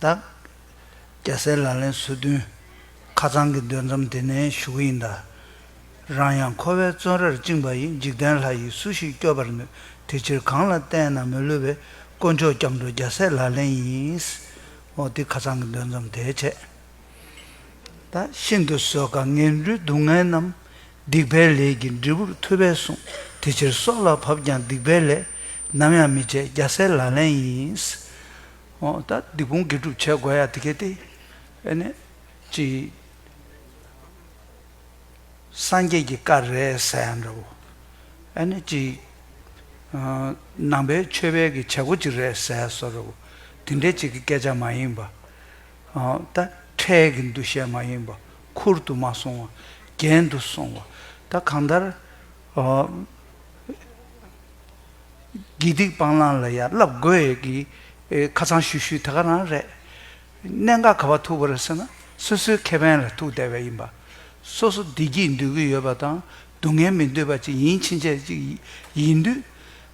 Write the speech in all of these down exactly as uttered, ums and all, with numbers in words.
ད། རྒྱལ་སྲས་ལག་ལེན་སོ་བདུན། ཁ་ཚང་གི་འདོན་མཚམས་དེ་ནས་ཞུ་གི་ཡིན་ད། རང་ཡང་འཁོར་བའི་བཙོན་རར་བཅིངས་པ་ཡི། འཇིག་རྟེན་ལྷ་ཡིས་སུ་ཞིག་སྐྱོབ་པར་ནུས། དེ་ཕྱིར་གང་ལ་བསྟན་ན་མི་བསླུ་བའི། དཀོན་མཆོག་སྐྱབས་འགྲོ་རྒྱལ་སྲས་ལག་ལེན་ཡིན། འོ་དེ་ཁ་ཚང་གི་འདོན་མཚམས་དེ་བྱས། ད་ཤིན་ཏུ་བཟོད་དཀའ་ངན་འགྲོའི་སྡུག་བསྔལ་རྣམས། སྡིག་པའི་ལས་ཀྱི་འབྲས་བུར་ཐུབ་པས་གསུངས། དེ་ཕྱིར་སྲོག་ལ་བབ་ཀྱང་སྡིག་པའི་ལས། ནམ་ཡང་མི་བྱེད་རྒྱལ་སྲས་ལག་ལེན་ཡིན། འོ་ད་སྡིག་སྤོང་དགེ་སྒྲུབ་བྱེད་དགོས་ཡ་དེ་གས་དེ། ཨ་ནི། ཅི། སངས་རྒྱས་ཀྱི་བཀའ་རེད་ཟེར་ཡ་འདྲ་བོ། ཨ་ནི་ཅི། ཨ། ནང་པའི་ཆོས་པའི་གི་བྱེད་སྒོ་ཅིག་རེད་ཟེར་ཡ་བཟོ་འདྲ་བོ། དེ་འདྲའི་ཅིག་གི་སྐད་ཆ་མ་ཡིན་པ། ཨ། ད་ཁྲལ་གྱི་འདུ་ཤེས་མ་ཡིན་པ། ཁུར་དུ་མ་སོང་བ། རྒྱན་དུ་སོང་བ། ད་གང་ལྟར། ཨ། དགེ་སྡིག་སྤང་བླང་ལ་ཡང་བསླབ་དགོས་ཡས་ཀྱི། ཨེ། ཁ་ཚང་ཤུ་ཤུ་དེ་ག་རང་རེད། གནད་འགག་ག་པར་ཐུག་པ་རེད་ཟེར་ན། སོ་སོའི་ཁེ་ཕན་ལ་ཐུག་བསྡད་པ་ཡིན་པ། སོ་སོ་བདེ་སྐྱིད་འདོད་ཀྱི་ཡོད་པ་དང་། སྡུག་བསྔལ་མི་འདོད་པ་ཅིག་ཡིན་ཕྱིན་ཆད་ཅིག་ཡིན་དུས།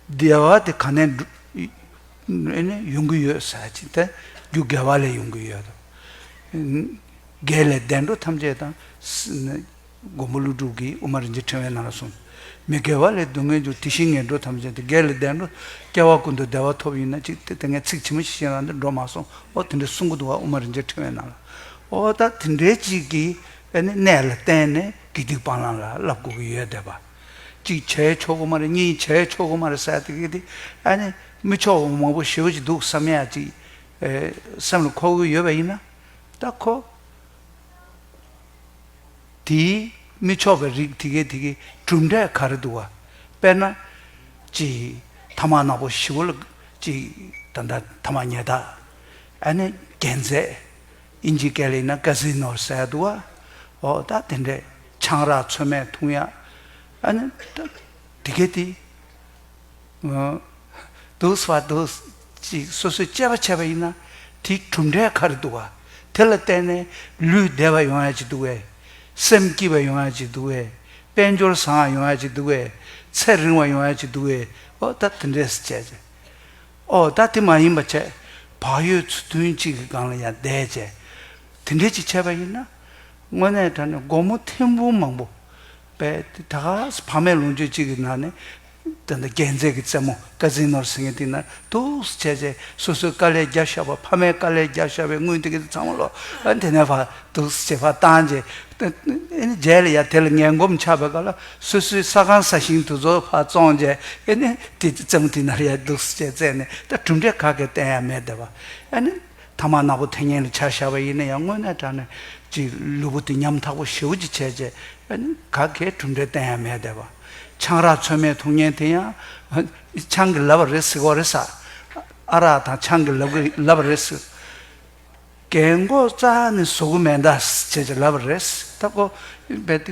བདེ་བ་དེ་ག་ནས་འགྲོ། ཨེ་ནས་ཡོང་གི་ཡོད་ཟེར་ཅིག་དེ། རྒྱུ་དགེ་བ་ལས་ཡོང་གི་ཡོད་དོ། དགེ་ལས་བདེ་འགྲོ་ཐམས་ཅད་དང་། སྒོམ་པ་ཀླུ་སྒྲུབ་ཀྱིས་དབུ་མ་རིན་ཆེན་ཕྲེང་བའི་ནང་ལ་གསུངས། མི་དགེ་བ་ལས་སྡུག་བསྔལ་འབྱུང་། དེ་བཞིན་ངན་འགྲོ་ཐམས་ཅད་དེ། དགེ་ལས་བདེ་འགྲོ་སྐྱེ་བ་ཀུན་ཏུ་བདེ་བ་ཐོབ་ཡིན་ན་ཅིག་དེ་དེ་ངས་ཚིག་ཇི་མ་ཞིག་བཤད་རང་དེ་འགྲོ་མ་སོང་། ཨོ་དེ་འདྲ་གསུང་གི་འདུག་བ། དབུ་མ་རིན་ཆེན་ཕྲེང་བའི་ནང་ལ། ཨོ་ད་དེ་འདྲའི་ཅིག་གི་ཨ་ནི་གནས་ལ་བརྟེན་ནས་དགེ་སྡིག་སྤང་བླང་ལ་བསླབ་དགོས་ཀྱི་ཡོད་བསྡད་པ། གཅིག་བྱས་ཆོག་གི་མ་རེད། གཉིས་བྱས་ཆོག་གི་མ་རེད་ཟེར་དེ་གི་དེ། ཨ་ནི་མི་ཆོག་པ་མང་པོ་ཞེ་པོ་ཅིག་འདུག་བསམ་ཡ་ཅིག་ཨེ། སེམས་ལ་འཁོར་གི་ཡོད་པ་ཡིན་ན། ད་ཁོ། དེའི་མི་ཆོག་པའི་རིགས་དེ་གའི་དེ་གའི་གྲུབ་འབྲས་ག་རེ་འདུག་བ། དཔེར་ན། ཅིག་ཐ་མག་ནག་པོ་ཞེ་པོ་ལ་ཅིག་ད་ལྟ་ཐ་མག་ཉལ་ཐ། ཨ་ནི་རྒྱན་རྩེད། ཨིན་ཇི་སྐད་ལ་ཡིན་ན་ཀ་སི་ནོ་ཟེར་འདུག་བ། འོ་ད་དེ་འདྲས་ཆང་རག་ཚོད་མེད་འཐུང་ཡ། ཨ་ནི་ད་དེ་གའི་དེ། འདུག་སེ་བ་འདུག་ཅིག་སོ་སོས་དཔྱད་པ་བྱས་པ་ཡིན་ན། དེའི་གྲུབ་འབྲས་ག་རེ་འདུག་ག། དེ་ལ་བརྟེན་ནས་ལུས་བདེ་བ་ཡོང་ཡ་ཅིག་འདུག་གས། སེམས་སྐྱིད་པ་ཡོང་ཡ་ཅིག་འདུག་གས། དཔལ་འབྱོར་བཟང་བ་ཡོང་ཡ་ཅིག་འདུག་གས། ཚེ་རིང་བ་ཡོང་ཡ་ཅིག་འདུག་གས། ཨོ་ད་དེ་འདྲས་སེ་བྱས་བྱས། ཨོ་ད་དེ་མ་ཡིན་པ་བྱས། བག་ཡོད་ཚུལ་མཐུན་གཅིག་གི་སྒང་ལ་ཡང་བསྡད་བྱས། དེ་འདྲས་ཅིག་བྱས་པ་ཡིན་ན། དངོས་གནས་དྲང་གནས་སྒོར་མོ་ཐེར་འབུམ་མང་པོ། པས་ད་ག་བག་མེད་ལོངས་སྤྱོད་ཅིག་གི་ནང་ནས། ད་ལྟ་རྒྱན་རྩེད་ཀྱི་རྩེད་མོ་ཀ་སི་ནོར་ཟེར་མཁན་དེ་ན་འདུག་སེ་བྱས་བྱས། སོ་སོའི་དཀའ་ལས་བརྒྱབ་བཞག་པ། ཕ་མས་དཀའ་ལས་བརྒྱབ་བཞག་པའི་དངུལ་དེ་ག་ཚང་མ་ལོག་ཨ་དེ་ནས་ཕར་འདུག་སེ་བྱས་ཕར་བཏང་བྱས། ཨ་ནི་རྗེས་ལ་ཡ་དེ་ལ་ངན་གོམས་ཆགས་པའི་སྐབས་ལ་སོ་སོའི་ས་ཁང་ས་ཞིང་དེ་ཚོ་ཕར་བཙོངས་བྱས། ཨ་ནི་དེ་རྩེད་མོ་དེ་ན་ཡ་འདུག་སེ་བྱས་རྩེས་ནས་ད་གྲུབ་འབྲས་ག་གེ་བསྟན་ཡ་མེད་བསྡད་པ། ཨ་ནི། ཐ་མག་ནག་པོ་འཐེན་མཁན་ལ་ཆ་བཞག་པ་ཡིན་ན་ཡང་དངོས་གནས་དྲང་གནས་ཅིག་ལུས་པོ་དེ་ཉམ་ཐག་པོ་ཞེ་པོ་ཅིག་བྱས་བྱས། ཨ་ནི་ག་གེ་གྲུབ་འབྲས་བསྟན་ཡ་མེད་བསྡད་པ། ཆང་རག་ཚོད་མེད་འཐུང་མཁན་དེ་ཡང་། ཆང་གིས་ལབ་པ་རེད་ཟེར་གོ་རེད་ས། ཨ་རག་དང་ཆང་གིས་ལབ་གི་ལབ་པ་རེད་ཟེར། རྒན་གོག་རྩ་ནས་བཟོ་གི་མེད་ད་ཟེར་བྱས་ལབ་པ་རེད། ད་ཁོ་རྦད་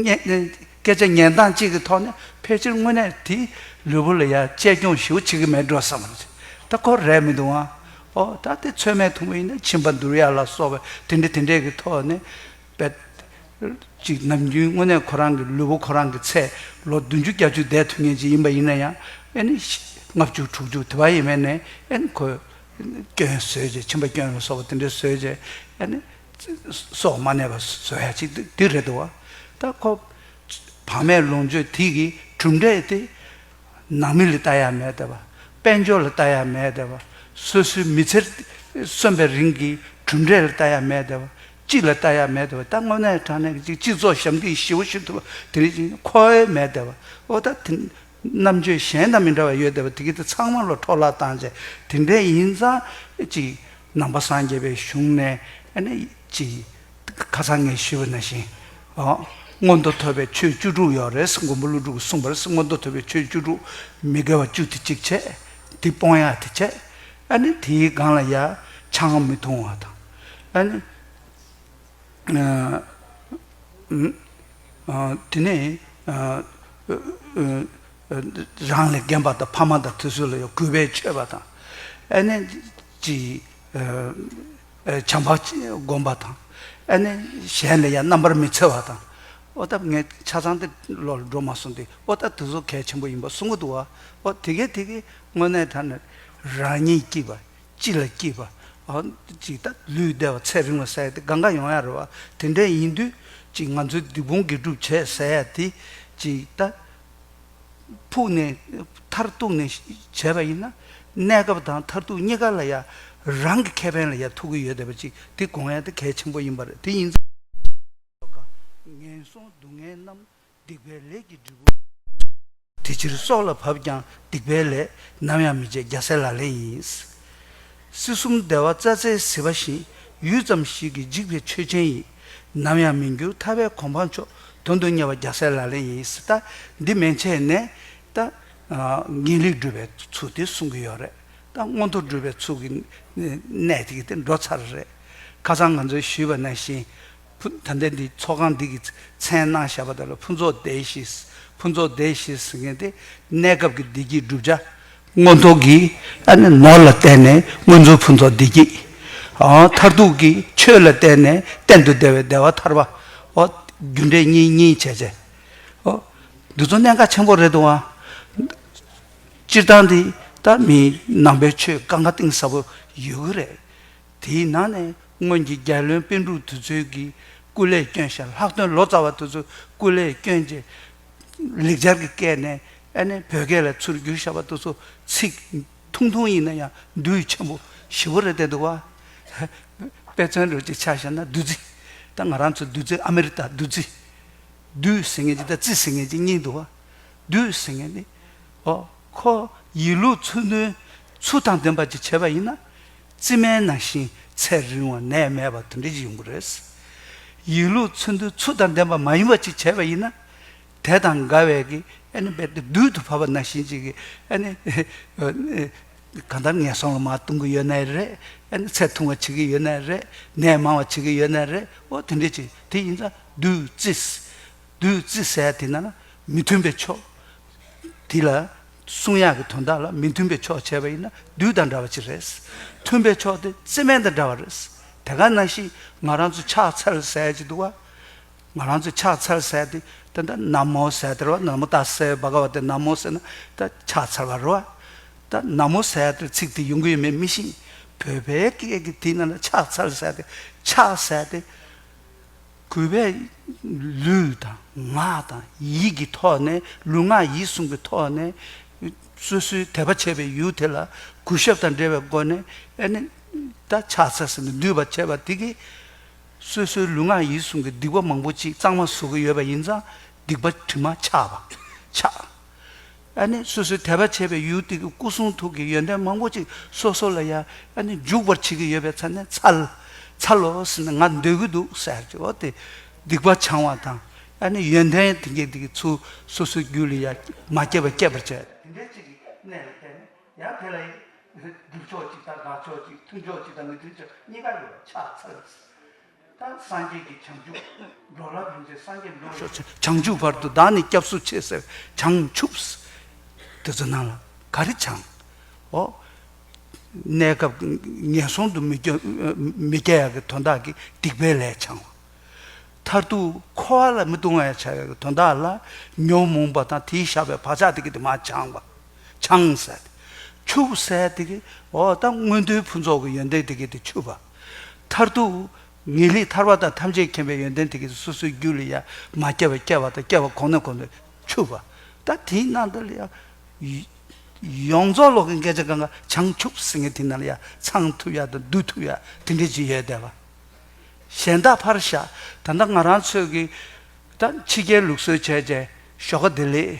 དེ་སྐད་ཆ་ཉན་སྟངས་གཅིག་གི་ཐོག་ནས་ཕལ་ཆེར་དངོས་གནས་དེའི་ལུས་པོ་ལ་ཡ་གཅེས་སྐྱོང་ཞེ་པོ་བྱེད་ཀྱི་མེད་འགྲོ་བསམ་པ་རེད། ད་ཁོ་རེད་མི་འདུག་ཨ། ཨོ་ད་དེ་ཚོད་མེད་འཐུང་བ་ཡིན་ན་མཆིན་པ་འདུར་ཡ་ལ་སོགས་པ་དེ་འདྲ་དེ་འདྲས་ཀྱི་ཐོག་ནས་རྦད་ཅིག་ནམ་རྒྱུན་དངོས་གནས་ཁོ་རང་གི་ལུས་པོ་ཁོ་རང་གི་ཚད་ལོ་བདུན་ཅུ་བརྒྱད་ཅུ་བསྡད་ཐུབ་མཁན་ཅིག་ཡིན་པ་ཡིན་ན་ཡང་། ཨ་ནི་ལྔ་བཅུ་དྲུག་ཅུ་དེ་བ་ཡིན་མིན་ནས་ཨ་ནི་ཁོས་སྐྱོན་བཟོས་བྱས། མཆིན་པ་སྐྱོན་ལ་སོགས་པ་དེ་འདྲ་བཟོས་བྱས། ཨ་ནི་སྲོག་མ་གནས་པ་བཟོ་ཡ་ཅིག་འདི་རེད་འདུག་བ། ད་ཁོ་བག་མེད་ལོངས་སྤྱོད་དེ་གི་གྲུབ་འབྲས་དེ། ནང་མི་ལ་ལྟ་ཡ་མེད་བསྡད་པ། དཔལ་འབྱོར་ལ་ལྟ་ཡ་མེད་བསྡད་པ། སོ་སོའི་མི་ཚེ་གསོན་པའི་རིང་གི་གྲུབ་འབྲས་ལ་ལྟ་ཡ་མེད་བསྡད་པ། སྤྱི་ལ་ལྟ་ཡ་མེད་བསྡད་པ། ད་དངོས་གནས་དྲང་གནས་ཀྱི་ཅིག་སྤྱི་ཚོགས་ཞབས་འདེགས་ཞེ་པོ་ཞུ་ཐུབ་པ་དེ་རིགས་ཅིག་འཁོར་ཡ་མེད་བསྡད་པ། ཨོ་ད་དེ་རྣམ་དཔྱོད་གཞན་དང་མི་འདྲ་བ་ཡོད་བསྡད་པ་དེ་གི་དེ་ཚང་མ་ལ་འཕྲོ་བརླག་བཏང་བྱས། དེ་འདྲས་ཡིན་ཙང་ཅིག་ནང་པ་སངས་རྒྱས་པའི་གཞུང་ནས་ཨ་ནི་ཅིག་ཁ་སང་ངས་ཞུས་པ་ནང་བཞིན། ཨ། མངོན་མཐོ་ཐོབ་པའི་ཆོས་བཅུ་དྲུག་ཡོད་རེད། མགོན་པོ་ཀླུ་སྒྲུབ་ཀྱིས་གསུངས་པ་རེད། མངོན་མཐོ་ཐོབ་པའི་ཆོས་བཅུ་དྲུག་མི་དགེ་བ་བཅུ་དེ་གཅིག་བྱས། དེ་སྤོང་ཡ་དེ་བྱས། ཨ་ནི་དེའི་སྒང་ལ་ཡ་ཆང་མི་འཐུང་བ་དང་། ཨ་ནི། ཨ། ཨ། དེ་ནས། ཨ། ཨ། རང་ལས་རྒན་པ་དང་ཕ་མ་དང་དེ་ཚོ་ལ་ཡང་གུས་པས་མཆོད་པ་དང་། ཨ་ནི་ཅི། ཨ། བྱམས་པ་བསྒོམ་པ་དང་། ཨ་ནི་གཞན་ལ་ཡང་རྣམ་པར་མི་འཚེ་བ་དང་། ཨོ་ད་ངས་ཆ་ཚང་དེ་ལོག་ལ་འགྲོ་མ་སོང་སྟེ། ཨོ་ད་དེ་ཚོ་གལ་ཆེན་པོ་ཡིན་པ་གསུང་གི་འདུག་བ། ཨོ་དེ་གས་དེ་གས་དངོས་གནས་དྲང་གནས་རང་ཉིད་སྐྱིད་པ། སྤྱི་ལ་སྐྱིད་པ། ཨ་ཅིག་ད་ལུས་བདེ་བ་ཚེ་རིང་བ་ཟེར་ཡ་དེ་གང་ག་ཡོང་ཡ་རེད་བ། དེ་འདྲ་ཡིན་དུས་ཅིག་ང་ཚོའི་སྡིག་སྤོང་དགེ་སྒྲུབ་བྱས་ཟེར་ཡ་དེ་ཅིག་ད་ཕུགས་ནས་མཐར་གཏུགས་ནས་བྱས་པ་ཡིན་ན། གནས་སྐབས་དང་མཐར་ཐུག་གཉིས་ཀ་ལ་ཡ་རང་གི་ཁེ་ཕན་ལ་ཡ་ཐུག་གི་ཡོད་བསྡད་པ་ཅིག་དེ་དགོངས་ཡ་དེ་གལ་ཆེན་པོ་ཡིན་པ་རེད། དེ་ཡིན་ཙང་ངན་སོང་སྡུག་བསྔལ་རྣམས། སྡིག་པའི་ལས་ཀྱི་འབྲས་བུ། དེ་ཕྱིར་སྲོག་ལ་བབ་ཀྱང་སྡིག་པའི་ལས། ནམ་ཡང་མི་བྱེད་རྒྱལ་སྲས་ལག་ལེན་ཡིན། སྲིད་གསུམ་བདེ་བ་རྩྭ་རྩེའི་ཟིལ་པ་བཞིན། ཡུད་ཙམ་ཞིག་གིས་འཇིག་པའི་ཆོས་ཅན་ཡིན། ནམ་ཡང་མི་འགྱུར་ཐར་པའི་གོ་འཕང་མཆོག་དོན་དུ་གཉེར་བ་རྒྱལ་སྲས་ལག་ལེན་ཡིན། ད་འདི་མན་ཆད་ནས་ད་ངེས་ལེགས་སྒྲུབ་པའི་ཚུལ་དེ་གསུང་གི་ཡོད་རེད། ད་མངོན་མཐོ་སྒྲུབ་པའི་ཚུལ་གྱི་གནས་དེ་གི་དེ་འགྲོ་ཚར་རེད། ཁ་སང་ང་ཚོས་ཞུས་པ་ནང་བཞིན། ཕུ་ད་ལྟ་འདི་ཚོགས་ཁང་འདི་གི་མཚན་གནང་བཞག་པ་དེ་ལ་ཕུན་ཚོགས་བདེ་གཤིས། ཕུན་ཚོགས་བདེ་གཤིས་ཟེར་མཁན་དེ་གནས་སྐབས་ཀྱི་བདེ་སྐྱིད་བསྒྲུབ་བྱ། མངོན་མཐོ་གི་ཨ་ནི་ནོར་ལ་བརྟེན་ནས་མངོན་མཐོ་ཕུན་ཚོགས་བདེ་སྐྱིད། ཨ་མཐར་ཐུག་གི་ཆོས་ལ་བརྟེན་ནས་གཏན་དུ་བདེ་བའི་བདེ་བ་ཐར་པ། ཨོ་རྒྱུ་འབྲས་གཉིས་གཉིས་བྱས་བྱས། ཨོ་འདི་ཚོ་གནད་འགག་ཆེན་པོ་རེད་འདུག་ཨ། སྤྱིར་བཏང་འདི་ད་མིའི་ནང་པའི་ཆོས་གང་ག་གཏིང་ཟབ་པོ་ཡོད་ཀྱི་རེད། དེའི་ནང་ནས་སྔོན་གྱི་རྒྱལ་བློན་པཎ་གྲུབ་དེ་ཚོའི་གི་སྐུ་ལས་བསྐྱོན་ཞིང་ལྷག་དོན་ལོ་ཙཱ་བ་དེ་ཚོ་སྐུ་ལས་བསྐྱོན་རྗེས་ལེགས་སྦྱར་གྱི་སྐད་ནས་ཨ་ནི་བོད་སྐད་ལ་ཚུར་བསྒྱུར་བཞག་པ་དེ་ཚོ་ཚིག་ཐུང་ཐུང་ཡིན་ན་ཡང་འདུས་ཆེན་པོ་ཞེ་པོ་རེད་བསྡད་འདུག་བ། དཔེ་མཚོན་འདྲ་ཅིག་ཆ་བཞག་ན་བདུད་རྩི། ད་ང་རང་ཚོ་བདུད་རྩི་ཨ་མེ་རི་ད་བདུད་རྩི། བདུད་ཟེར་མཁན་ཅིག་དང་རྩི་ཟེར་མཁན་ཅིག་གཉིས་འདུག་བ། བདུད་ཟེར་མཁན་ནི། ཨོ། ཁོ་ཡིད་བློ་འཚོ་ནུས་ཚུལ་དང་ལྡན་པ་ཅིག་བྱས་པ་ཡིན་ན། རྩི་སྨན་ནང་བཞིན་ཚེ་རིང་བ་ནད་མེད་པ་དེ་འདྲ་ཅིག་ཡོང་གི་རེད། ཡིད་བློ་འཚོ་ནུས་ཚུལ་དང་ལྡན་པ་མ་ཡིན་པ་ཅིག་བྱས་པ་ཡིན་ན། དེ་དང་འགལ་བའི་གི་ཨ་ནི་རྦད་དེ་བདུད་དུ་བབས་པ་ནང་བཞིན་ཅིག་གི་ཨ་ནི། གང་ལྟར་ངན་སོང་ལ་མར་ལྟུང་གི་ཡོད་ནའི་རེད། ཨ་ནི་ཚེ་ཐུང་བ་བྱེད་ཀྱི་ཡོད་ནའི་རེད། ནད་མང་བ་བྱེད་ཀྱི་ཡོད་ནའི་རེད། ཨོ་དེ་འདྲ་ཅིག་དེ་ཡིན་ཙང་བདུད་རྩི། བདུད་རྩི་ཟེར་དེ་ན་ལ་མི་མཐུན་པའི་ཕྱོགས། དེ་ལ་སྲུང་ཡག་གི་དོན་དག་ལ་མི་མཐུན་པའི་ཕྱོགས་བྱས་པ་ཡིན་ན་བདུད་དང་འདྲ་བ་ཅིག་རེད། མཐུན་པའི་ཕྱོགས་དེ་རྩི་སྨན་དང་འདྲ་བ་རེད། དེ་ག་ནང་བཞིན་ང་རང་ཚོ་ཕྱག་འཚལ་ཟེར་ཡག་ཅིག་འདུག་བ། ང་རང་ཚོས་ཕྱག་འཚལ་ཟེར་དེ་ད་ལྟ་ན་མོ་ཟེར་དེ་རེད་བ། ན་མོ་ཏཱ་ས་བྷ་ག་ཝ་ཏེ་ན་མོ་ཟེར་ན་ད་ཕྱག་འཚལ་བ་རེད་བ། ད་ན་མོ་ཟེར་དེ་ཚིག་དེ་ཡོང་གི་ཡོད་མེད་མི་ཤེས། བོད་པའི་སྐད་ཀྱི་དེ་ནང་ལ་ཕྱག་འཚལ་ཟེར་དེ་ཕྱག་ཟེར་དེ་གུས་པས་ལུས་དང་ངག་དང་ཡིད་ཀྱི་ཐོག་ནས་ལུས་ངག་ཡིད་གསུམ་གྱི་ཐོག་ནས་སོ་སོའི་དད་པ་བྱས་པའི་ཡུལ་དེ་ལ་གུས་ཞབས་དང་འབྲེལ་བའི་སྒོ་ནས་ཨ་ནི་ད་ཕྱག་འཚལ་ཟེར་ནས་འདུས་པ་བྱས་པ་དེ་གིས། སོ་སོའི་ལུས་ངག་ཡིད་གསུམ་གྱི་སྡིག་པ་མང་པོ་ཅིག་གཙང་མ་བཟོ་གི་ཡོད་པ་ཡིན་ཙང་སྡིག་པ་དྲི་མ་ཆགས་པ་ཆགས། ཨ་ནི་སོ་སོའི་དད་པ་བྱས་པའི་ཡུལ་དེ་གི་སྐུ་གསུང་ཐུགས་ཀྱི་ཡོན་ཏན་མང་པོ་ཅིག་སོ་སོ་ལ་ཡང་ཨ་ནི་འཇུག་པར་བྱེད་ཀྱི་ཡོད་པའི་ཆ་ནས་འཚལ། འཚལ་ལོ་ཟེར་ནས་ང་འདོད་ཀྱི་འདུག་ཟེར་གྱི་འོ་དེ་སྡིག་པ་བྱང་བ་དང་ཨ་ནི་ཡོན་ཏན་དེ་གས་དེ་གི་ཚུལ་སོ་སོའི་རྒྱུད་ལ་ཡང་མ་སྐྱེས་པ་སྐྱེས་པར་བྱས། དེ་འདྲའི་ཅིག་གི་གནས་ལ་བརྟེན་ནས། ཡང་དེ་ལ་ཡང་སྒྲུབ་ཕྱོགས་གཅིག་དང་དགག་ཕྱོགས་གཅིག་མཐུན་ཕྱོགས་གཅིག་དང་མི་མཐུན་ཕྱོགས་གཉིས་ཀ་ཡོད་པ་ཕྱག་འཚལ། ད་སངས་རྒྱས་ཀྱི་བྱང་ཆུབ་འགྲོ་ལ་ཕན་ཕྱིར་སངས་རྒྱས་འགྲོ་ཕྱོགས་བྱང་ཆུབ་བར་དུ་བདག་ནི་སྐྱབས་སུ་མཆི་ཟེར་བྱང་ཆུབ། དེ་ཚོ་ནང་ལ་ག་རེ་བྱང་། ཨོ། གནས་སྐབས་ངན་སོང་དུ་མི་སྐྱེ་མི་སྐྱེ་ཡག་གི་དོན་དག་གི་སྡིག་པའི་ལས་བྱང་བ། མཐར་ཐུག་འཁོར་བ་ལ་མི་ལྟུང་བ་ཡང་བྱ་ཡག་གི་དོན་དག་ལ་ཉོན་མོངས་པ་དང་དེའི་ཞགས་པའི་བག་ཆགས་དེ་གི་དེ་མར་བྱང་བ། བྱང་ཟེར་ཏེ། ཆུབ་ཟེར་དེ་གི་འོ་ད་མངོན་མཐོའི་ཕུན་ཚོགས་ཀྱི་ཡོན་ཏན་དེ་གི་དེ་ཆུབ་པ། མཐར་ཐུག་ངེས་ལེགས་ཐར་པ་དང་ཐམས་ཅད་མཁྱེན་པའི་ཡོན་ཏན་དེ་གི་སོ་སོའི་རྒྱུད་ལ་ཡང་མ་སྐྱེས་པ་སྐྱེ་བ་དང་སྐྱེ་བ་གོང་ནས་གོང་དུ་ཆུབ་པ། ད་དེའི་ནང་དུ་ལ་ཡང་ཡོངས་རྫོགས་ལོག་གི་སྐད་ཆ་གང་ག་བྱང་ཆུབ་ཟེར་མཁན་དེ་ནང་ལ་ཡང་ཚང་ཐུབ་ཡ་དང་བསྡུ་ཐུབ་ཡ་དེ་འདྲ་ཅིག་ཡོད་བསྡད་པ། གཞན་དག་ཕར་བཞག་ད་ལྟ་ང་རང་ཚོས་ཀྱི་ད་ཕྱི་རྒྱལ་ལུགས་སྲོལ་བྱས་བྱས་ཞོགས་ཀ་བདེ་ལེགས།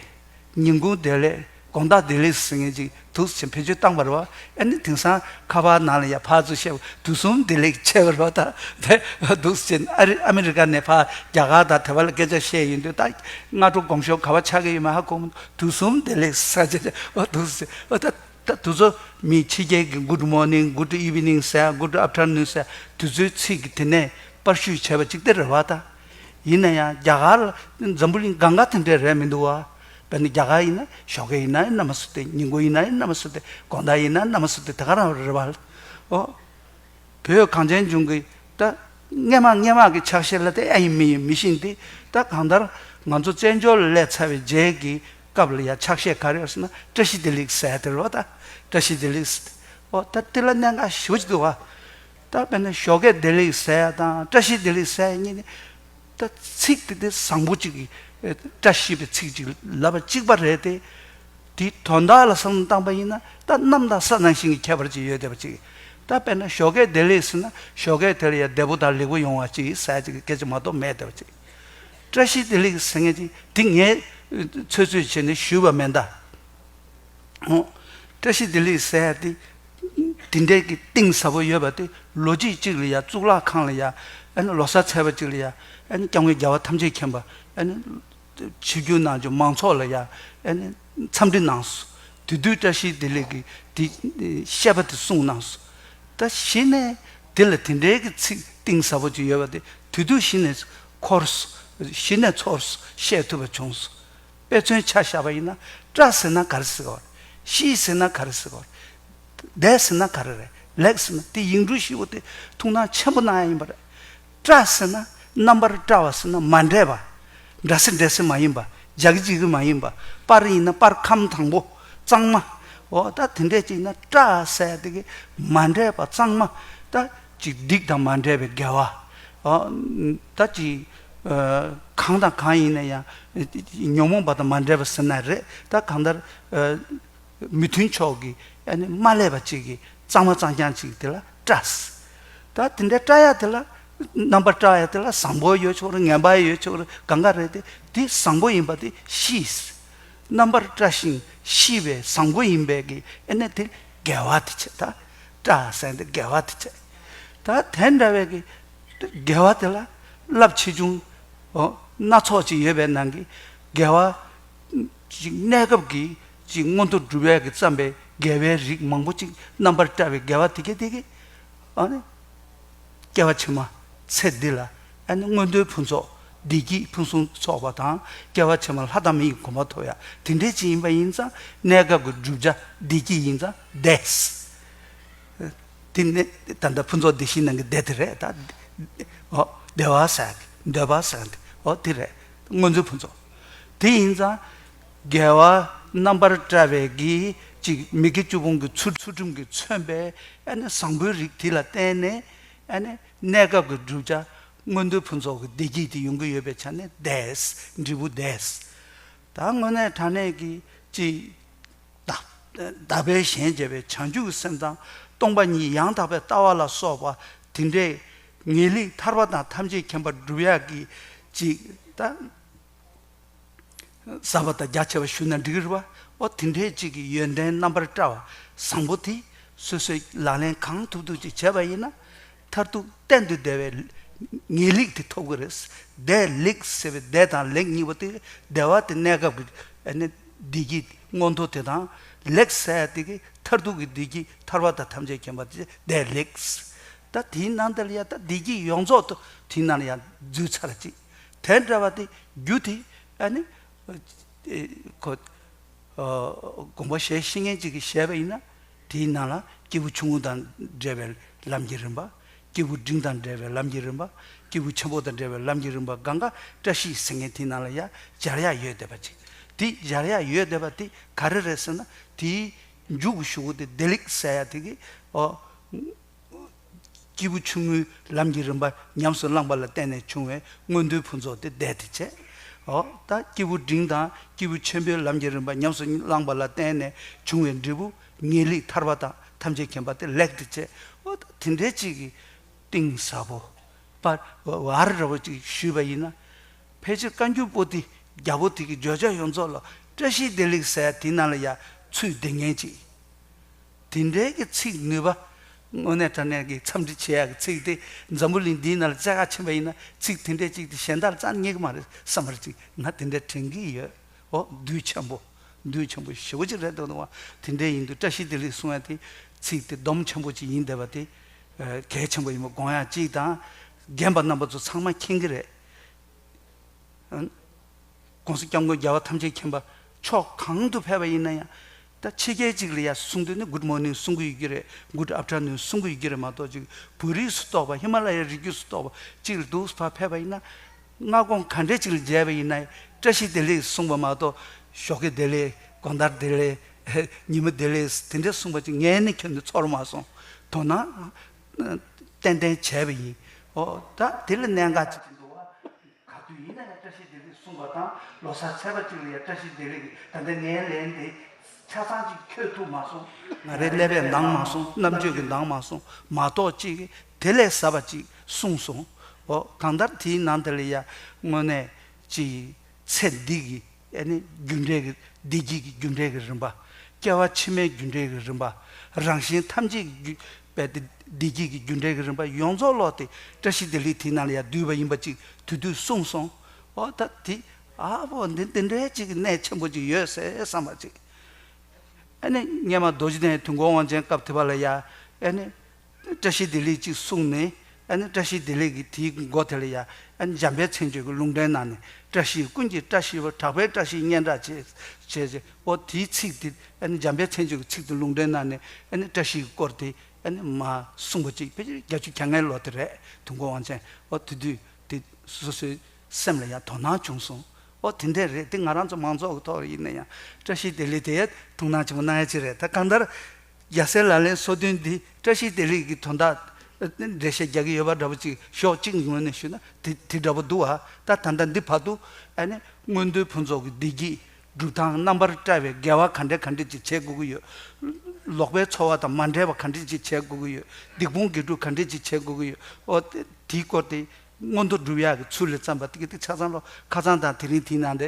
ཉིན་གུང་བདེ་ལེགས། དགོང་དག་བདེ་ལེགས་ཟེར་མཁན་ཅིག་འདུག་སེ་བེད་སྤྱོད་བཏང་བ་རེད་བ། ཨ་ནི་དེང་སང་ཁ་པར་ནང་ལ་ཡ་ཕར་ཚུར་བཤད་པ་དུས་གསུམ་བདེ་ལེགས་བྱས་པ་རེད་བ། ད་དེ་འདུག་སེ་ཨ་རི་ཨ་མི་རི་ཀ་ནས་ཕར་རྒྱ་གར་དང་དེ་བ་ལ་སྐད་ཆ་བཤད་ཡོང་དུས་ད་སྔ་དྲོ་དགོང་ཞོགས་ག་པར་ཆགས་ཀྱི་ཡོད་མེད་ཧ་གོ་མི་འདུག་དུས་གསུམ་བདེ་ལེགས་ཟེར་བྱས་བྱས་འདུག་སེ་ཨ་ད། ད་དུས་ཚོད་མི་ཕྱི་རྒྱལ་གྱི་good morning, good evening ཟེར། good afternoon ཟེར། དུས་ཚོད་ཚིག་གི་དེ་ནས་པར་བཤུས་བྱས་པ་གཅིག་དེ་རེད་བ་ད། ཡིན་ན་ཡང་རྒྱ་གར་འཛམ་བུ་གླིང་གང་ག་དེ་འདྲས་རེད་མི་འདུག་བ། དཔེར་ན་རྒྱ་གར་ཡིན་ན་ཞོགས་ཀས་ཡིན་ན་ཡང་གནམ་མ་སྲོ་སྟེ། ཉིན་གུང་ཡིན་ན་ཡང་གནམ་མ་སྲོ་སྟེ། དགོང་དག་ཡིན་ན་ཡང་གནམ་མ་སྲོ་སྟེ། དེ་ག་རང་རེད་བ། ཨོ། བོད་གངས་ཅན་ལྗོངས་ཀྱི་ད་སྔས་མ་སྔས་མ་གི་ཕྱག་བཞེས་ལ་དེ་ཨེ་ཡིན་མི་ཡིན་མི་ཤེས་ཏེ། ད་གང་ལྟར་ང་ཚོ་བཙན་བྱོལ་ལ་སླེབས་ཚར་བའི་རྗེས་ཀྱི་སྐབས་ལ་ཡ་ཕྱག་བཞེས་ག་རེ་ཡོད་ཟེར་ན་བཀྲ་ཤིས་བདེ་ལེགས་ཟེར་དེ་རེད་བ་ད། བཀྲ་ཤིས་བདེ་ལེགས་ཟེར་ཏེ། ཨོ་ད་དེ་ལ་གནད་འགག་ཞེ་པོ་ཅིག་འདུག་བ། ད་དཔེར་ན་ཞོགས་ཀས་བདེ་ལེགས་ཟེར་ཡ་དང་བཀྲ་ཤིས་བདེ་ལེགས་ཟེར་ཡ་གཉིས་ནི། ད་ཚིག་དེ་དེ་བཟང་པོ་གཅིག་གིས་བཀྲ་ཤིས་པའི་ཚིག་གཅིག་ལབ་པ་གཅིག་པ་རེད་དེ། དེའི་དོན་དག་ལ་བསམ་བློ་བཏང་པ་ཡིན་ན། ད་གནམ་དང་ས་ནང་བཞིན་གྱི་ཁྱད་པར་ཅིག་ཡོད་བསྡད་པ་ཅིག་ད་དཔེར་ན་ཞོགས་ཀས་བདེ་ལེགས་ཟེར་ན་ཞོགས་ཀས་དེ་ལ་ཡ་བདེ་པོ་དང་ལེགས་པོ་ཡོང་བ་ཅིག་ཟེར་ཡ་ཅིག་གི་སྐད་ཆ་མ་གཏོགས་མེད་བསྡད་པ་ཅིག་བཀྲ་ཤིས་བདེ་ལེགས་ཟེར་མཁན་ཅིག་དེ་ངས་ཚོད་ཚོད་བྱས་ནས་ཞུས་པ་མིན་ད། ཨོ། བཀྲ་ཤིས་བདེ་ལེགས་ཟེར་ཡ་དེ། དེ་འདྲའི་གི་གཏིང་ཟབ་པོ་ཡོད་པ་དེ་ལོ་གཅིག་གཅིག་ལ་ཡ་གཙུག་ལག་ཁང་ལ་ཡ། ཨ་ནི་ལོ་གསར་ཚེས་པ་གཅིག་ལ་ཡ། ཨ་ནི་སྐྱབས་མགོན་རྒྱལ་བ་ཐམས་ཅད་མཁྱེན་པ། ཨ་ནི་ཆིབས་བསྒྱུར་གནང་རྒྱུ་མང་ཚོགས་ལ་ཡ། ཨ་ནི་འཚམས་འདྲི་གནང་སོང་། དེ་དུས་བཀྲ་ཤིས་བདེ་ལེགས་ཀྱི་དེ་བཤད་པ་དེ་གསུངས་གནང་སོང་། ད་གཞི་ནས་དེ་ལ་དེ་འདྲའི་གི་ཚིག་གཏིང་ཟབ་པོ་ཅིག་ཡོད་པ་དེ་དེ་དུས་གཞི་ནས་འཁོར་སོང་། གཞི་ནས་ཚོར་སོང་། བཤད་ཐུབ་པ་བྱུང་སོང་། དཔེ་མཚོན་ཆ་བཞག་པ་ཡིན་ན། བཀྲ་ཟེར་ན་ག་རེ་ཟེར་གི་རེད། ཤིས་ཟེར་ན་ག་རེ་ཟེར་གི་རེད། བདེ་ཟེར་ན་ག་རེ་རེད། ལེགས་ཟེར་ན། དེ་ཡིག་འབྲུ་བཞི་པོ་དེ་ཐུགས་སྣང་ཆེན་པོ་གནང་ཡ་ཡིན་པ་རེད། བཀྲ་ཟེར་ན་རྣམ་པར་བཀྲ་བ་ཟེར་ན་མ་འདྲེས་པ། འདྲ་སེ་འདྲ་སེ་མ་ཡིན་པ། འཇའ་གི་འཇིག་གི་མ་ཡིན་པ། པར་ཡིན་ན་པར་ཁམས་དང་པོ། གཙང་མ། འོ་ད་དེ་འདྲས་ཅིག་ན་བཀྲ་ཟེར་ཡ་དེ་གི་མ་འདྲེས་པ་གཙང་མ། ད་ཅིག་སྡིག་དང་མ་འདྲེས་པའི་དགེ་བ། འོ་ད་ཅིག་གང་དང་གང་ཡིན་ན་ཡང་ཉོན་མོངས་པ་དང་མ་འདྲེས་པ་ཟེར་ན་རེད། ད་གང་ལྟར་མི་མཐུན་ཕྱོགས་ཀྱི་ཨ་ནི་མ་བསླད་པ་ཅིག་གི་གཙང་མ་གཙང་རྐྱང་ཅིག་དེ་ལ་བཀྲ་ཟེར། ད་དེ་འདྲའི་བཀྲ་ཡ་དེ་ལ། རྣམ་པར་བཀྲ་ཡ་དེ་ལ་བཟང་པོ་ཡོད་ཆོག་རེད། ངན་པ་ཡོད་ཆོག་རེད། གང་ག་རེད་དེ། དེ་བཟང་པོ་ཡིན་པ་དེ་ཤིས། རྣམ་པར་བཀྲ་ཞིང་ཤིས་པའི་བཟང་པོ་ཡིན་པའི་གི་ཨ་ནི་དེ་དགེ་བ་དེ་བྱས། ད་བཀྲ་ཟེར་དེ་དགེ་བ་དེ་བྱས། ད་དེ་འདྲ་བའི་གི་དགེ་བ་དེ་ལ་རླབས་ཆེ་ཆུང་། འོ། སྣ་ཚོགས་ཅིག་ཡོད་པའི་ནང་གི་དགེ་བ། ཅིག་གནས་སྐབས་ཀྱི་ཅིག་མངོན་མཐོ་སྒྲུབ་ཡས་ཀྱི་བརྩམས་པའི་དགེ་བའི་རིགས་མང་པོ་ཅིག་རྣམ་པར་བཀྲ་བའི་དགེ་བ་དེ་གས་དེ་གས། ཨ་ནི་སྐྱེ་བ་ཕྱི་མ་ཚེ་འདི་ལ་ཨ་ནི་མངོན་མཐོའི་ཕུན་ཚོགས་བདེ་སྐྱིད་ཕུན་སུམ་ཚོགས་པ་དང་། སྐྱེ་བ་ཕྱི་མ་ལྷ་དང་མི་ཡི་གོ་འཕང་ཐོབ་ཡ་དེ་འདྲའི་ཅིག་ཡིན་པ་ཡིན་ཙང་། གནས་སྐབས་ཀྱི་བསྒྲུབ་བྱ་བདེ་སྐྱིད་ཡིན་ཙང་བདེ། དེ་ནི་ད་ལྟ་ཕུན་ཚོགས་བདེ་གཤིས་ནང་གི་བདེ་དེ་རེད་ད། ཨོ། བདེ་བ་ཟེར་གི། འདོད་པ་ཟེར་གི། ཨོ་དེ་རེད། མངོན་མཐོའི་ཕུན་ཚོགས། དེ་ཡིན་ཙང་དགེ་བ་རྣམ་པར་བཀྲ་བའི་གི་ཅིག་མི་དགེ་བཅུ་སྤོང་གི་ཚུལ་ཚུལ་ཁྲིམས་ཀྱིས་མཚོན་པའི་ཨ་ནི་བཟང་པོའི་རིགས་དེ་ལ་བརྟེན་ནས་ཨ་ནི་གནས་སྐབས་ཀྱི་བསྒྲུབ་བྱ་མངོན་མཐོའི་ཕུན་ཚོགས་ཀྱི་བདེ་སྐྱིད་དེ་ཡོང་གི་ཡོད་པའི་ཆ་ནས་བདེ། འབྲས་བུ་བདེ། ད་དངོས་གནས་དྲང་གནས་ཀྱི་ཅིག་དག་དག་པའི་གཞན་བརྗེ་བའི་བྱང་ཆུབ་ཀྱི་སེམས་དང་སྟོང་པ་ཉིད་ཡང་དག་པའི་ལྟ་བ་ལ་སོགས་པ་དེ་འདྲའི་ངེས་ལེགས་ཐར་པ་དང་ཐམས་ཅད་མཁྱེན་པ་སྒྲུབ་ཡག་གི་ཅིག་ད་ཟབ་པ་དང་རྒྱ་ཆེ་བ་ཞུ་ན་འགྲིག་གི་རེད་པ། ཨོ་དེ་འདྲའི་ཅིག་གི་ཡོན་ཏན་རྣམ་པར་བཀྲ་བ་བཟང་པོ་དེ་སོ་སོས་ལག་ལེན་གང་ཐུབ་ཐུབ་ཅིག་བྱས་པ་ཡིན་ན། མཐར་ཐུག་གཏན་དུ་བདེ་བའི་ངེས་ལེགས་དེ་ཐོབ་ཀྱི་རེད། བདེ་ལེགས་ཟེར་བའི་བདེ་དང་ལེགས་གཉིས་པོ་དེ་བདེ་བ་དེ་གནས་སྐབས་ཀྱི་ཨ་ནི་བདེ་སྐྱིད་མངོན་མཐོ་དེ་དང་། ལེགས་ཟེར་ཡ་དེ་གི་མཐར་ཐུག་གི་བདེ་སྐྱིད་ཐར་པ་དང་ཐམས་ཅད་མཁྱེན་པ་དེ་བདེ་ལེགས། ད་དེའི་ནང་དེ་ལ་ཡ་ད་བདེ་སྐྱིད་ཡོངས་རྫོགས་དུ་དེའི་ནང་ལ་ཡ་འཛུལ་ཚར་ཅིག་དེ་འདྲ་བ་དེ་རྒྱུ་དེ་ཨ་ནི་ཨེ་ཁོ། དགོངས་པ་བཞེས་ཤེས་མཁན་ཅིག་གིས་བཞེས་པ་ཡིན་ན། དེའི་ནང་ལ་སྐྱེས་བུ་ཆུང་ངུ་དང་འབྲེལ་བའི་ལམ་གྱི་རིམ་པ། སྐྱེས་བུ་འབྲིང་དང་འབྲེལ་བའི་ལམ་གྱི་རིམ་པ། སྐྱེས་བུ་ཆེན་པོ་དང་འབྲེལ་བའི་ལམ་གྱི་རིམ་པ། གང་ག་བཀྲ་ཤིས་ཟེར་མཁན་དེའི་ནང་ལ་ཡ་སྦྱར་ཡག་ཡོད་བསྡད་པ་ཅིག་དེ་སྦྱར་ཡག་ཡོད་བསྡད་པ་དེ་ག་རེ་རེད་ཟེར་ན། དེའི་མཇུག་གི་གཞུག་གུ་དེ་བདེ་ལེགས་ཟེར་ཡ་དེ་གི། ཨོ། སྐྱེས་བུ་ཆུང་ངུའི་ལམ་གྱི་རིམ་པ་ཉམས་སུ་བླངས་པ་ལ་བརྟེན་ནས་བྱུང་བའི་མངོན་མཐོའི་ཕུན་ཚོགས་དེ་བདེ་དེ་བྱས། འོ་ད་སྐྱེས་བུ་འབྲིང་དང་སྐྱེས་བུ་ཆེན་པོའི་ལམ་གྱི་རིམ་པ་ཉམས་སུ་བླངས་པ་ལ་བརྟེན་ནས་བྱུང་བའི་འབྲས་བུ་ངེས་ལེགས་ཐར་པ་དང་ཐམས་ཅད་མཁྱེན་པ་དེ་ལེགས་དེ་བྱས། འོ་ད་དེ་འདྲའི་ཅིག་གི་གཏིང་ཟབ་པོ་པར་བར་ར་བོ་ཅིག་ཞུས་པ་ཡིན་ན། ཕལ་ཆེར་བཀའ་འགྱུར་པོ་ཏི་རྒྱལ་པོ་དེ་གི་བརྗོད་བྱ་ཡོངས་རྫོགས་ལ་བཀྲ་ཤིས་བདེ་ལེགས་ཟེར་དེ་ནང་ལ་ཡ་ཚུད་བསྡད་མཁན་ཅིག་དེ་འདྲའི་གི་ཚིག་ནུས་པ། དངོས་གནས་དྲང་གནས་ཀྱི་འཚམས་འདྲི་བྱེད་ཡག་གི་ཚིག་དེ་འཛམ་བུ་གླིང་འདིའི་ནང་ལ་བཙལ་ག་ཕྱིན་པ་ཡིན་ན་ཚིག་དེ་འདྲའི་ཅིག་དེ་གཞན་དག་ལ་རྩ་རྙེད་ཀྱི་མ་རེད་བསམ་པར་ཅིག་ང་དེ་འདྲ་དྲན་གྱི་ཡོད། འོ་འདུས་ཆེན་པོ། འདུས་ཆེན་པོ་ཞེ་པོ་ཅིག་རེད་འདུག་ནོ། དེ་འདྲའི་ཡིན་དུས་བཀྲ་ཤིས་བདེ་ལེགས་གསུང་ཡ་དེ་ཚིག་དེ་སྡོམ་ཆེན་པོ་ཅིག་ཡིན་བསྡད་པ་དེ་གལ་ཆེན་པོ་ཡིན་པ་དགོངས་ཡག་ཅིག་དང་། རྒན་པ་རྣམ་པ་ཚོ་ཚང་མ་མཁྱེན་གྱི་རེད། ཨང་། ༸གོང་ས་༸སྐྱབས་མགོན་རྒྱལ་བ་ཐམས་ཅད་མཁྱེན་པ་ཕྱོགས་གང་དུ་ཕེབས་པ་ཡིན་ན་ཡང་། ད་ཕྱི་རྒྱལ་ཅིག་ལ་ཡ་གསུང་དུས་ནི་Good morning་གསུང་གི་ཡོད་ཀྱི་རེད། Good afternoon་གསུང་གི་ཡོད་ཀྱི་རེད་མ་གཏོགས་ཅིག་བོད་རིགས་སུ་གཏོགས་པ་ཧི་མ་ལ་ཡའི་རི་རྒྱུད་སུ་གཏོགས་པ་ཅིག་ལ་འདུག་ཕར་ཕེབས་པ་ཡིན་ན། སྔ་དགོང་ག་འདྲས་ཅིག་ལ་མཇལ་བ་ཡིན་ན་བཀྲ་ཤིས་བདེ་ལེགས་གསུངས་པ་མ་གཏོགས་ཞོགས་ཀས་བདེ་ལེགས་དགོང་དག་བདེ་ལེགས་ཉི་མ་བདེ་ལེགས་དེ་འདྲས་གསུངས་པ་ཅིག་ངས་ནི་ཁྱོན་ནས་ཚོར་མ་སོང་། དོ་སྣང་། ཏན་ཏན་བྱས་པ་ཡིན། ཨོ་ད་དེ་ལ་གནད་འགག་ཅིག་འདུག་བ། ག་དུས་ཡིན་ན་ཡང་བཀྲ་ཤིས་བདེ་ལེགས་གསུངས་པ་དང་ལོ་གསར་ཚེས་པ་གཅིག་ལ་ཡང་བཀྲ་ཤིས་བདེ་ལེགས་ཀྱི་ད་ལྟ་ངའི་ལན་དེ་ཆ་ཚང་ཅིག་འཁྱོལ་ཐུབ་མ་སོང་། ང་རའི་ཀླད་པས་འདང་མ་སོང་། རྣམ་དཔྱོད་ཀྱིས་འདང་མ་སོང་མ་གཏོགས་ཅིག་དེ་ལས་ཟབ་པ་ཅིག་གསུངས་སོང་། ཨོ་གང་ལྟར་དེའི་ནང་དེ་ལ་ཡང་དངོས་གནས་ཅིག་ཚེ་འདི་གི་ཨ་ནི་རྒྱུ་འབྲས་ཀྱི་བདེ་སྐྱིད་ཀྱི་རྒྱུ་འབྲས་ཀྱི་རིམ་པ། སྐྱེ་བ་ཕྱི་མའི་རྒྱུ་འབྲས་ཀྱི་རིམ་པ། རང་གཞན་ཐམས་ཅད་ཀྱི་རྒྱུ་བའི་བདེ་སྐྱིད་ཀྱི་རྒྱུ་འབྲས་ཀྱི་རིམ་པ་ཡོངས་རྫོགས་ལོག་སྟེ་བཀྲ་ཤིས་བདེ་ལེགས་དེའི་ནང་ལ་ཡང་བསྡུས་པ་ཡིན་པ་ཅིག་དེ་དུས་གསུངས་སོང་། ཨོ་ད་དེ་ཨ་བོ་འདི་འདི་འདྲའི་ཅིག་གི་གནད་ཆེན་པོ་ཅིག་ཡོད་ཟེར་བསམ་པ་ཅིག་ཨ་ནི་སྔོན་མ་རྡོ་རྗེ་གདན་དུས་འཁོར་དབང་ཆེན་སྐབས་དེ་བ་ལ་ཡ་ཨ་ནི་བཀྲ་ཤིས་བདེ་ལེགས་ཅིག་གསུངས་ནས་ཨ་ནི་བཀྲ་ཤིས་བདེ་ལེགས་ཀྱི་དེའི་མགོ་དེ་ལ་ཡ་ཨ་ནི་འཇམ་དཔལ་མཚན་བརྗོད་ཀྱི་ལུང་འདྲེན་གནང་ནས་བཀྲ་ཤིས་ཀུན་གྱི་བཀྲ་ཤིས་པ་གྲགས་པའི་བཀྲ་ཤིས་སྙན་གྲགས་ཆེ་ཆེ་ཆེ་ཨོ་དེའི་ཚིག་དེ་ཨ་ནི་འཇམ་དཔལ་མཚན་བརྗོད་ཀྱི་ཚིག་དེ་ལུང་འདྲེན་གནང་ནས་ཨ་ནི་བཀྲ་ཤིས་ཀྱི་སྐོར་དེ་ཨ་ནི་མ་གསུངས་པ་ཅིག་ཕལ་ཆེར་བརྒྱད་ཅུ་གྱ་ལྔའི་ལོ་དེ་རེད། དུས་འཁོར་དབང་ཆེན་ཨོ་དེ་དུས་དེ་སོ་སོའི་སེམས་ལ་ཡང་དོ་སྣང་བྱུང་སོང་། ཨོ་དེ་འདྲས་རེད། དེ་ང་རང་ཚོ་མང་ཚོགས་ཀྱི་ཐོག་ཡིན་ན་ཡང་བཀྲ་ཤིས་བདེ་ལེགས་དེ་ཐུགས་སྣང་ཆེན་པོ་གནང་ཡ་ཅིག་རེད། ད་གང་ལྟར་རྒྱལ་སྲས་ལག་ལེན་སོ་བདུན་འདི་བཀྲ་ཤིས་བདེ་ལེགས་ཀྱི་དོན་དག་འགྲེལ་བཤད་རྒྱག་གི་ཡོད་པ་འདྲ་པོ་ཅིག་ཕྱོགས་གཅིག་ངོས་ནས་ཞུས་ན་དེ་དེ་འདྲ་པོ་འདུག་བ། ད་ད་ལྟ་འདི་བར་དུ་ཨ་ནི་མངོན་མཐོའི་ཕུན་ཚོགས་ཀྱི་བདེ་སྐྱིད་སྒྲུབ་སྟངས་རྣམ་པར་བཀྲ་བའི་དགེ་བ་ག་འདྲས་ག་འདྲས་ཅིག་བྱེད་དགོས་ཀྱི་ཡོད། ལོག་པའི་ཚོར་བ་དང་མ་འབྲེལ་བ་ག་འདྲས་ཅིག་བྱེད་དགོས་ཀྱི་ཡོད། སྡིག་སྤོང་དགེ་སྒྲུབ་ག་འདྲས་ཅིག་བྱེད་དགོས་ཀྱི་ཡོད། ཨོ་དེ་དེའི་སྐོར་དེ། མངོན་མཐོ་སྒྲུབ་ཡག་གི་ཚུལ་ལ་བརྩམས་པ་དེ་གི་དེ་ཆ་ཚང་ལོ་ཁ་སང་དང་དེ་རིང་དེའི་ནང་དེ་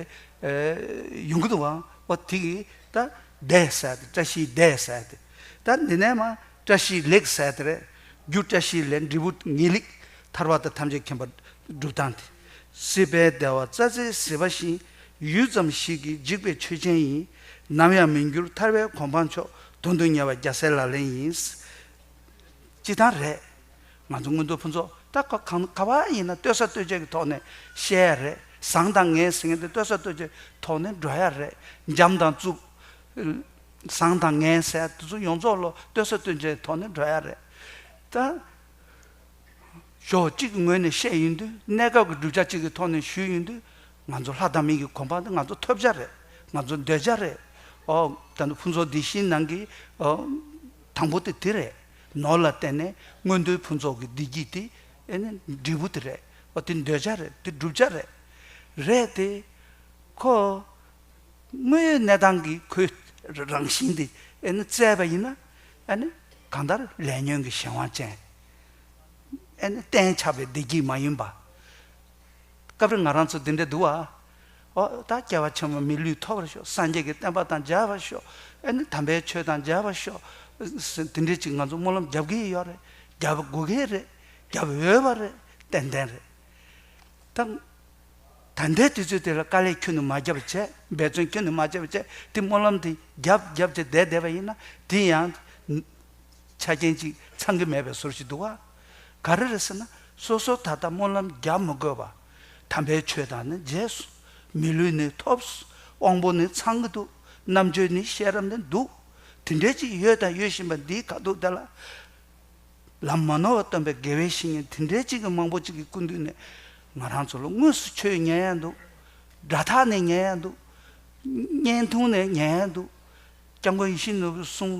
ཡོང་གི་འདུག་བ། ཨོ་དེ་གི་ད་བདེ་ཟེར་དེ་བཀྲ་ཤིས་བདེ་ཟེར་དེ། ད་འདི་ནས་མ་བཀྲ་ཤིས་ལེགས་ཟེར་དེ་རེད། རྒྱུ་བཀྲ་ཤིས་ལས་འབྲས་བུ་ངེས་ལེགས་ཐར་པ་དང་ཐམས་ཅད་མཁྱེན་པ་སྒྲུབ་སྟངས་དེ། སྲིད་པའི་བདེ་བ་རྩྭ་རྩེའི་ཟིལ་པ་བཞིན། ཡུད་ཙམ་ཞིག་གིས་འཇིག་པའི་ཆོས་ཅན་ཡིན། ནམ་ཡང་མི་འགྱུར་ཐར་པའི་གོ་འཕང་མཆོག་དོན་དུ་གཉེར་བ་རྒྱལ་སྲས་ལག་ལེན་ཡིན། སྤྱི་བཏང་རེད། ང་ཚོ་མངོན་མཐོ་ཕུན་ཚོགས་ད་ག་གང་ག་བ་ཡིན་ན་ལྟོས་ས་ལྟོས་བཅས་ཀྱི་ཐོག་ནས་བཤད་ཡ་རེད། བཟང་དང་ངན་ཟེར་མཁན་དེ་ལྟོས་ས་ལྟོས་བཅས་ཐོག་ནས་འགྲོ་ཡ་རེད། འཇམ་དང་རྩུབ། བཟང་དང་ངན་ཟེར་དེ་ཚོ་ཡོངས་རྫོགས་ལོ་ལྟོས་ས་ལྟོས་བཅས་ཐོག་ནས་འགྲོ་ཡ་རེད། ད་ཕྱོགས་གཅིག་གི་ངོས་ནས་བཤད་ཡོང་དུས་གནས་སྐབས་ཀྱི་བསྒྲུབ་བྱ་གཅིག་གི་ཐོག་ནས་ཞུས་ཡོང་དུས་ང་ཚོ་ལྷ་དང་མི་གི་གོ་འཕང་དེ་ང་ཚོ་ཐོབ་བྱ་རེད། ང་ཚོ་འདོད་བྱ་རེད། ཨོ་ད་ནི་ཕུན་ཚོགས་འདི་བཞིའི་ནང་གི་ཨོ་དང་པོ་དེ་དེ་རེད། ནོར་ལ་བརྟེན་ནས་མངོན་མཐོའི་ཕུན་ཚོགས་ཀྱི་བདེ་སྐྱིད་དེ་ཨེ་ནི་འབྲས་བུ་དེ་རེད། ཨོ་དེ་འདོད་བྱ་རེད། དེ་བསྒྲུབ་བྱ་རེད། རེད་དེ། ཁོ་དངོས་ཡོད་གནས་སྟངས་ཀྱི་ཁོའི་རང་བཞིན་དེ་ཨེ་ནི་བཙལ་བ་ཡིན་ན་ཨེ་ནི་གང་ལྟར་ལས་ཉོན་གྱི་གཞན་དབང་ཅན། ཨེ་ནི་གཏན་ཆགས་པའི་བདེ་སྐྱིད་མ་ཡིན་པ། སྐབས་རེ་ང་རང་ཚོ་འདི་འདྲ་འདུག་བ། ཨོ་ད་སྐྱེ་བ་ཕྱི་མ་མི་ལུས་ཐོབ་པར་ཤོག་སངས་རྒྱས་ཀྱི་བསྟན་པ་དང་མཇལ་བར་ཤོག་ཨེ་ནི་དམ་པའི་ཆོས་དང་མཇལ་བར་ཤོག་འདི་འདྲ་ཅིག་ང་ཚོ་སྨོན་ལམ་རྒྱབ་ཀྱི་ཡོད་རེད། རྒྱབ་དགོས་ཀྱི་རེད། རྒྱབ་འོས་པ་རེད། ཏན་ཏན་རེད། ད། ད་ལྟའི་དུས་ཚོད་དེ་ལ་དཀའ་ལས་ཁྱོན་ནས་མ་བརྒྱབ་པ་བྱས། འབད་བརྩོན་ཁྱོན་ནས་མ་བརྒྱབ་པ་བྱས། དེ་སྨོན་ལམ་དེ་རྒྱབ་རྒྱབ་བྱས་བསྡད་བསྡད་པ་ཡིན་ན་དེ་ཡང་ཆ་རྐྱེན་ཅིག་ཚང་གི་མེད་པའི་བཟོ་ཞིག་འདུག་བ། ག་རེ་རེད་ཟེར་ན་སོ་སོ་ད་ལྟ་སྨོན་ལམ་རྒྱབ་མི་དགོས་པ། དམ་པའི་ཆོས་དང་ནི་མཇལ་སོང་། མི་ལུས་ནི་ཐོབ་སོང་། དབང་པོ་ནི་ཚང་གི་འདུག་རྣམ་དཔྱོད་ནི་ཤེས་རབ་ནི་འདུག་དེ་འདྲའི་ཅིག་ཡོད་དང་ཡོད་བཞིན་པ་འདིའི་ཁ་ཐུག་དེ་ལ། ལམ་མ་ནོར་བ་སྟོན་པའི་དགེ་བའི་བཤེས་གཉེན་དེ་འདྲའི་ཅིག་གི་མང་པོ་ཅིག་གི་སྐུ་མདུན་ནས་ང་རང་ཚོ་ལ་དངོས་སུ་ཆོས་ཉན་ཡ་འདུག་སྒྲ་ཐག་ནས་ཉན་ཡ་འདུག་བརྙན་ཐུང་ནས་ཉན་ཡ་འདུག་སྐྱབས་མགོན་ཡིད་བཞིན་ནོར་བུའི་གསུང་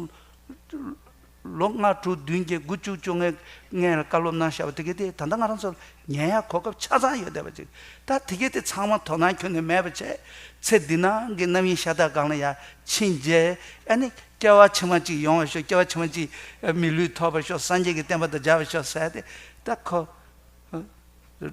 ལོ་ལྔ་དྲུག་བདུན་བརྒྱད་དགུ་བཅུ་བཅོ་ལྔའི་སྔན་ལ་བཀའ་སློབ་གནང་བཞག་པ་དེ་གའི་དེ་ད་ལྟ་ང་རང་ཚོ་ལ་ཉན་ཡ་གོ་སྐབས་ཆ་ཚང་ཡོད་བསྡད་པ་ཅིག་ད་དེ་གའི་དེ་ཚང་མ་དོ་སྣང་ཁྱོན་ནས་མེད་པ་བྱས། ཚེ་འདི་ནང་གི་རྣམ་གཡེང་ཤ་སྟག་སྒང་ལ་ཡ་ཕྱིན་རྗེས་ཨ་ནི། སྐྱེ་བ་ཕྱི་མ་གཅིག་ཡོང་བར་ཤོག་སྐྱེ་བ་ཕྱི་མ་གཅིག་མི་ལུས་ཐོབ་པར་ཤོག་སངས་རྒྱས་ཀྱི་བསྟན་པ་དང་མཇལ་བར་ཤོག་ཟེར་ཏེ། ད་ཁོ།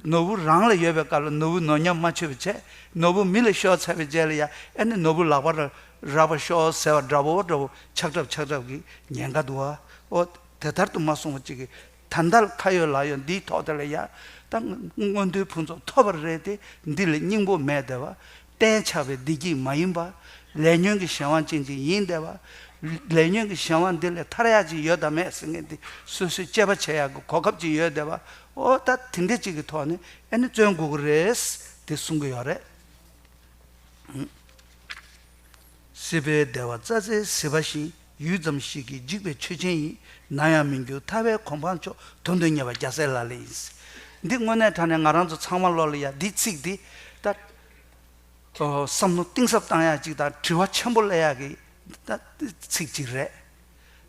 ནོར་བུ་རང་ལ་ཡོད་པའི་སྐབས་ལ་ནོར་བུ་ནོར་ཉམས་མ་ཆོད་པ་བྱས། ནོར་བུ་མི་ལ་ཤོར་ཚར་བའི་རྗེས་ལ་ཡང་ཨེ་ནི་ནོར་བུ་ལག་པར་རག་པར་ཤོག་ཟེར་བ་འདྲ་བོ་འདྲ་བོ་ཆགས་གྲབས་ཆགས་གྲབས་ཀྱི་ཉེན་ཁ་འདུག་བ། ཨོ་དེ་ལྟར་དུ་མ་སོང་བ་ཅིག་གིས། ད་ལྟ་ཁ་ཡོད་ལག་ཡོད་འདིའི་ཐོག་དེ་ལ་ཡ། ད་མངོན་མཐོའི་ཕུན་ཚོགས་ཐོབ་པར་རེད་དེ། འདི་ལས་སྙིང་པོ་མེད་བསྡད་པ། གཏན་ཆགས་པའི་བདེ་སྐྱིད་མ་ཡིན་པ། ལས་ཉོན་གྱི་གཞན་དབང་ཅན་ཅིག་ཡིན་བསྡད་པ། ལས་ཉོན་གྱི་གཞན་དབང་འདི་ལས་ཐར་ཡག་ཅིག་ཡོད་དམ་མེད་ཟེར་མཁན་འདི་སོ་སོས་དཔྱད་པ་བྱེད་ཡག་གི་གོ་སྐབས་ཅིག་ཡོད་བསྡད་པ། ཨོ་ད་དེ་འདྲ་ཅིག་གི་ཐོག་ནས་ཨེ་ནི་བརྩོན་དགོས་ཀྱི་རེད་དེ་གསུང་གི་ཡོད་རེད། སྲིད་པའི་བདེ་བ་རྩྭ་རྩེའི་ཟིལ་པ་བཞིན། ཡུད་ཙམ་ཞིག་གིས་འཇིག་པའི་ཆོས་ཅན་ཡིན། ནམ་ཡང་མི་འགྱུར་ཐར་པའི་གོ་འཕང་མཆོག་དོན་དུ་གཉེར་བ་རྒྱལ་སྲས་ལག་ལེན་ཡིན། འདི་དངོས་གནས་དྲང་གནས་ང་རང་ཚོ་ཚང་མ་བློ་ལ་ཡ་འདི་ཚིག་འདི་ད་བསམ་བློ་གཏིང་ཟབ་བཏང་ཡག་ཅིག་དང་དྲི་བ་ཆེན་པོ་སླེབས་ཡག་གི་ད་ཚིག་ཅིག་རེད།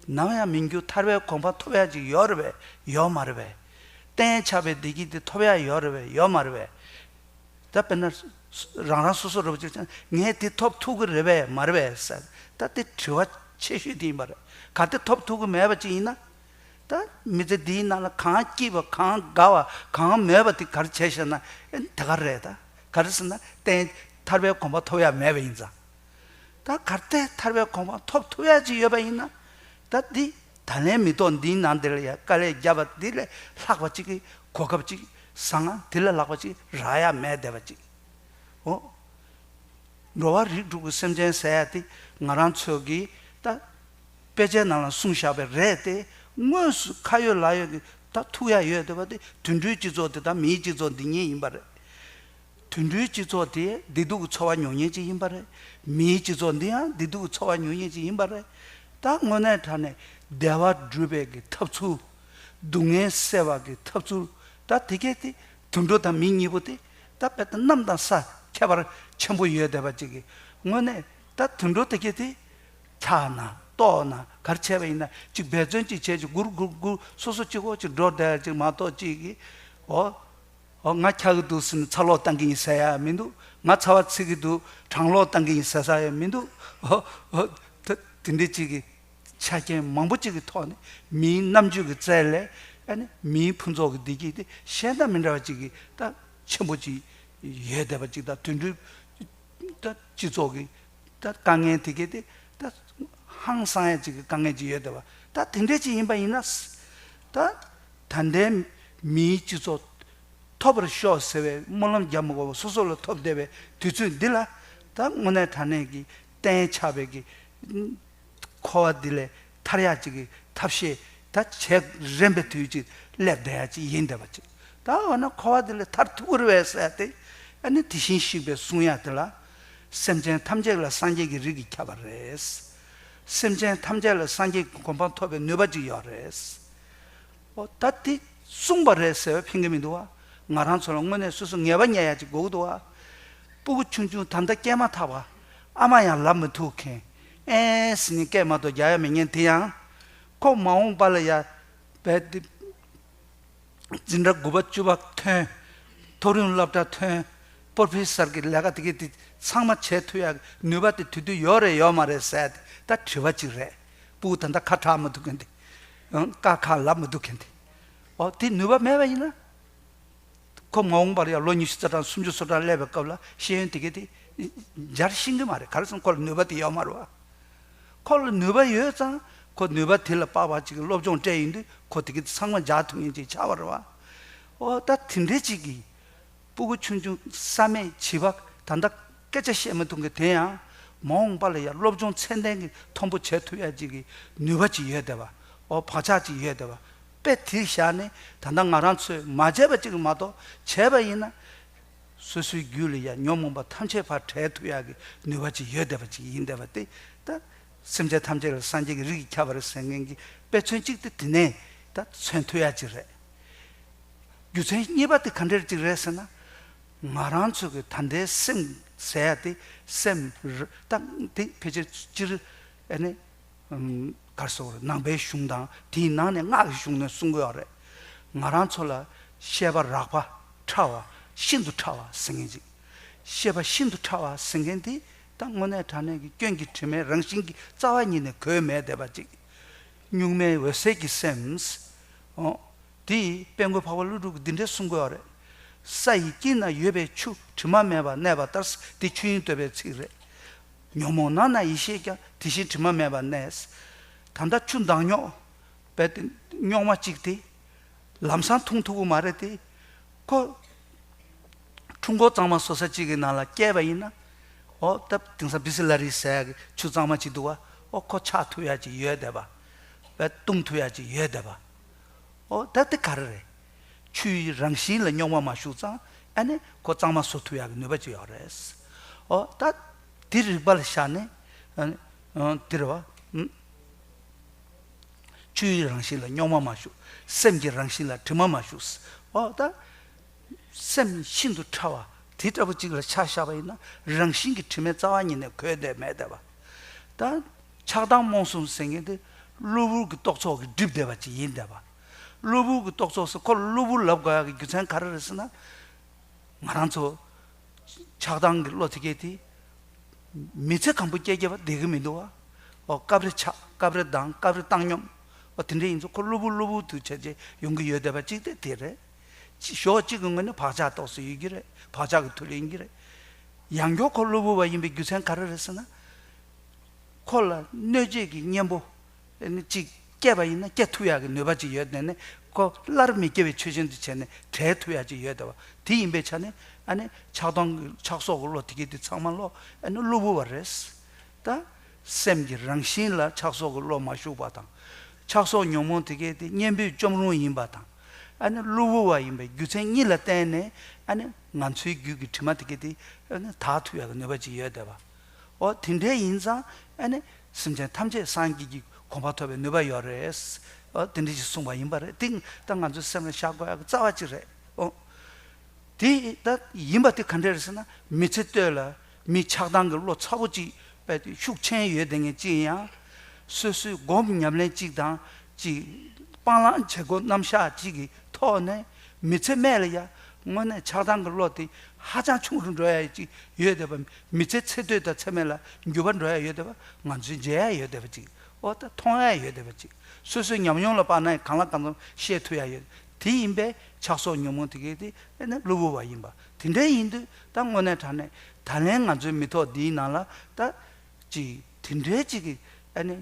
ནམ་ཡང་མི་འགྱུར་ཐར་པའི་གོ་འཕང་ཐོབ་ཡ་ཅིག་ཡོད་རེད་པས། ཡོད་མ་རེད་པས། གཏན་ཆགས་པའི་བདེ་སྐྱིད་དེ་ཐོབ་ཡ་ཡོད་རེད་པས། ཡོད་མ་རེད་པས། ད་དཔེར་ན། རང་རང་སོ་སོ་རེད་པ་ཅིག་ཀྱང་ངས་དེ་ཐོབ་ཐུབ་ཀྱི་རེད་པས་མ་རེད་པས་ཟེར། ད་དེ་དྲི་བ་ཆེ་ཤོས་དེ་ཡིན་པ་རེད། གལ་ཏེ་ཐོབ་ཐུབ་ཀྱི་མེད་པ་ཅིག་ཡིན་ན། ད་མི་ཚེ་འདིའི་ནང་ལ་གང་སྐྱིད་པ་གང་དགའ་བ་གང་མོས་པ་དེ་ག་རེ་བྱས་ཤག་ན། ཨེ་དེ་ག་རེད་ད། ག་རེ་ཟེར་ན་གཏན་ཐར་པའི་གོ་འཕང་ཐོབ་ཡ་མེད་པ་ཡིན་ཙང་། ད་གལ་ཏེ་ཐར་པའི་གོ་འཕང་ཐོབ་ཐུབ་ཡ་ཅིག་ཡོད་པ་ཡིན་ན། ད་འདི་ད་ལན་མི་ཐོག་འདིའི་ནང་འདི་ལ་ཡ་དཀའ་ལས་བརྒྱབ་པ་འདི་ལས་ལྷག་པ་ཅིག་གི་གོ་སྐབས་ཅིག་བཟང་ང་འདི་ལས་ལྷག་པ་ཅིག་རག་ཡ་མེད་བསྡད་པ་ཅིག་འོ། འགྲོ་བ་རིགས་དྲུག་གི་སེམས་ཅན་ཟེར་ཡ་དེ་ང་རང་ཚོ་གིས་ད་དཔེ་ཆའི་ནང་ལ་གསུངས་བཞག་པ་རེད་དེ། དངོས་སུ་ཁ་ཡོད་ལག་ཡོད་ཀྱི་ད་ཐུག་ཡ་ཡོད་བསྡད་པ་དེ་དུད་འགྲོའི་སྤྱི་ཚོགས་དེ་དང་མིའི་སྤྱི་ཚོགས་འདི་གཉིས་ཡིན་པ་རེད། དུད་འགྲོའི་སྤྱི་ཚོགས་དེ་བདེ་སྡུག་གི་ཚོར་བ་མྱོང་མཁན་ཅིག་ཡིན་པ་རེད། མིའི་སྤྱི་ཚོགས་འདི་ཡང་བདེ་སྡུག་གི་ཚོར་བ་མྱོང་མཁན་ཅིག་ཡིན་པ་རེད། ད་དངོས་གནས་དྲང་གནས་བདེ་བ་སྒྲུབ་པའི་གི་ཐབས་ཚུལ། སྡུག་བསྔལ་སེལ་བ་གི་ཐབས་ཚུལ། ད་དེ་གས་དེ་དུད་འགྲོ་དང་མི་གཉིས་པོ་དེ་ད་དཔེ་ད་གནམ་དང་ས་ཁྱད་པར་ཆེན་པོ་ཡོད་བསྡད་པ་ཅིག་གི་དངོས་གནས་ད་དུད་འགྲོ་དེ་གས་དེ་འཁྱག་ན་ལྟོགས་ན་ག་རེ་བྱས་པ་ཡིན་ན་ཅིག་འབད་བརྩོན་ཅིག་བྱས་ཅིག་སྒུར་སྒུར་སྒུར་སོ་སོ་གཅིག་པོ་ཅིག་འགྲོ་བསྡད་ཅིག་མ་གཏོགས་ཅིག་གི་འོ། ཨོ་ང་འཁྱག་གི་འདུག་ཟེར་ནས་ཚ་ལོག་བཏང་གི་ཡིན་ཟེར་ཡ་མི་འདུག་ང་ཚ་བ་ཚིག་གི་འདུག་གྲང་ལོག་བཏང་གི་ཡིན་ཟེར་ས་ཡ་མི་འདུག་ཨོ་ཨོ་ད་དེ་འདྲའི་ཅིག་གི་ཆ་རྐྱེན་མང་པོ་ཅིག་གི་ཐོག་ནས་མིའི་རྣམ་དཔྱོད་ཀྱི་རྩལ་ལས་ཨ་ནི་མིའི་ཕུན་ཚོགས་ཀྱི་བདེ་སྐྱིད་དེ་གཞན་དང་མི་འདྲ་བ་ཅིག་གི་ད་ཆེན་པོ་ཅིག་ཡོད་བསྡད་པ་ཅིག་དང་དུད་འགྲོའི་ད་སྤྱི་ཚོགས་ཀྱི་ད་དཀའ་ངལ་དེ་གས་དེ་ད་ཧང་སང་ཡ་ཅིག་གི་དཀའ་ངལ་ཅིག་ཡོད་བསྡད་པ། ད་དེ་འདྲ་ཅིག་ཡིན་པ་ཡིན་ན། ད་ད་ལྟའི་མིའི་སྤྱི་ཚོགས་ཐོབ་པར་ཤོག་ཟེར་བའི་སྨོན་ལམ་རྒྱབ་མི་དགོས་པར་སོ་སོ་ལ་ཐོབ་བསྡད་པའི་དུས་ཚོད་འདི་ལ་ད་དངོས་གནས་དྲང་གནས་ཀྱི་གཏན་ཆགས་པའི་གི་འཁོར་བ་འདི་ལས་ཐར་ཡག་ཅིག་གི་ཐབས་ཤེས་ད་བྱེད་རན་པའི་དུས་ཅིག་སླེབས་བསྡད་ཡག་ཅིག་ཡིན་བསྡད་པ་ཅིག་ད་འོ་ན་འཁོར་བ་འདི་ལས་ཐར་ཐུབ་ཀྱི་རེད་པས་ཟེར་ཏེ་ཨ་ནི་དེ་བཞིན་གཤེགས་པས་གསུང་ཡག་དེ་ལ་སེམས་ཅན་ཐམས་ཅད་ལ་སངས་རྒྱས་ཀྱི་རིགས་ཀྱིས་ཁྱབ་པ་རེད། སེམས་ཅན་ཐམས་ཅད་ལ་སངས་རྒྱས་ཀྱི་གོ་འཕང་ཐོབ་པའི་ནུས་པ་ཅིག་ཡོད་རེད། ཨོ་ད་དེ་གསུངས་པ་རེད་ཟེར་བས་ཕན་གྱི་མི་འདུག་བ། ང་རང་ཚོ་ལ་དངོས་གནས་སོ་སོ་ངེས་པ་རྙེད་ཡག་ཅིག་དགོས་ཀྱི་འདུག་བ། སྤུ་གུ་ཆུང་ཆུང་ད་ལྟ་སྐྱེས་མ་ཐག་པ་ཨ་མ་ཡང་ལབ་མི་ཐུབ་མཁན། ཨེ་ཟེར་ནས་སྐད་མ་གཏོགས་རྒྱག་ཡ་མེད་མཁན་དེ་ཡང་ཁོ་མ་འོངས་པ་ལ་ཡ་བས་འཛིན་གྲྭ་དགུ་པ་བཅུ་པ་ཐོན། མཐོ་རིམ་སློབ་གྲྭ་ཐོན། པོར་ཕེ་སར་གྱི་ལས་ཀ་དེ་གས་དེ་ཚང་མ་བྱེད་ཐུབ་ཡག་ནུས་པ་དེ་དུས་དུས་ཡོད་རེད་ཡོད་མ་རེད་ཟེར་ད་དྲི་བ་ཅིག་རེད། སྤུ་གུ་ད་ལྟ་ཁ་གྲག་མི་ཐུབ་མཁན་དེ། ཨང་ཀ་ཁ་ལབ་མི་ཐུབ་མཁན་དེ། ཨོ་དེ་ནུས་པ་མེད་པ་ཡིན་ན། ཁོ་མ་འོངས་པར་ཡང་ལོ་ཉི་ཤུ་རྩ་གྲངས་སུམ་ཅུ་སོ་གྲངས་སླེབས་པའི་སྐབས་ལ་ཤེས་ཡོན་དེ་གས་དེ་འཇར་ཤེས་ཀྱི་མ་རེད། ག་རེ་ཟེར་ན་ཁོ་ལ་ནུས་པ་དེ་ཡོད་མ་རེད་བ། ཁོ་ལ་ནུས་པ་ཡོད་ཙང་ཁོ་ནུས་པ་དེ་ལ་དཔག་པ་ཅིག་གི་སློབ་སྦྱོང་སྤྲད་ཡིན་དུས་ཁོ་དེ་གི་ཚང་མ་འཇགས་ཐུབ་མཁན་ཅིག་ཆགས་པ་རེད་བ། ཨོ་ད་དེ་འདྲའི་ཅིག་གི་སྤུ་གུ་ཆུང་ཆུང་བསམ་མེད་བྱིས་པ་ད་ལྟ་སྐད་ཆ་བཤད་མི་ཐུབ་མཁན་དེ་ཡང་མ་འོངས་པ་ལ་ཡང་སློབ་སྦྱོང་ཚད་ལྡན་གྱི་མཐོན་པོ་བྱེད་ཐུབ་ཡ་ཅིག་གི་ནུས་པ་ཅིག་ཡོད་བསྡད་པ། ཨོ་བག་ཆགས་ཅིག་ཡོད་བསྡད་པ། དཔེ་དེ་བཞག་ནས་ད་ལྟ་ང་རང་ཚོས་མ་བྱས་པ་ཅིག་མ་གཏོགས་བྱས་པ་ཡིན་ན། སོ་སོའི་རྒྱུད་ལ་ཡང་ཉོན་མོངས་པ་ཐམས་ཅད་ཕར་བྲལ་ཐུབ་ཡག་གི་ནུས་པ་ཅིག་ཡོད་བསྡད་པ་ཅིག་ཡིན་བསྡད་པ་དེ་ད་སེམས་ཅན་ཐམས་ཅད་ལ་སངས་རྒྱས་ཀྱི་རིགས་ཀྱིས་ཁྱབ་པ་རེད་ཟེར་མཁན་གྱི་དཔེ་མཚོན་གཅིག་དེ་དེ་ནས་ད་མཚོན་ཐུབ་ཡག་ཅིག་རེད། རྒྱུ་མཚན་གཉིས་པ་དེ་ག་འདྲ་ཅིག་རེད་ཟེར་ན། ང་རང་ཚོ་གི་ད་ལྟའི་སེམས་ཟེར་ཡག་དེ་སེམས་ར་ད་དེ་ཕལ་ཆེར་སྤྱིར་ཨ་ནི། ཨམ། ག་རེ་ཟེར་དགོས་རེད། ནང་པའི་གཞུང་དང་དེའི་ནང་ནས་སྔགས་ཀྱི་གཞུང་ནས་གསུང་གི་ཡོད་རེད། ང་རང་ཚོ་ལ་ཤེས་པ་རགས་པ་ཕྲ་བ་ཤིན་ཏུ་ཕྲ་བ་ཟེར་མཁན་ཅིག་ཤེས་པ་ཤིན་ཏུ་ཕྲ་བ་ཟེར་མཁན་དེ་ད་དངོས་གནས་དྲང་གནས་ཀྱི་སྐྱོན་གྱི་དྲི་མའི་རང་བཞིན་གྱི་རྩ་བ་ཉིད་ནས་གོས་མེད་བསྡད་པ་ཅིག་གཉུག་མའི་འོད་གསལ་གྱི་སེམས། འོ། དེ་ཡིས་དཔལ་མགོན་འཕགས་པ་ཀླུ་སྒྲུབ་ཀྱིས་འདི་འདྲའི་གསུང་གི་ཡོད་རེད། ས་ཡི་དཀྱིལ་ན་ཡོད་པའི་ཆུ་དྲི་མ་མེད་པར་གནས་པ་ལྟར། འདི་ཆོས་དབྱིངས་བསྟོད་པའི་ཚིག་རེད། ཉོན་མོངས་ནང་ན་ཡེ་ཤེས་ཀྱང་། དེ་བཞིན་དྲི་མ་མེད་པར་གནས། ད་ལྟ་ཆུ་འདང་རྙོག་པའི་རྙོག་མ་གཅིག་དེ་ལམ་སང་འཐུང་ཐུབ་ཀྱི་མ་རེད་དེ། ཁོ་ཁྲུང་ཁོག་གཙང་མ་བཟོ་ས་གཅིག་གི་ནང་ལ་བསྐྱལ་བ་ཡིན་ན། ཨོ་ད་དེང་སང་བི་སི་ལ་རི་ཟེར་ཡག་གི་ཆུ་གཙང་མ་གཅིག་འདུག་བ། ཨོ་ཁོ་ཆགས་ཐུབ་ཡག་ཅིག་ཡོད་བསྡད་པ། བཏུང་ཐུབ་ཡག་ཅིག་ཡོད་བསྡད་པ། ཨོ་ད་དེ་ག་རེ་རེད། ཆུའི་རང་བཞིན་ལ་རྙོག་མ་མ་ཞུགས་ཙང་ཨ་ནི་ཁོ་གཙང་མ་བཟོ་ཐུབ་ཡག་གི་ནུས་པ་ཅིག་ཡོད་རེད། ཨོ་ད་དེ་རིགས་པ་ལ་བཞག་ནས་ཨ་ནི་ཨ་དེ་རེད་བ། ཨུམ། ཆུའི་རང་བཞིན་ལ་རྙོག་མ་མ་ཞུགས། སེམས་ཀྱི་རང་བཞིན་ལ་དྲི་མ་མ་ཞུགས། ཨོ་ད། སེམས་ཤིན་ཏུ་ཕྲ་བ་དེ་ལྟ་བུ་ཅིག་ལ་ཆ་བཞག་པ་ཡིན་ན་རང་བཞིན་གྱི་དྲི་མའི་རྩ་བ་ཉིད་ནས་གོས་བསྡད་མེད་བསྡད་པ། ད་ཆགས་སྡང་རྨོངས་གསུམ་ཟེར་མཁན་དེ་ གློ་བུར་གྱི་རྟོག་ཚོགས་ཀྱིས་བསྒྲིབས་བསྡད་པ་ཅིག་ཡིན་བསྡད་པ། གློ་བུར་གྱི་རྟོག་ཚོགས་སུ་ཁོ་གློ་བུར་ལབ་དགོས་ཡག་གི་རྒྱུ་མཚན་ག་རེ་རེད་ཟེར་ན། ང་རང་ཚོ་ཆགས་སྡང་གི་བློ་དེ་གས་དེ་མི་ཚེ་གང་པོ་སྐྱེལ་སྐྱེལ་བ་བསྡད་ཀྱི་མི་འདུག་བ། ཨོ་སྐབས་རེ་ཆགས། སྐབས་རེ་སྡང་། སྐབས་རེ་བཏང་སྙོམས། ཨོ་དེ་འདྲ་ཡིན་ཙང་ཁོ་གློ་བུར་གློ་བུར་དུ་བྱས་རྗེས་ཡོང་གི་ཡོད་བསྡད་པ་གཅིག་དེ་དེ་རེད། ཅི་ཞོགས་གཅིག་གི་ངོས་ནས་བག་ཆགས་རྟོགས་སུ་ཡོད་ཀྱི་རེད། བག་ཆགས་ཀྱི་མཐུ་ལས་ཡིན་གྱི་རེད། ཡང་སྐྱར་ཁོ་གློ་བུར་བ་ཡིན་པའི་རྒྱུ་མཚན་ག་རེ་རེད་ཟེར་ན། ཁོ་ལ་གནོད་བྱེད་ཀྱི་གཉེན་པོ་ཨ་ནི་གཅིག་སྐྱེས་པ་ཡིན་ན་སྐྱེ་ཐུབ་ཡག་གི་ནུས་པ་ཅིག་ཡོད་དེ་ནས་ཁོ་སླར་མི་སྐྱེ་བའི་ཆོས་ཅན་དུ་བྱས་ནས་བྲལ་ཐུབ་ཡག་ཅིག་ཡོད་བསྡད་པ་དེ་ཡིན་པའི་ཆ་ནས། ཨ་ནི་ཆགས་སྡང་གི་ཆགས་སོགས་ཀྱི་བློ་དེ་གས་དེ་ཚང་མ་ལོ་ཨ་ནི་གློ་བུར་བ་རེད། ད་སེམས་ཀྱི་རང་བཞིན་ལ་ཆགས་སོགས་ཀྱི་བློ་མ་ཞུགས་པ་དང་། ཆགས་སོགས་ཉོན་མོངས་དེ་གས་དེ་གཉེན་པོའི་བཅོམ་རུང་ཡིན་པ་དང་། ཨ་ནི་གློ་བུར་བ་ཡིན་པའི་རྒྱུ་མཚན་གཉིས་ལ་བརྟེན་ནས་ཨ་ནི་ང་ཚོའི་རྒྱུད་ཀྱི་དྲི་མ་དེ་གས་དེ་ཨ་ནི་དག་ཐུབ་ཡག་གི་ནུས་པ་ཅིག་ཡོད་བསྡད་པ། འོ་དེ་འདྲའི་ཡིན་ཙང་ཨ་ནི་སེམས་ཅན་ཐམས་ཅད་སངས་རྒྱས་ཀྱི་གོ་འཕང་ཐོབ་པའི་ནུས་པ་ཡོད་རེད། འོ་དེ་འདྲ་ཞིག་གསུངས་པ་ཡིན་པ་རེད། དེ་ད་ང་ཚོའི་སེམས་ལ་བཞག་དགོས་ཡག་གི་རྩ་བ་གཅིག་རེད། འོ་དེ་ད་ཡིན་པ་དེ་ག་འདྲ་རེད་ཟེར་ན། མི་ཚེ་སྟོད་ལ་མི་ཆགས་སྡང་གི་བློ་ཚ་པོ་གཅིག་དཔེ་དེ་ཤུགས་ཆེན་ཡོད་བསྡད་མཁན་གཅིག་ཡིན་ཡང་། སོ་སོའི་སྒོམ་ཉམས་ལེན་གཅིག་དང་གཅིག་སྤང་བླང་བྱེད་སྒོ་རྣམ་གཞག་གཅིག་གི་ཐོག་ནས་མི་ཚེ་སྨད་ལ་ཡ་དངོས་གནས་ཆགས་སྡང་གི་བློ་དེ་ཧ་ཅང་ཆུང་རུ་འགྲོ་ཡ་ཅིག་ཡོད་བསྡད་པ། མི་ཚེ་ཚེ་སྟོད་དང་ཚེ་སྨད་ལ་འགྱུར་བ་འགྲོ་ཡ་ཡོད་བསྡད་པ་ང་ཚོས་མཇལ་ཡ་ཡོད་བསྡད་པ་ཅིག་འོ་ད་མཐོང་ཡ་ཡོད་བསྡད་པ་ཅིག་སོ་སོའི་ཉམས་མྱོང་ལ་དཔག་ན་གང་ལ་གང་འཚམ་ཤེས་ཐུབ་ཡ་ཡོད། དེ་ཡིན་པས་ཆགས་སོགས་ཉོན་མོངས་དེ་གས་དེ་ཨ་ནི་གློ་བུར་བ་ཡིན་པ་དེ་འདྲ་ཡིན་དུས། ད་དངོས་གནས་དྲང་གནས་ད་ལན་ང་ཚོའི་མི་ཐོག་འདིའི་ནང་ལ་ད་ཅིག་དེ་འདྲའི་ཅིག་གི་ཨ་ནི་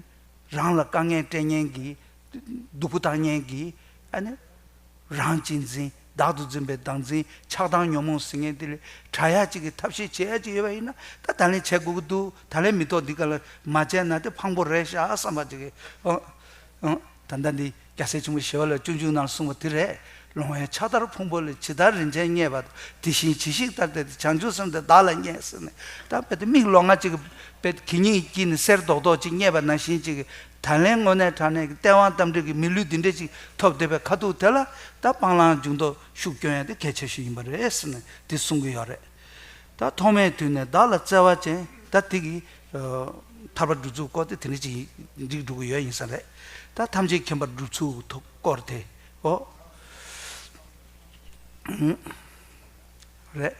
རང་ལ་དཀའ་ངལ་སྤྲད་མཁན་གྱི་སྡུག་པོ་བཏང་མཁན་གྱི་ཨ་ནི་རང་གཅེས་འཛིན། བདག་ཏུ་འཛིན་པའི་བདག་འཛིན། ཆགས་སྡང་ཉོན་མོངས་ཟེར་མཁན་དེ་ལས་དྲག་ཡག་ཅིག་གི་ཐབས་ཤེས་བྱེད་ཡག་ཅིག་ཡོད་པ་ཡིན་ན་ད་ད་ལན་བྱེད་དགོས་ཀྱི་འདུག་ད་ལན་མི་ཐོག་འདི་ག་ལ་མ་བྱས་ན་དེ་ཕངས་པོ་རེད་ཤག་བསམ་པ་ཅིག་གི་ཨོ། ཨང་། ད་ལྟ་འདི་རྒྱལ་སྲས་ཆེན་པོ་ཞི་བ་ལྷས་སྤྱོད་འཇུག་ནང་གསུངས་པ་དེ་རེད། ལོང་བས་ཕྱག་དར་ཕུང་པོ་ལས། ཇི་ལྟར་རིན་ཆེན་རྙེད་པ་དང་། དེ་བཞིན་ཇི་ཞིག་ལྟར་ཏེ། བྱང་ཆུབ་སེམས་དེ་བདག་ལ་རྙེད་ཟེར་ནས། ད་དཔེ་དེ་མིག་ལོང་བ་ཅིག་དཔེ་གད་སྙིགས་ཀྱིས་ནི་གསེར་རྡོག་རྡོག་ཅིག་རྙེད་པ་ནང་བཞིན་ཅིག་ད་ལན་དངོས་གནས་དྲང་གནས་ཀྱི་སྟེས་དབང་རྟ་མགྲིན་གྱི་མི་ལུས་འདི་འདྲ་ཅིག་ཐོབ་བསྡད་པའི་ཁ་ཐུག་དེ་ལ་ད་སྤང་བླང་འཇུག་ལྡོག་ཤུགས་སྐྱོན་ཡ་དེ་གལ་ཆེ་ཤོས་ཡིན་པ་རེད་ཟེར་ནས་དེ་གསུང་གི་ཡོད་རེད། ད་ཐོག་མའི་དུས་ནས་བདག་ལ་བརྩེ་བ་ཅན། ད་དེ་གི་ཐར་པ་སྒྲུབ་ཚུལ་སྐོར་དེ་དེ་འདྲ་ཅིག་འགྲིག་འགྲོ་གི་ཡོད་ཡིན་ས་རེད། ད་ཐམས་ཅད་མཁྱེན་པར་སྒྲུབ་ཚུལ་སྐོར་དེ། ཨོ། རེད།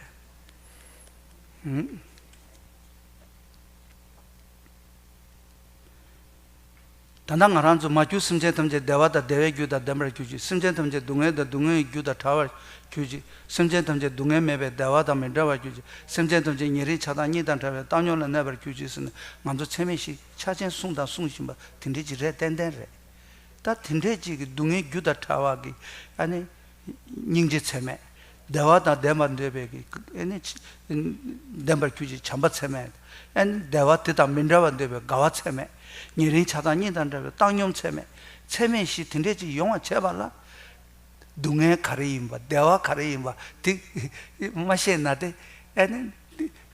ད་ལྟ་ང་རང་ཚོ་མ་གྱུར་སེམས་ཅན་ཐམས་ཅད་བདེ་བ་དང་བདེ་བའི་རྒྱུ་དང་ལྡན་པར་གྱུར་ཅིག་སེམས་ཅན་ཐམས་ཅད་སྡུག་བསྔལ་དང་སྡུག་བསྔལ་གྱི་རྒྱུ་དང་བྲལ་བར་གྱུར་ཅིག་སེམས་ཅན་ཐམས་ཅད་སྡུག་བསྔལ་མེད་པའི་བདེ་བ་དང་མི་འབྲལ་བར་གྱུར་ཅིག་སེམས་ཅན་ཐམས་ཅད་ཉེ་རིང་ཆགས་སྡང་གཉིས་དང་བྲལ་བའི་བཏང་སྙོམས་ལ་གནས་པར་གྱུར་ཅིག་ཟེར་ནས་ང་ཚོ་ཚད་མེད་བཞི་ཕྱག་ཆེན་གསུངས་དང་གསུང་བཞིན་པ་དེ་འདྲ་ཅིག་རེད། ཏན་ཏན་རེད། ད་དེ་འདྲས་ཅིག་གི་སྡུག་བསྔལ་རྒྱུ་དང་བྲལ་བ་གི་ཨ་ནི་སྙིང་རྗེ་ཚད་མེད། བདེ་བ་དང་ལྡན་པར་འདོད་པའི་གི་ཨ་ནི་ལྡན་པར་གྱུར་ཅིག་བྱམས་པ་ཚད་མེད། ཨ་ནི་བདེ་བ་དེ་དང་མི་འབྲལ་བར་འདོད་པའི་དགའ་བ་ཚད་མེད། ཉེ་རིང་ཆགས་སྡང་གཉིས་དང་བྲལ་བའི་བཏང་སྙོམས་ཚད་མེད། ཚད་མེད་བཞི་དེ་འདྲས་ཅིག་ཡོང་བར་བྱེད་པ་ལ། སྡུག་བསྔལ་ག་རེ་ཡིན་པ་བདེ་བ་ག་རེ་ཡིན་པ་དེ་མ་ཤེས་ན་དེ་ཨ་ནི་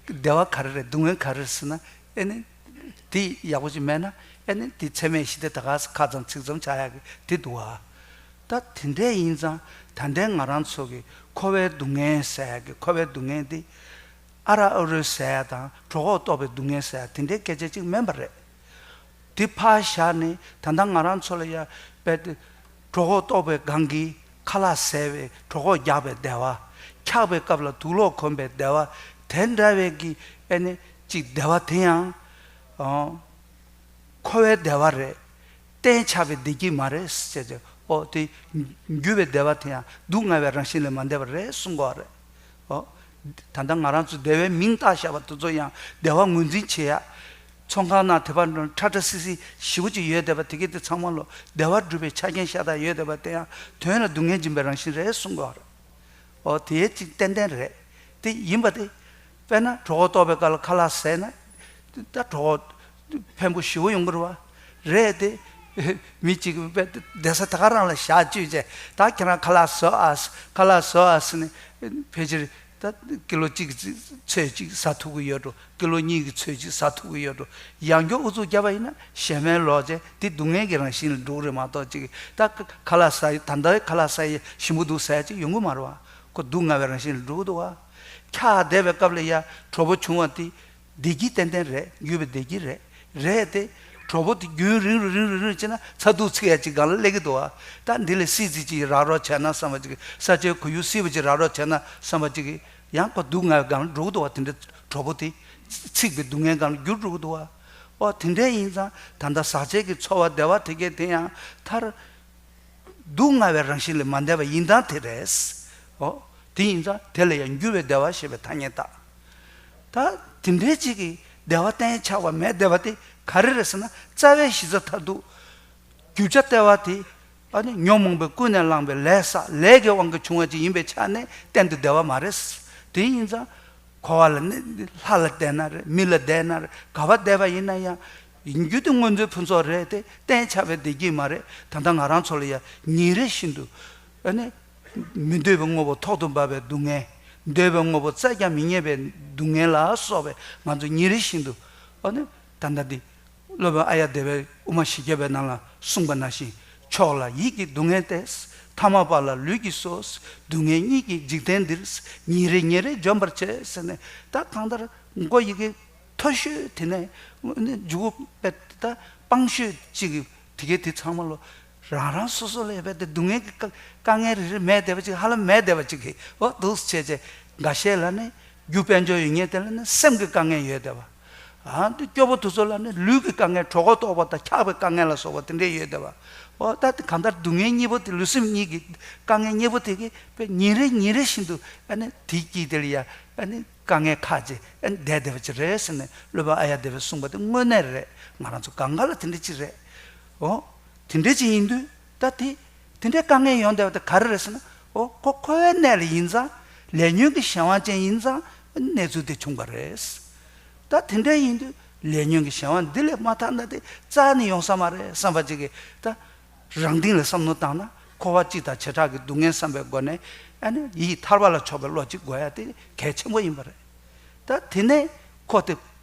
བདེ་བ་ག་རེ་རེད་སྡུག་བསྔལ་ག་རེ་རེད་ཟེར་ན་ཨ་ནི་དེ་ཡག་པོ་ཅིག་མེད་ན་ཨ་ནི་དེ་ཚད་མེད་བཞི་དེ་ད་ག་ས་ཁ་ཙམ་ཚིག་ཙམ་ཆགས་ཡག་གི་དེ་འདུག་ཨ། ད་དེ་འདྲས་ཡིན་ཙང་ད་ལྟའི་ང་རང་ཚོ་གི་འཁོར་བའི་སྡུག་བསྔལ་ཟེར་ཡག་གི་འཁོར་བའི་སྡུག་བསྔལ་དེ་ཨ་ར་ཨ་རོ་ཟེར་ཡག་དང་གྲོད་ཁོག་ལྟོགས་པའི་སྡུག་བསྔལ་ཟེར་ཡག་དེ་འདྲའི་སྐད་ཆ་ཅིག་མིན་པ་རེད། དེ་ཕར་བཞག་ནས་ད་ལྟ་ང་རང་ཚོ་ལ་ཡ་དཔེ་དེ་གྲོད་ཁོག་ལྟོགས་པའི་སྒང་གི་ཁ་ལག་ཟས་པའི་གྲོད་ཁོག་རྒྱགས་པའི་བདེ་བ། འཁྱག་པའི་སྐབས་ལ་དུག་ལོག་གོན་པའི་བདེ་བ། དེ་འདྲ་བའི་གི་ཨ་ནི་ཅིག་བདེ་བ་དེ་ཡང་ཨང་འཁོར་བའི་བདེ་བ་རེད། གཏན་ཆགས་པའི་བདེ་སྐྱིད་མ་རེད་ཟེར་ཏེ་ཨོ་དེ་འགྱུར་བའི་བདེ་བ་དེ་ཡང་སྡུག་བསྔལ་བའི་རང་བཞིན་ལས་མ་འདས་པ་རེད་གསུང་གི་ཡོད་རེད། ཨོ། ད་ལྟ་ང་རང་ཚོ་བདེ་བའི་མིང་བཏགས་བཞག་པ་དེ་ཚོ་ཡང་བདེ་བ་ངོས་འཛིན་བྱེད་ཡ། ཚོང་ཁང་ནང་དེ་བར་འགྲོ་ཁྲ་ཁྲ་སིལ་སིལ་ཞེ་པོ་ཅིག་ཡོད་བསྡད་པ་དེ་གས་དེ་ཚང་མ་ལོ་བདེ་བ་སྒྲུབ་པའི་ཆ་རྐྱེན་ཤ་སྟག་ཡོད་བསྡད་པ་དེ་ཡང་དོན་ལ་སྡུག་བསྔལ་འབྱིན་པའི་རང་བཞིན་རེད་གསུང་གི་ཡོད་རེད། ཨོ་དེ་ཅིག་ཏན་ཏན་རེད། དེ་ཡིན་པ་དེ། དཔེར་ན་གྲོད་ཁོག་ལྟོགས་པའི་སྐབས་ལ་ཁ་ལག་ཟས་ན། ད་གྲོད་ཁོག་ཕན་པོ་ཞེ་པོ་ཡོང་གི་རེད་བ། རེད་དེ། མི་གཅིག་གིས་དཔེ་བསྡད་ས་ད་ག་རང་ལ་ཞག་བཅུ་བྱས་ད་ཁྱེད་རང་ཁ་ལག་ཟོས་ཨ། ཁ་ལག་ཟོས་ཨ་ཟེར་ནས་ཕལ་ཆེར་ད་ཀི་ལོ་གཅིག་ཚོད་གཅིག་ཟ་ཐུབ་ཀྱི་ཡོད་འགྲོ། ཀི་ལོ་གཉིས་ཀྱི་ཚོད་གཅིག་ཟ་ཐུབ་ཀྱི་ཡོད་འགྲོ། ཡང་བསྐྱར་ཨུ་ཚུགས་བརྒྱབ་པ་ཡིན་ན་གཞན་མའི་ལོག་བྱས་དེ་སྡུག་བསྔལ་གྱི་རང་བཞིན་ལ་འགྲོ་གི་རེད་མ་གཏོགས་གཅིག་ད་ཁ་ལག་ཟ་ཡི་ད་ལྟ་ཁ་ལག་ཟ་ཡི་ཞིམ་པོ་འདུག་ཟ་ཡ་གཅིག་ཡོང་གི་མ་རེད་བ། ཁོ་སྡུག་བསྔལ་བའི་རང་བཞིན་ལ་འགྲོ་གི་འདུག་བ། འཁྱག་བསྡད་པའི་སྐབས་ལ་ཡ་གྲོད་པ་བྱུང་བ་དེ། བདེ་སྐྱིད་ཏན་ཏན་རེད། འགྱུར་བའི་བདེ་སྐྱིད་རེད། རེད་དེ། གྲོགས་པོ་དེ་རྒྱུན་རིང་རུ་རིང་རུ་རིང་རུ་བྱས་ན་ཚ་གདུག་ཚིག་ཡ་ཅིག་སྒང་ལ་སླེབས་ཀྱི་འདུག་བ། ད་འདི་ལས་སྲིད་རྩེ་ཅིག་རག་རོགས་བྱས་ན་བསམ་པ་ཅིག་ས་ཆའི་ཁོར་ཡུག་བསིལ་བ་ཅིག་རག་རོགས་བྱས་ན་བསམ་པ་ཅིག་ཡང་ཁོ་སྡུག་བསྔལ་སྒང་ལ་འགྲོ་གི་འདུག་བ། དེ་འདྲའི་གྲོགས་པོ་དེ་ཚིག་པའི་སྡུག་བསྔལ་སྒང་ལ་འགྱུར་འགྲོ་གི་འདུག་བ། ཨོ་དེ་འདྲ་ཡིན་ཙང་ད་ལྟ་ཟག་བཅས་ཀྱི་ཚོར་བ་བདེ་བ་དེ་གས་དེ་ཡང་མཐར་སྡུག་བསྔལ་བའི་རང་བཞིན་ལས་མ་འདས་པ་ཡིན་སྟངས་དེ་རེད། ཨོ་དེ་ཡིན་ཙང་དེ་ལ་ཡང་འགྱུར་བའི་བདེ་བ་ཞེས་པའི་ཐ་སྙད་བཏགས། ད་དེ་འདྲའི་ཅིག་གི་བདེ་བ་གཏན་ཆགས་པ་མེད་བསྡད་པ་དེ་ག་རེ་རེད་ཟེར་ན་རྩ་བའི་གཞི་རྩ་མཐར་ཐུག་རྒྱུ་ཆ་ལྟེ་བ་དེ་ཨ་ནི་ཉོན་མོངས་པས་ཀུན་ནས་བསླངས་པའི་ལས་བསགས་ལས་ཀྱི་དབང་གིས་བྱུང་བ་ཅིག་ཡིན་པའི་ཆ་ནས་གཏན་དུ་བདེ་བ་མ་རེད། དེ་ཡིན་ཙང་འཁོར་བ་ལ་ནི་ལྷ་ལ་བསྡད་ན་རེད། མི་ལ་བསྡད་ན་རེད། ག་བ་བསྡད་པ་ཡིན་ན་ཡང་ཡིན་རྒྱུ་དེ་མངོན་མཐོའི་ཕུན་ཚོགས་རེད་དེ། གཏན་ཆགས་པའི་བདེ་སྐྱིད་མ་རེད། ད་ལྟ་ང་རང་ཚོ་ལ་ཡང་ཉིན་རེ་བཞིན་དུ་ཨ་ནི་མི་འདོད་པའི་དངོས་པོ་ཐོག་ཏུ་འབབ་པའི་སྡུག་བསྔལ། འདོད་པའི་དངོས་པོ་བཙལ་ཀྱང་མི་རྙེད་པའི་སྡུག་བསྔལ་ལ་སོགས་པའི་ང་ཚོ་ཉིན་རེ་བཞིན་དུ་ཨ་ནི་ད་ལྟ་འདི་སློབ་དཔོན་ཨཱརྱ་དེ་བས་དབུ་མ་བཞི་བརྒྱ་པའི་ནང་ལ་གསུངས་པ་ནང་བཞིན། མཆོག་ལ་ཡིད་ཀྱི་སྡུག་བསྔལ་ཏེ། ཐ་མལ་པ་ལ་ལུས་ཀྱི་སོ། སྡུག་བསྔལ་གཉིས་ཀྱི་འཇིག་རྟེན་འདིར། ཉིན་རེ་ཉིན་རེ་འཇོམས་པར་བྱེད་ཟེར་ནས། ད་གང་ལྟར་མགོ་ཡི་གེ་མཐོ་ཤོས་དེ་ནས་མཇུག་གུ་པའི་ད་སྤང་ཤོས་གཅིག་གི་དེ་གའི་དེ་ཚང་མ་ལོ། རང་རང་སོ་སོ་ལ་ཡོད་པའི་དེ་སྡུག་བསྔལ་གྱི་དཀའ་དཀའ་ངལ་རེ་རེ་མེད་བསྡད་པ་ཅིག་ཧ་ལམ་མེད་བསྡད་པ་ཅིག་གིས་འོ་འདུག་སེ་བྱས་བྱས་འགའ་ཤས་ལ་ནི་རྒྱུ་དཔལ་འབྱོར་ཡོད་མཁན་དེ་ལ་ནི་སེམས་ཀྱི་དཀའ་ངལ་ཡོད་བསྡད་པ། ཨ་འདི་སྐྱོ་པོ་དེ་ཚོ་ལ་ནི་ལུས་ཀྱི་དཀའ་ངལ་གྲོད་ཁོག་ལྟོགས་པ་དང་འཁྱགས་པའི་དཀའ་ངལ་ལ་སོགས་པ་དེ་འདྲས་ཡོད་བསྡད་པ། འོ་ད་དེ་གང་ལྟར་སྡུག་བསྔལ་གཉིས་པོ་དེ་ལུས་སེམས་གཉིས་ཀྱི་དཀའ་ངལ་གཉིས་པོ་དེ་གིས་དཔེ་ཉིན་རེ་ཉིན་རེ་བཞིན་དུ་ཨ་ནི་དེའི་དཀྱིལ་དེ་ལ་ཡ་ཨ་ནི་དཀའ་ངལ་ཁག་ཅིག་ཨ་ནི་བསྡད་བསྡད་པ་ཅིག་རེད་ཟེར་ནས་སློབ་དཔོན་ཨཱརྱ་དེ་བས་གསུངས་པ་དེ་དངོས་གནས་རེད། ང་རང་ཚོ་གང་ག་ལ་དེ་འདྲ་ཅིག་རེད། འོ། དེ་འདྲ་ཅིག་ཡིན་དུས་ད་དེ་དེ་འདྲའི་དཀའ་ངལ་ཡོང་བསྡད་པ་དེ་ག་རེ་རེད་ཟེར་ན། འོ་ཁོ་འཁོར་བའི་གནས་ལ་ཡིན་ཙང་ལས་ཉོན་གྱི་གཞན་དབང་ཅན་ཡིན་ཙང་གནས་ཚུལ་དེ་བྱུང་བ་རེད། ད་དེ་འདྲ་ཡིན་དུས་ལས་ཉོན་གྱི་གཞན་དབང་འདི་ལས་མ་ཐར་ན་དེ་རྩ་ནས་ཡོང་ས་མ་རེད་བསམ་པ་ཅིག་གིས་ད། རང་སྟེང་ལ་བསམ་བློ་བཏང་ན་འཁོར་བ་སྤྱི་དང་བྱེ་བྲག་གི་སྡུག་བསྔལ་བསམ་པའི་སྒོ་ནས་ཨ་ནི་ཡིད་ཐར་པ་ལ་ཕྱོགས་པའི་བློ་གཅིག་དགོས་ཡ་དེ་གལ་ཆེན་པོ་ཡིན་པ་རེད། ད་དེ་ནས་ཁོ་དེ་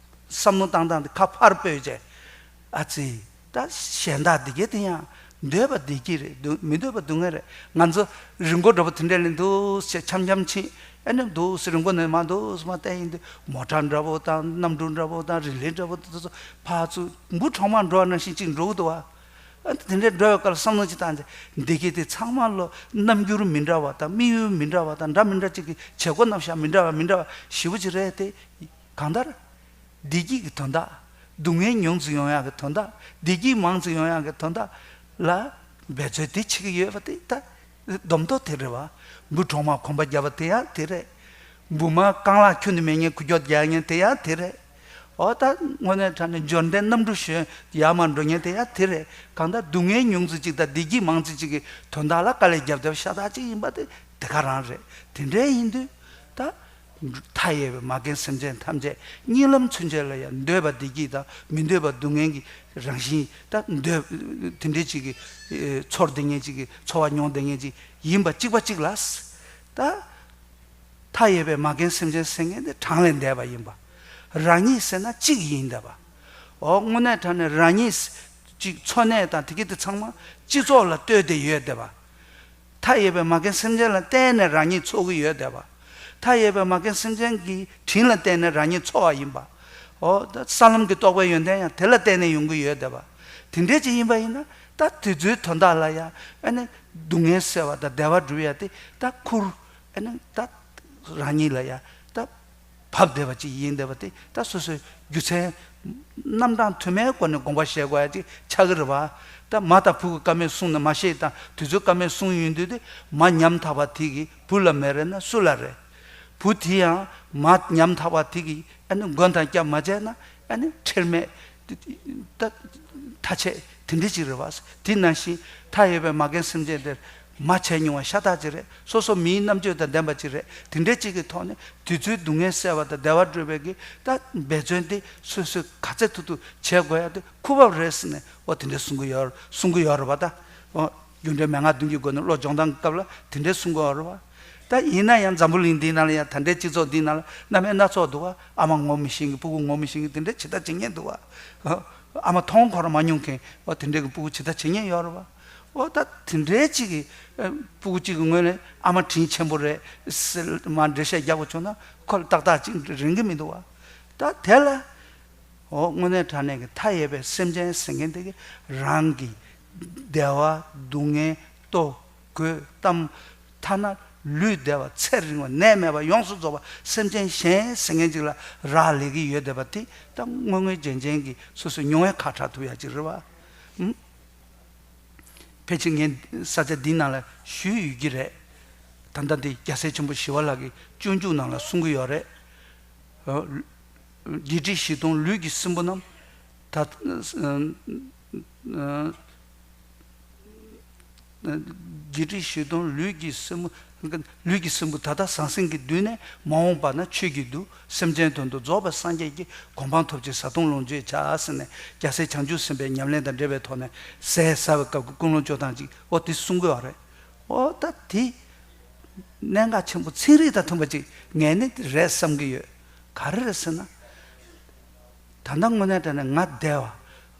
བསམ་བློ་བཏང་སྟངས་དེ་ཁ་ཕར་སྤོས་བྱས། ཨ་ཙི། ད་གཞན་དག་འདི་གས་དེ་ཡང་འདོད་པ་བདེ་སྐྱིད་རེད། སྡུག་མི་འདོད་པ་སྡུག་བསྔལ་རེད། ང་ཚོ་རི་མགོ་འདྲ་པོ་དེ་འདྲ་ལ་འདུག་སེ་འཆམ་འཆམ་ཕྱིན། ཨ་ནི་འདུག་སེ་རི་མགོ་ནས་མར་འདུག་སེ་མར་བལྟས་ཡིན་དུས་མོ་ཊ་འདྲ་པོ་དང་གནམ་གྲུ་འདྲ་པོ་དང་རི་ལི་འདྲ་པོ་དེ་ཚོ་ཕར་ཚུར་འབུ་གྲོག་མར་འགྲོ་བ་ནང་བཞིན་གཅིག་འགྲོ་གི་འདུག་བ། ཨ་ནི་དེ་འདྲའི་འགྲོ་བའི་སྐབས་ལ་བསམ་བློ་ཅིག་བཏང་རྗེས་འདི་གས་དེ་ཚང་མ་ལོ་རྣམ་འགྱུར་མི་འདྲ་བ་དང་དམིགས་ཡུལ་མི་འདྲ་བ་དང་འདྲ་མི་འདྲ་ཅིག་གི་བྱེད་སྒོ་རྣམ་གཞག་མི་འདྲ་བ་མི་འདྲ་བ་ཞེ་པོ་ཅིག་རེད་དེ། གང་ལྟར། བདེ་སྐྱིད་ཀྱི་དོན་དག་སྡུག་བསྔལ་ཉུང་ཙམ་ཡོང་ཡག་གི་དོན་དག་བདེ་སྐྱིད་མང་ཙམ་ཡོང་ཡག་གི་དོན་དག་ལ་འབད་རྩོལ་དེ་བྱེད་ཀྱི་ཡོད་པ་དེ་ད་སྡོམ་ཐོག་དེ་རེད་བ། འབུ་གྲོག་མར་གོམ་པ་བརྒྱབ་པ་དེ་ཡང་དེ་རེད། འབུ་མར་རྐང་ལག་ཁྱོན་ནས་མེད་མཁན་འགུལ་སྐྱོད་རྒྱག་མཁན་དེ་ཡང་དེ་རེད། འོ་ད་དངོས་གནས་དྲང་གནས་འབྱོར་ལྡན་གནམ་གྲུ་ཞོན་ཡར་མར་འགྲོ་མཁན་དེ་ཡང་དེ་རེད། གང་ལྟར་སྡུག་བསྔལ་ཉུང་ཙམ་ཅིག་དང་བདེ་སྐྱིད་མང་ཙམ་ཅིག་གི་དོན་དག་ལ་དཀའ་ལས་བརྒྱབ་བརྒྱབ་ཤ་སྟག་ཅིག་ཡིན་པ་དེ་དེ་ག་རང་རེད། དེ་འདྲའི་ཡིན་དུས་ད། མཐའ་ཡས་པའི་མ་རྒན་སེམས་ཅན་ཐམས་ཅད་གཉིད་ལམ་ཚུན་ཆད་ལ་ཡང་འདོད་པ་བདེ་སྐྱིད་དང་མི་འདོད་པ་སྡུག་བསྔལ་གྱི་རང་བཞིན་ད་འདོད་དེ་འདྲའི་ཅིག་གི་ཚོར་བསྡད་མཁན་ཅིག་གི་ཚོར་བ་མྱོང་བསྡད་མཁན་ཅིག་ཡིན་པ་གཅིག་པ་གཅིག་ལ། ད་མཐའ་ཡས་པའི་མ་རྒན་སེམས་ཅན་ཟེར་མཁན་དེ་གྲངས་ལས་འདས་པ་ཡིན་པ། རང་ཉིད་ཟེར་ན་གཅིག་ཡིན་བསྡད་པ། འོ་དངོས་གནས་དྲང་གནས་རང་ཉིད་ཅིག་འཚོ་གནས་དང་དེ་གི་དེ་ཚང་མ་སྤྱི་ཚོགས་ལ་ལྟོས་ཏེ་ཡོད་བསྡད་པ། མཐའ་ཡས་པའི་མ་རྒན་སེམས་ཅན་ལ་བརྟེན་ནས་རང་ཉིད་འཚོ་གི་ཡོད་བསྡད་པ། མཐའ་ཡས་པའི་མ་རྒན་སེམས་ཅན་གྱི་དྲིན་ལ་བརྟེན་ནས་རང་ཉིད་འཚོ་བ་ཡིན་པ། འོ་ད་ས་ལམ་གྱི་རྟོགས་པའི་ཡོན་ཏན་ཡང་དེ་ལ་བརྟེན་ནས་ཡོང་གི་ཡོད་བསྡད་པ། དེ་འདྲས་ཅིག་ཡིན་པ་ཡིན་ན་ད་དེ་ཚོའི་དོན་དག་ལ་ཡང་ཨ་ནི་སྡུག་བསྔལ་སེལ་བ་དང་བདེ་བ་སྒྲུབ་ཡ་དེ་ད་ཁུར་ཨ་ནི་ད་རང་ཉིད་ལ་ཡང་ད། བབས་བསྡད་པ་ཅིག་ཡིན་བསྡད་པ་དེ་ད་སོ་སོའི་རྒྱུ་མཚན་རྣམ་གྲངས་དུ་མའི་སྒོ་ནས་དགོངས་པ་བཞེས་དགོས་ཡ་ཅིག་ཆགས་ཀྱི་རེད་བ། ད་མ་དང་བུ་གི་བཀའ་མོལ་གསུངས་ན་མ་ཤེས་དང་དུས་ཚོད་བཀའ་མོལ་གསུངས་ཡོང་དུས་དེ་མ་ཉམ་ཐག་པ་དེ་གིས་བུ་ལ་མེད་རེད་ན་སུ་ལ་རེད། བུ་དེ་ཡང་མ་ཉམ་ཐག་པ་དེ་གིས་ཨ་ནི་མགོན་དང་སྐྱབས་མ་བྱས་ན་ཨ་ནི་ཁྲེལ་མེད་ད་ཐ་ཆད་དེ་འདྲ་ཅིག་རེད་བ། དེ་ནང་བཞིན་མཐའ་ཡས་པའི་མ་རྒན་སེམས་ཅན་དེར། མ་བྱས་མྱོང་བ་ཤ་སྟག་ཅིག་རེད། སོ་སོ་མིའི་རྣམ་དཔྱོད་དང་ལྡན་པ་ཅིག་རེད། དེ་འདྲའི་ཅིག་གི་ཐོག་ནས་དུས་ཚོད་སྡུག་བསྔལ་སེལ་བ་དང་བདེ་བ་སྒྲུབ་པའི་གི་ད་འབད་བརྩོན་དེ་སོ་སོས་ག་ཚད་ཐུབ་ཐུབ་བྱེད་དགོས་ཡ་དེ་ཁུར་བབ་རེད་ཟེར་ནས་འོ་དེ་འདྲ་གསུང་གི་ཡོད་གསུང་གི་ཡོད་རེད་པ། ད་འོ་རྒྱུ་འབྲས་མན་ངག་བདུན་གྱི་སྒོ་ནས་བློ་སྦྱོང་སྟངས་སྐབས་ལ་དེ་འདྲ་གསུང་གི་ཡོད་རེད་པ། ད་ཡིན་ན་ཡང་འཛམ་བུ་གླིང་འདིའི་ནང་ལ་ཡང་ད་ལྟའི་སྤྱི་ཚོགས་འདིའི་ནང་ལ་རྣམ་པ་སྣ་ཚོགས་འདུག་བ། ཨ་མ་ངོ་མི་ཤེས་མཁན་སྤུ་གུ་ངོ་མི་ཤེས་མཁན་དེ་འདྲ་ཇི་ལྟར་བྱེད་མཁན་འདུག་བ། ཨ་མ་མཐོང་ཁོ་རང་མ་མྱོང་མཁན་འོ་དེ་འདྲའི་གི་སྤུ་གུ་ཇི་ལྟར་བྱེད་མཁན་ཡོད་རེད་བ། འོ་ད་དེ་འདྲའི་ཅིག་གི་ཨ་སྤུ་གུ་གཅིག་གི་ངོས་ནས་ཨ་མ་དྲིན་ཆེན་པོ་རེད་ཟེར་མར་འགྲེལ་བཤད་རྒྱག་དགོས་བྱུང་ན་ཁོ་ལ་ཏག་ཏག་ཅིག་རན་གི་མི་འདུག་བ། ད་དེ་ལ་ འོ་དངོས་གནས་དྲང་གནས་ཀྱི་མཐའ་ཡས་པའི་སེམས་ཅན་ཟེར་མཁན་དེ་གི་རང་གི་བདེ་བ་སྡུག་བསྔལ་ལྟོ་གོས་གཏམ། ཐ་ན་ལུས་བདེ་བ་ཚེ་རིང་བ་ནད་མེད་པ་ཡོངས་སུ་རྫོགས་པ་སེམས་ཅན་གཞན་ཟེར་མཁན་ཅིག་ལ་རག་ལས་ཀྱི་ཡོད་བསྡད་པ་དེ་ད་དངོས་དངོས་རྗེན་རྗེན་གྱི་སོ་སོའི་མྱོང་བས་ཁ་གྲག་ཐུབ་ཡ་ཅིག་རེད་བ། ཨུམ། ཕལ་ཆེར་ངས་ས་ཆ་འདིའི་ནང་ལ་ཞུས་ཡོད་ཀྱི་རེད། ད་ལྟ་འདི་རྒྱལ་སྲས་ཆེན་པོ་ཞི་བ་ལྷ་གི་སྤྱོད་འཇུག་ནང་ལ་གསུང་གི་ཡོད་རེད། ཨ། བརྒྱད་ཁྲི་བཞི་སྟོང་ལུས་ཀྱི་སྲིན་བུ་རྣམས། ད། ཨ། བརྒྱད་ཁྲི་བཞི་སྟོང་ལུས་ཀྱི་སྲིན་བུ། ལུས་ཀྱི་སྲིན་བུ་ད་ལྟ་ཟང་ཟིང་གི་མདུན་ནས། མ་འོངས་པ་ན་ཆོས་ཀྱི་མདུད། སེམས་ཅན་དོན་དུ་རྫོགས་པའི་སངས་རྒྱས་ཀྱི། གོ་འཕང་ཐོབ་ཕྱིར་བཟའ་བཏུང་ལོངས་སྤྱོད་བྱ། ཟེར་ནས་རྒྱལ་སྲས་བྱང་ཆུབ་སེམས་དཔའི་ཉམས་ལེན་དང་འབྲེལ་བའི་ཐོག་ནས་ཟས་ཟ་བའི་སྐབས་ཀྱི་ཀུན་སློང་སྤྱོད་སྟངས་ཅིག་འོ་དེ་གསུང་གི་ཡོད་རེད། འོ་ད་དེ་གནད་འགག་ཆེན་པོ་ཚན་རིག་དང་མཐུན་པ་ཅིག་ངས་ནི་རེད་བསམ་གྱི་ཡོད། ག་རེ་རེད་ཟེར་ན། ད་ལྟ་དངོས་གནས་དྲང་གནས་ང་བདེ་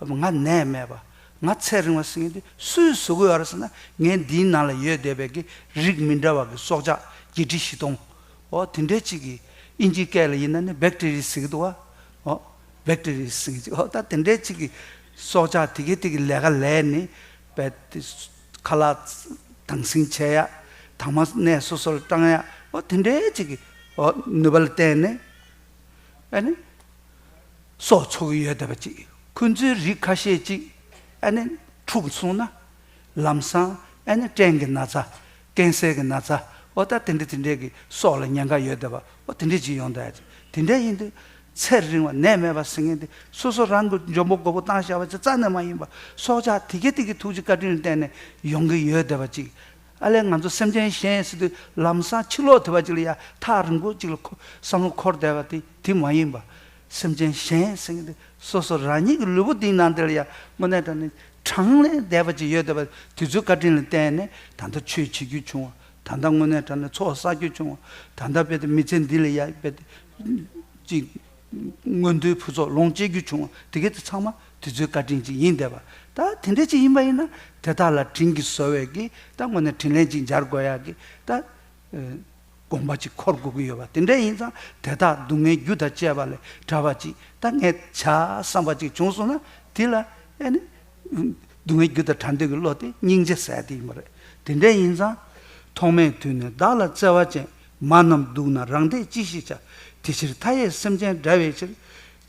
བ། ང་ནད་མེད་པ། ང་ཚེ་རིང་བ་ཟེར་མཁན་དེ་སུས་བཟོ་གི་ཡོད་རེད་ཟེར་ན། ངའི་འདིའི་ནང་ལ་ཡོད་བསྡད་པའི་གི་རིགས་མི་འདྲ་བ་གི་སྲོག་ཆགས་བརྒྱད་ཁྲི་བཞི་སྟོང་། འོ་དེ་འདྲའི་ཅིག་གི་ཨིན་ཇིའི་སྐད་ལ་ཡིན་ན་ནི་བེག་ཊི་རི་ཡ་ཟེར་གི་འདུག་བ། འོ་བེག་ཊི་རི་ཡ་ཟེར་གི་ཅིག་འོ་ད་དེ་འདྲའི་ཅིག་གི་སྲོག་ཆགས་དེ་གའི་དེ་གི་ལས་ཀ་ལས་ནི་བས་ཏེ་ཁ་ལག་དྭངས་སིང་བྱས་ཡ། དྭངས་མ་གནས་སོ་སོར་སྐྲངས་ཡ། འོ་དེ་འདྲའི་ཅིག་གི་འོ་ནུས་པ་ལ་བརྟེན་ནས། ཨ་ནི། སྲོག་འཚོ་གི་ཡོད་བསྡད་པ་ཅིག་ཁོ་ཚོའི་རིགས་ཁ་ཤས་ཅིག་ཨ་ནི་འཁྲུགས་སོང་ན། ལམ་སང་ཨ་ནི་སྐྲན་གྱི་ན་ཚ། ཀན་སར་གྱི་ན་ཚ། འོ་ད་དེ་འདྲ་དེ་འདྲའི་གི་སྲོག་ལ་ཉེན་ཁ་ཡོད་བསྡད་པ། འོ་དེ་འདྲ་ཅིག་ཡོང་བསྡད་ཅིག་དེ་འདྲ་ཡིན་དུས་ཚེ་རིང་བ་ནད་མེད་པ་ཟེར་མཁན་དེ་སོ་སོ་རང་གི་འཇོན་པོ་རྒོད་པོ་བཏང་བཞག་པ་ཅིག་རྩ་ནས་མ་ཡིན་པ། སྲོག་ཆགས་དེ་གའི་དེ་གི་ཐུགས་རྗེ་བཀའ་དྲིན་ལ་བརྟེན་ནས་ཡོང་གི་ཡོད་བསྡད་པ་ཅིག་ཨ་ལས་ང་ཚོ་སེམས་ཅན་གཞན་ཟེར་དུས་ལམ་སང་ཕྱི་ལོགས་དེ་བ་ཅིག་ལ་ཡ་ཐག་རིང་པོ་ཅིག་ལ་འཁོར་བསམ་བློ་འཁོར་བསྡད་པ་དེ་དེ་མ་ཡིན་པ། སེམས་ཅན་གཞན་ཟེར་མཁན་དེ་སོ་སོ་རང་ཉིད་ཀྱི་ལུས་པོ་འདིའི་ནང་དེ་ལ་ཡ་དངོས་གནས་དྲང་གནས་གྲངས་ལས་འདས་པ་ཅིག་ཡོད་བསྡད་པ་དེ་ཚོའི་བཀའ་དྲིན་ལ་བརྟེན་ནས་ད་ལྟ་ཆོས་བྱེད་རྒྱུ་བྱུང་བ། ད་ལྟ་དངོས་གནས་དྲང་གནས་ཚོགས་བསགས་རྒྱུ་བྱུང་བ། ད་ལྟ་དཔེ་དེ་མི་ཚེ་འདི་ལ་ཡ་དཔེ་དེ་ཅིག་མངོན་མཐོའི་ཕུན་ཚོགས་ལོངས་སྤྱད་རྒྱུ་བྱུང་བ་དེ་གས་དེ་ཚང་མ་དེ་ཚོའི་བཀའ་དྲིན་ཅིག་ཡིན་བསྡད་པ། ད་དེ་འདྲ་ཅིག་ཡིན་པ་ཡིན་ན་དེ་དག་ལ་དྲིན་གྱིས་གཟོ་བའི་གི་ད་དངོས་གནས་དྲིན་ལན་ཅིག་འཇལ་དགོས་ཡག་གི་ད་ཨ་དགོངས་པ་ཅིག་འཁོར་དགོས་ཀྱི་ཡོད་པ། དེ་འདྲ་ཡིན་ཙང་དེ་དག་སྡུག་བསྔལ་རྒྱུ་དང་བཅས་པ་ལས་བྲལ་བ་ཅིག་ད་ངས་བྱ་བསམ་པ་ཅིག་བྱུང་སོང་ན་དེ་ལ་ཨ་ནི། སྡུག་བསྔལ་རྒྱུ་དང་བྲལ་འདོད་ཀྱི་བློ་དེ་སྙིང་རྗེ་ཟེར་དེ་ཡིན་པ་རེད། དེ་འདྲ་ཡིན་ཙང་། ཐོག་མེད་དུས་ནས་བདག་ལ་བརྩེ་བ་ཅན། མ་རྣམས་སྡུག་ན་རང་བདེ་ཅི་ཞིག་བྱ། དེ་ཕྱིར་མཐའ་ཡས་སེམས་ཅན་བསྒྲལ་བའི་ཕྱིར།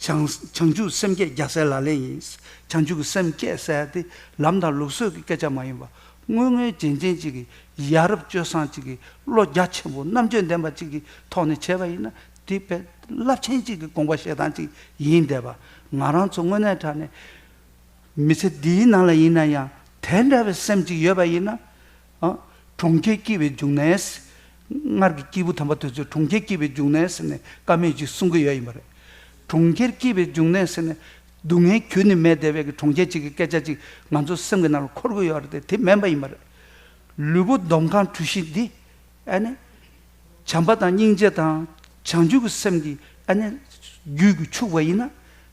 བྱང་བྱང་ཆུབ་སེམས་བསྐྱེད་རྒྱལ་སྲས་ལག་ལེན་ཡིན། བྱང་ཆུབ་ཀྱི་སེམས་བསྐྱེད་ཟེར་དེ་ལམ་དང་ལུགས་སྲོལ་གྱི་སྐད་ཆ་མ་ཡིན་པ། དངོས་དངོས་རྗེན་རྗེན་ཅིག་གི་ཡ་རབས་སྤྱོད་བཟང་ཅིག་གི་བློ་རྒྱ་ཆེན་པོ་རྣམ་དཔྱོད་ལྡན་པ་ཅིག་གི་ཐོག་ནས་བྱས་པ་ཡིན་ན་དེ་དཔེ་རླབས་ཆེན་ཅིག་གི་དགོངས་པ་བཞེས་སྟངས་ཅིག་ཡིན་བསྡད་པ། ང་རང་ཚོ་དངོས་གནས་དྲང་གནས། མི་ཚེ་འདིའི་ནང་ལ་ཡིན་ན་ཡང་དེ་འདྲ་བའི་སེམས་ཅིག་ཡོད་པ་ཡིན་ན། ཨ། གྲོང་ཁྱེར་སྐྱིད་པའི་འབྱུང་གནས། སྔར་གྱི་སྐྱེས་བུ་དམ་པ་དེ་ཚོས་གྲོང་ཁྱེར་སྐྱིད་པའི་འབྱུང་གནས་ཟེར་ནས་བཀའ་མོལ་ཅིག་གསུང་གི་ཡོད་ཡིན་པ་རེད། གྲོང་ཁྱེར་སྐྱིད་པའི་འབྱུང་གནས་ཟེར་ནས་སྡུག་བསྔལ་ཁྱོན་ནས་མེད་བསྡད་པའི་གི་གྲོང་ཁྱེར་ཅིག་གི་སྐད་ཆ་ཅིག་ང་ཚོ་སེམས་ཀྱི་ནང་ལ་འཁོར་གི་ཡོད་རེད་དེ། དེ་མིན་པ་ཡིན་པ་རེད། ལུས་པོ་འདོམ་གང་གྲུ་བཞི་འདི། ཨ་ནི། བྱམས་པ་དང་སྙིང་རྗེ་དང་བྱང་ཆུབ་ཀྱི་སེམས་ཀྱིས་ཨ་ནི་རྒྱུད་ཀྱིས་ཕྱུག་པ་ཡིན་ན།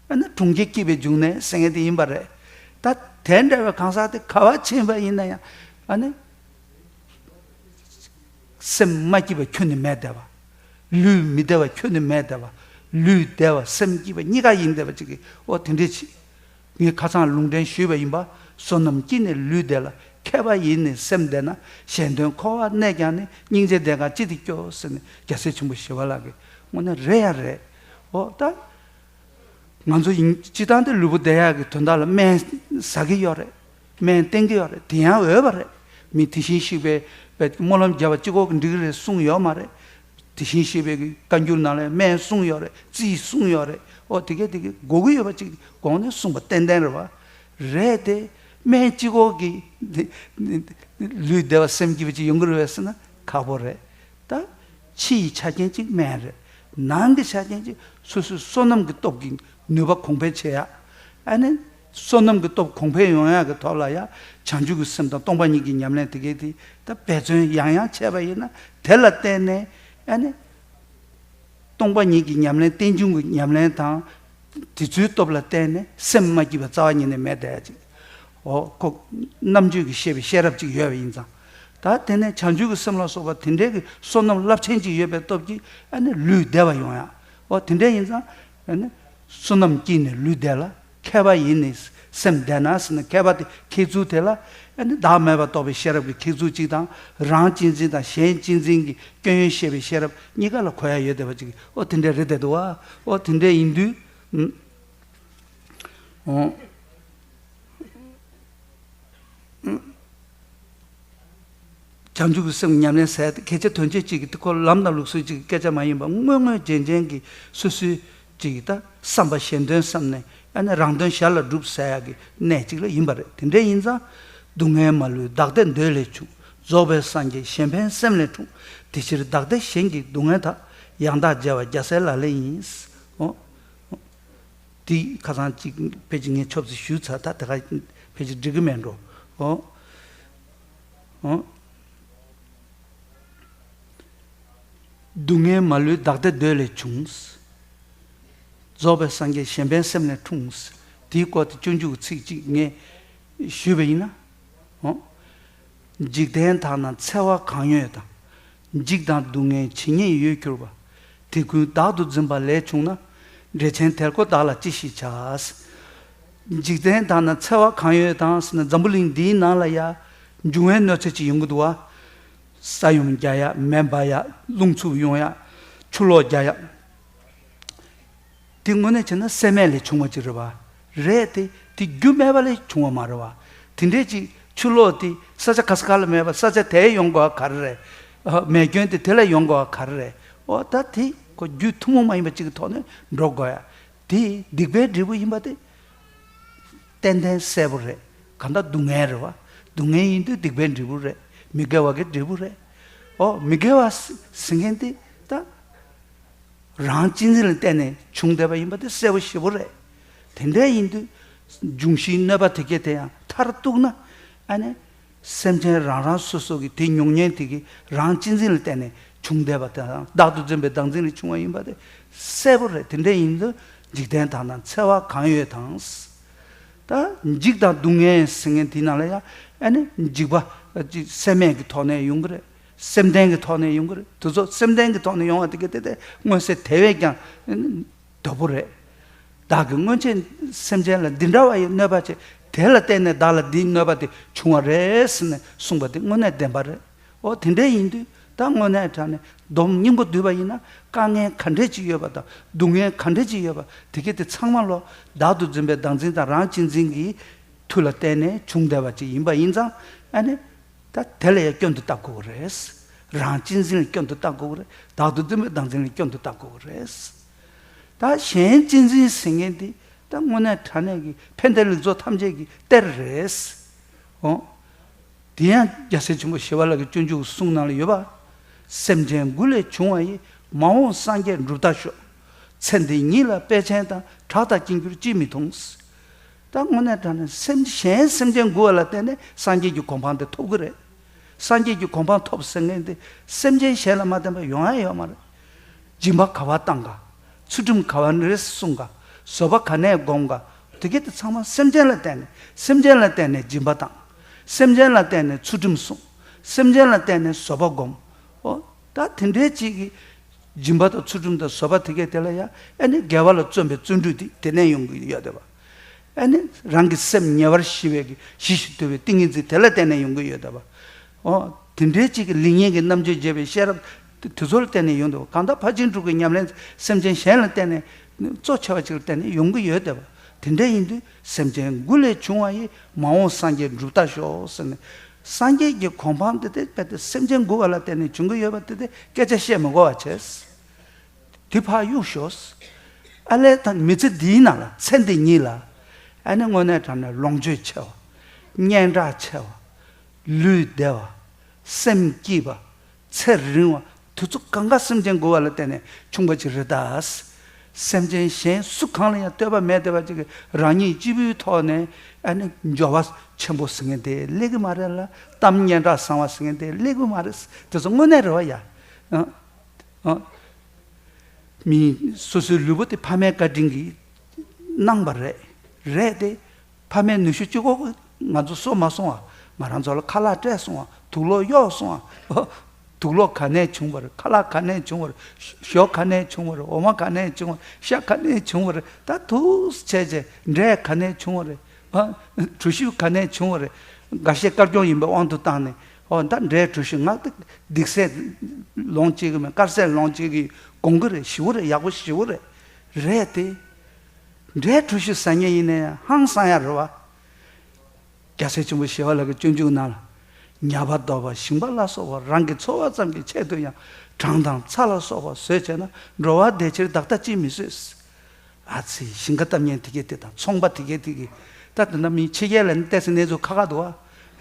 ཨ་ནི་གྲོང་ཁྱེར་སྐྱིད་པའི་འབྱུང་གནས་ཟེར་མཁན་དེ་ཡིན་པ་རེད། ད་དེ་འདྲ་བའི་གང་ཟག་དེ་ག་བ་ཕྱིན་པ་ཡིན་ན་ཡང་ཨ་ནི་སེམས་མ་སྐྱིད་པ་ཁྱོན་ནས་མེད་བསྡད་པ། ལུས་མི་བདེ་བ་ཁྱོན་ནས་མེད་བསྡད་པ། ལུས་བདེ་བ་སེམས་སྐྱིད་པ་གཉིས་ཀ་ཡིན་བསྡད་པ་ཅིག་གིས་ཨོ་དེ་འདྲས་ཅིག་ངས་ཁ་སང་ལུང་འདྲེན་ཞུས་པ་ཡིན་པ། བསོད་ནམས་སྐྱིད་ནས་ལུས་བདེ་ལ། མཁས་པ་ཡིས་ནི་སེམས་བདེ་ན། གཞན་དོན་འཁོར་བར་གནས་ཀྱང་ནི། སྙིང་རྗེ་ལྡན་གང་ཅི་སྟེ་སྐྱོ། ཟེར་ནས་རྒྱལ་སྲས་ཆེན་པོ་ཞི་བ་ལྷ་གིས་དངོས་གནས་རེད་ཡ་རེད། འོ་ད། ང་ཚོ་ཡིན་སྤྱི་བཏང་དེ་ལུས་པོ་བདེ་ཡག་གི་དོན་དག་ལ་སྨན་ཟ་གི་ཡོད་རེད། སྨན་བསྟེན་གི་ཡོད་རེད། དེ་ཡང་འོས་པ་རེད། མི་དེ་བཞིན་གཤེགས་པའི་སྨོན་ལམ་བརྒྱབ་པ་གཅིག་པོ་གིས་འགྲིག་གི་རེད་གསུངས་ཡོད་མ་རེད། དེ་བཞིན་གཤེགས་པའི་བཀའ་འགྱུར་ནང་ལ་སྨན་གསུངས་ཡོད་རེད། རྩིས་གསུངས་ཡོད་རེད། ཨོ་དེ་གས་དེ་གས་དགོས་ཀྱི་ཡོད་པ་ཅིག་གོང་ནས་གསུངས་པ་ཏན་ཏན་རེད་བ། རེད་དེ། སྨན་གཅིག་པོ་གིས་ལུས་བདེ་བ་སེམས་སྐྱིད་པ་ཅིག་ཡོང་གི་རེད་བས་ཟེར་ན་ཁག་པོ་རེད། ད་ཕྱི་ཡི་ཆ་རྐྱེན་གཅིག་སྨན་རེད། ནང་གི་ཆ་རྐྱེན་གཅིག་སོ་སོའི་བསོད་ནམས་ཀྱི་སྟོབས་ཀྱིས་ནུས་པ་གོང་འཕེལ་བྱེད་ཡག་ཨ་ནི། བསོད་ནམས་ཀྱི་སྟོབས་གོང་འཕེལ་ཡོང་ཡག་གི་ཐོག་ལ་ཡང་བྱང་ཆུབ་ཀྱི་སེམས་དང་སྟོང་པ་ཉིད་ཀྱི་ཉམས་ལེན་དེ་གས་དེ་ད་འབད་བརྩོན་ཡང་ཡང་བྱས་པ་ཡིན་ན་དེ་ལ་བརྟེན་ནས་ཨ་ནི། སྟོང་པ་ཉིད་ཀྱི་ཉམས་ལེན་རྟེན་འབྱུང་གི་ཉམས་ལེན་དང་། དེ་ཚོའི་སྟོབས་ལ་བརྟེན་ནས་སེམས་མ་སྐྱིད་པ་རྩ་བ་ཉིད་ནས་མེད་བསྡད་ཅིག་འོ་ཁོ། རྣམ་དཔྱོད་ཀྱིས་ཤེས་པའི་ཤེས་རབ་ཅིག་ཡོད་པ་ཡིན་ཙང་། ད་དེ་ནས་བྱང་ཆུབ་ཀྱི་སེམས་ལ་སོགས་པ་དེ་འདྲའི་གི་བསོད་ནམས་རླབས་ཆེན་ཅིག་ཡོད་པའི་སྟོབས་ཀྱིས་ཨ་ནི་ལུས་བདེ་བ་ཡོང་ཡག་འོ་དེ་འདྲ་ཡིན་ཙང་། ཨ་ནི། བསོད་ནམས་སྐྱེས་ནས་ལུས་བདེ་ལ། མཁས་པ་ཡིས་ནི་སེམས་བདེ་ན་ཟེར་ན། མཁས་པ་དེ་མཁས་ཚུལ་དེ་ལ་ཨ་ནི་བདག་མེད་པར་རྟོགས་པའི་ཤེས་རབ་ཀྱི་མཁས་ཚུལ་གཅིག་དང་། རང་གཅེས་འཛིན་དང་གཞན་གཅེས་འཛིན་གྱི་སྐྱོན་ཡོན་ཤེས་པའི་ཤེས་རབ་གཉིས་ཀ་ལ་གོ་ཡ་ཡོད་བསྡད་པ་ཅིག་ཨོ་དེ་འདྲ་རེད་བསྡད་འདུག་བ། ཨོ་དེ་འདྲ་ཡིན་དུས། ཨོ། བྱང་ཆུབ་ཀྱི་སེམས་ཉམས་ལེན་ཟེར་ཏེ་གལ་ཆེ་དོན་ཆེ་གཅིག་གི་ཁོ་ལམ་དང་ལུགས་སྲོལ་གཅིག་གི་སྐད་ཆ་མ་ཡིན་པ། དངོས་དངོས་རྗེན་རྗེན་གྱི་སོ་སོའི་གཅིག་གི་ད་བསམ་པ་གཞན་དོན་བསམ་ནས་ཨ་ནི་རང་དོན་གཞན་ལ་སྒྲུབ་ཟེར་ཡག་གི་གནས་གཅིག་ལ་ཡིན་པ་རེད། དེ་འདྲ་ཡིན་ཙང་། སྡུག་བསྔལ་མ་ལུས་བདག་བདེ་འདོད་ལས་བྱུང་། རྫོགས་པའི་སངས་རྒྱས་གཞན་ཕན་སེམས་ལས་འཁྲུངས། དེ་ཕྱིར་བདག་བདེ་གཞན་གྱི་སྡུག་བསྔལ་དག། ཡང་དག་བརྗེ་བ་རྒྱལ་སྲས་ལག་ལེན་ཡིན། འོ། དེ་ཁ་སང་གཅིག་ཕལ་ཆེར་ངས་ཆོབ་ཙེ་ཞུས་ཚར། ད་དེ་ག་ཕལ་ཆེར་འགྲིག་གི་མེད་འགྲོ། ཨོ། ཨོ། སྡུག་བསྔལ་མ་ལུས་བདག་བདེ་འདོད་ལས་བྱུང་། རྫོགས་པའི་སངས་རྒྱས་གཞན་ཕན་སེམས་ལས་འཁྲུངས། དེའི་སྐོར་དེ་སྤྱོད་འཇུག་གི་ཚིག་གཅིག་ངས་ཞུས་པ་ཡིན་ན། ཨོ། འཇིག་རྟེན་དག་ན་འཚེ་བ་གང་ཡོད་དང་། འཇིགས་དང་སྡུག་བསྔལ་ཇི་སྙེད་ཡོད་གྱུར་པ། དེ་ཀུན་བདག་ཏུ་འཛིན་པ་ལས་བྱུང་ན། འགྲེལ་ཆེན་དེར་གོ་བདག་ལ་ཅི་ཞིག་བྱ། འཇིག་རྟེན་དག་ན་འཚེ་བ་གང་ཡོད་དང་ཟེར་ན། འཛམ་བུ་གླིང་འདིའི་ནང་ལ་ཡ་འབྱུང་བའི་གནོད་འཚེ་ཅིག་ཡོང་གི་འདུག་བ། ས་ཡོམ་རྒྱག་ཡ། མེ་འབར་ཡ། རླུང་འཚུབ་ཡོང་ཡ། ཆུ་ལོག་རྒྱག་ཡ། དེ་དངོས་གནས་བྱས་ན་སེམས་མེད་ལས་བྱུང་བ་ཅིག་རེད་བ། རེད་དེ། དེ་རྒྱུ་མེད་པ་ལས་བྱུང་བ་མ་རེད་བ། དེ་འདྲས་ཅིག་ཆུ་ལོག་དེ་ས་ཆ་ག་ས་ག་ལ་མེད་པ། ས་ཆ་དེར་ཡོང་དགོས་པ་ག་རེ་རེད། ཨ། མེ་སྐྱོན་དེ་དེ་ལ་ཡོང་དགོས་པ་ག་རེ་རེད། ཨོ་ད་དེ་ཁོ་རྒྱུ་ཐུན་མོང་མ་ཡིན་པ་ཅིག་གི་ཐོག་ནས་འགྲོ་དགོས་ཡ། དེ་སྡིག་པའི་འབྲས་བུ་ཡིན་པ་དེ་ཏན་ཏན་གསལ་པོ་རེད། གང་ལྟར་སྡུག་བསྔལ་རེད་བ། སྡུག་བསྔལ་ཡིན་དུས་སྡིག་པའི་འབྲས་བུ་རེད། མི་དགེ་བ་གི་འབྲས་བུ་རེད། ཨོ་མི་དགེ་བ་ཟེར་མཁན་དེ་ད། རང་གཅེས་འཛིན་ལ་བརྟེན་ནས་བྱུང་བསྡད་པ་ཡིན་པ་དེ་གསལ་པོ་ཞེ་པོ་རེད། དེ་འདྲ་ཡིན་དུས་འབྱུང་བཞིའི་གནོད་པ་དེ་གས་དེ་ཡང་མཐར་གཏུགས་ན། ཨ་ནི་སེམས་ཅན་རང་རང་སོ་སོ་གི་དེ་མྱོང་མཁན་དེ་གི་རང་གཅེས་འཛིན་ལ་བརྟེན་ནས་བྱུང་བསྡད་པ་དེ་དང་། བདག་ཏུ་འཛིན་པའི་བདག་འཛིན་ལས་བྱུང་བ་ཡིན་པ་དེ་གསལ་པོ་རེད། དེ་འདྲ་ཡིན་དུས་འཇིག་རྟེན་དག་ན་འཚེ་བ་གང་ཡོད་དང་། ད་འཇིགས་དང་སྡུག་བསྔལ་ཟེར་མཁན་དེའི་ནང་ལ་ཡང་ཨ་ནི་འཇིགས་པ་ཅིག་སེམས་མེད་ཀྱི་ཐོག་ནས་ཡོང་གི་རེད། སེམས་ལྡན་གྱི་ཐོག་ནས་ཡོང་གི་རེད། དེ་ཚོ་སེམས་ལྡན་གྱི་ཐོག་ནས་ཡོང་བ་དེ་ག་དེ་དེ་མངོན་གསལ་དེ་བས་ཀྱང་དོད་པོ་རེད། བདག་གིས་སྔོན་ཆད་སེམས་ཅན་ལ་འདི་འདྲ་བ་ཡི་གནོད་པ་བྱས། དེ་ལ་བརྟེན་ནས་བདག་ལ་འདིའི་གནོད་པ་དེ་བྱུང་བ་རེད་ཟེར་ནས་གསུངས་པ་དེ་དངོས་གནས་བདེན་པ་རེད། ཨོ་དེ་འདྲ་ཡིན་དུས་ད་དངོས་གནས་དྲང་ནས་སྡོམ་སྙིང་པོ་བསྡུས་པ་ཡིན་ན། དཀའ་ངལ་ག་འདྲས་ཅིག་ཡོད་པ་དང་། སྡུག་བསྔལ་ག་འདྲས་ཅིག་ཡོད་པ་དེ་ག་དེ་ཚང་མ་ལོ་བདག་ཏུ་འཛིན་པའི་བདག་འཛིན་དང་རང་གཅེས་འཛིན་གྱི་མཐུ་ལ་བརྟེན་ནས་བྱུང་བསྡད་པ་ཅིག་ཡིན་པ་ཡིན་ཙང་། ཨ་ནི་ད་དེ་ལ་ཡང་སྐྱོན་དུ་བལྟ་དགོས་ཀྱི་རེད། རང་གཅེས་འཛིན་ལ་སྐྱོན་དུ་བལྟ་དགོས་ཀྱི་རེད། བདག་ཏུ་འཛིན་པའི་བདག་འཛིན་ལ་སྐྱོན་དུ་བལྟ་དགོས་ཀྱི་རེད། ད་གཞན་གཅེས་འཛིན་ཟེར་མཁན་དེ་ད་དངོས་གནས་དྲང་གནས་ཀྱི་ཕན་བདེ་ལེགས་ཚོགས་ཐམས་ཅད་ཀྱི་གཏེར་རེད། འོ། དེ་ཡང་རྒྱལ་སྲས་ཆེན་པོ་ཞི་བ་ལྷ་གི་སྤྱོད་འཇུག་གསུང་ནང་ལ་ཡོད་པ། སེམས་ཅན་མགུ་ལས་བྱུང་བ་ཡི། མ་འོངས་སངས་རྒྱས་འགྲུབ་ལྟ་ཤོག། ཚེ་འདི་ཉིད་ལ་དཔེ་ཆེན་དང་། གྲགས་དང་དཀྱིལ་འཁྱོར་ཅིས་མི་མཐོང་། ད་དངོས་གནས་དྲང་གནས་སེམས་གཞན་སེམས་ཅན་མགུ་བ་ལ་བརྟེན་ནས་སངས་རྒྱས་ཀྱི་གོ་འཕང་དེ་ཐོབ་ཀྱི་རེད། སངས་རྒྱས་ཀྱི་གོ་འཕང་ཐོབ་ཟེར་མཁན་དེ་སེམས་ཅན་གཞན་ལ་མ་བརྟེན་པ་ཡོང་ཡ་ཡོད་མ་རེད། སྦྱིན་པ་ག་པར་བཏང་ག། ཚུལ་ཁྲིམས་ག་པར་རེ་སྲུང་ག། བཟོད་པ་ག་ནས་སྒོམ་ག། དེ་གས་དེ་ཚང་མ་སེམས་ཅན་ལ་བརྟེན་ནས། སེམས་ཅན་ལ་བརྟེན་ནས་སྦྱིན་པ་བཏང་། སེམས་ཅན་ལ་བརྟེན་ནས་ཚུལ་ཁྲིམས་སྲུང་། སེམས་ཅན་ལ་བརྟེན་ནས་བཟོད་པ་སྒོམ། ཨོ། ད་དེ་འདྲའི་ཅིག་གི་སྦྱིན་པ་དང་ཚུལ་ཁྲིམས་དང་བཟོད་པ་དེ་གས་དེ་ལ་ཡང་ཨ་ནི་དགེ་བ་ལ་བརྩོན་པའི་བརྩོན་འགྲུས་དེ་དེ་ནས་ཡོང་གི་ཡོད་བསྡད་པ། ཨ་ནི་རང་གི་སེམས་ཉེ་བར་ཞི་བའི་གི་ཞི་ཞིང་དུལ་བའི་ཏིང་ངེ་འཛིན་དེ་ལ་བརྟེན་ནས་ཡོང་གི་ཡོད་བསྡད་པ། ཨོ། དེ་འདྲའི་ཅིག་གི་ལེགས་ཉེས་ཀྱི་རྣམ་དཔྱོད་འབྱེད་པའི་ཤེས་རབ་དེ་དེ་ཚོ་ལ་བརྟེན་ནས་ཡོང་འདུག། གང་ལྟར་ཕར་ཕྱིན་དྲུག་གི་ཉམས་ལེན་སེམས་ཅན་གཞན་ལ་བརྟེན་ནས། གཙོ་ཆེ་བ་ཅིག་ལ་བརྟེན་ནས་ཡོང་གི་ཡོད་བསྡད་པ། དེ་འདྲ་ཡིན་དུས་སེམས་ཅན་མགུ་ལས་བྱུང་བ་ཡི། མ་འོངས་སངས་རྒྱས་འགྲུབ་ལྟ་ཤོག་ཟེར་ནས། སངས་རྒྱས་ཀྱི་གོ་འཕང་དེ་དེ་དཔེ་དེ་སེམས་ཅན་མགུ་བ་ལ་བརྟེན་ནས་བྱུང་གི་ཡོད་པ་དེ་དེ་སྐད་ཆ་བཤད་མི་དགོས་པ་བྱས། དེ་ཕར་གཡུག་ཞོག། ཨ་ལས་ད་མི་ཚེ་འདིའི་ནང་ལ། ཚེ་འདི་ཉིད་ལ་ཨ་ནི་དངོས་གནས་དྲང་གནས་ལོངས་སྤྱོད་ཆེ་བ། སྙན་གྲགས་ཆེ་བ། ལུས་བདེ་བ། སེམས་སྐྱིད་པ། ཚེ་རིང་བ། དེ་ཚོ་གང་ག་སེམས་ཅན་མགུ་བ་ལ་བརྟེན་ནས་བྱུང་བ་ཅིག་རེད་ད། སེམས་ཅན་གཞན་སུ་གང་ལ་ཡང་ལྟོས་པ་མེད་བསྡད་པ་ཅིག་གིས་རང་ཉིད་གཅིག་པུའི་ཐོག་ནས་ཨ་ནི་འབྱོར་བ་ཆེན་པོ་ཟེར་མཁན་དེ་སླེབས་ཀྱི་མ་རེད་ལ། གཏམ་སྙན་གྲགས་བཟང་བ་ཟེར་མཁན་དེ་སླེབས་ཀྱི་མ་རེད། དེ་ཚོ་དངོས་གནས་རེད་བ་ཡ། ཨ། ཨ། མི་སོ་སོའི་ལུས་པོ་དེ་ཕ་མའི་བཀའ་དྲིན་གྱིས་གནང་བ་རེད། རེད་དེ། ཕ་མའི་ནུ་ཞོ་གཅིག་པོ་ང་ཚོ་གསོ་མ་སོང་བ། ང་རང་ཚོ་ལ་ཁ་ལག་སྤྲད་སོང་བ། དུག་ལོག་གཡོགས་སོང་བ། དུག་ལོག་ག་ནས་བྱུང་བ་རེད། ཁ་ལག་ག་ནས་བྱུང་བ་རེད། ཞོ་ག་ནས་བྱུང་བ་རེད། འོ་མ་ག་ནས་བྱུང་བ་རེད། ཤ་ག་ནས་བྱུང་བ་རེད། ད་འདུག་སེ་བྱས་བྱས་འབྲས་ག་ནས་བྱུང་བ་རེད། ཨ། གྲུ་བཞི་ག་ནས་བྱུང་བ་རེད། འགའ་ཤས་དཀར་སྐྱོང་ཡིན་པའི་དབང་དུ་བཏང་ནས། ཨོ་ད་འབྲས་གྲུ་བཞི་ང་ད་སྡིག་སེལ་ལོངས་སྤྱད་ཀྱི་མེད། དཀར་ཟས་ལོངས་སྤྱད་ཀྱི་གོང་གི་རེད། ཞི་བོ་རེད། ཡག་པོ་ཞི་བོ་རེད། རེད་དེ། འབྲས་གྲུ་བཞི་ཟ་མཁན་ཡིན་ནའི་ཧང་སང་ཡ་རེད་བ། རྒྱལ་སྲས་ཆེན་པོ་ཞི་བ་ལྷ་གི་སྤྱོད་འཇུག་ནང་ལ། ཉ་པ་རྡོ་པ་ཞིང་པ་ལ་སོགས་པ་རང་གི་འཚོ་བ་ཙམ་གྱི་ཆེད་དུ་ཡང་གྲང་དང་ཚ་ལ་སོགས་པ་བཟོས་བྱས་ན་འགྲོ་བ་བདེ་ཕྱིར་བདག་ལྟ་ཅིས་མི་བཟོད། ཨ་ཙི་ཞིང་ཁ་གཏམ་ངན་དེ་གས་དེ་དང་ཚོང་པ་དེ་གས་དེ་གས་ད་དེ་འདྲ་མི་ཕྱི་རྒྱལ་ལ་ནི་ཏོག་ཙམ་གནས་ཚུལ་ཁག་ཁག་འདུག་བ།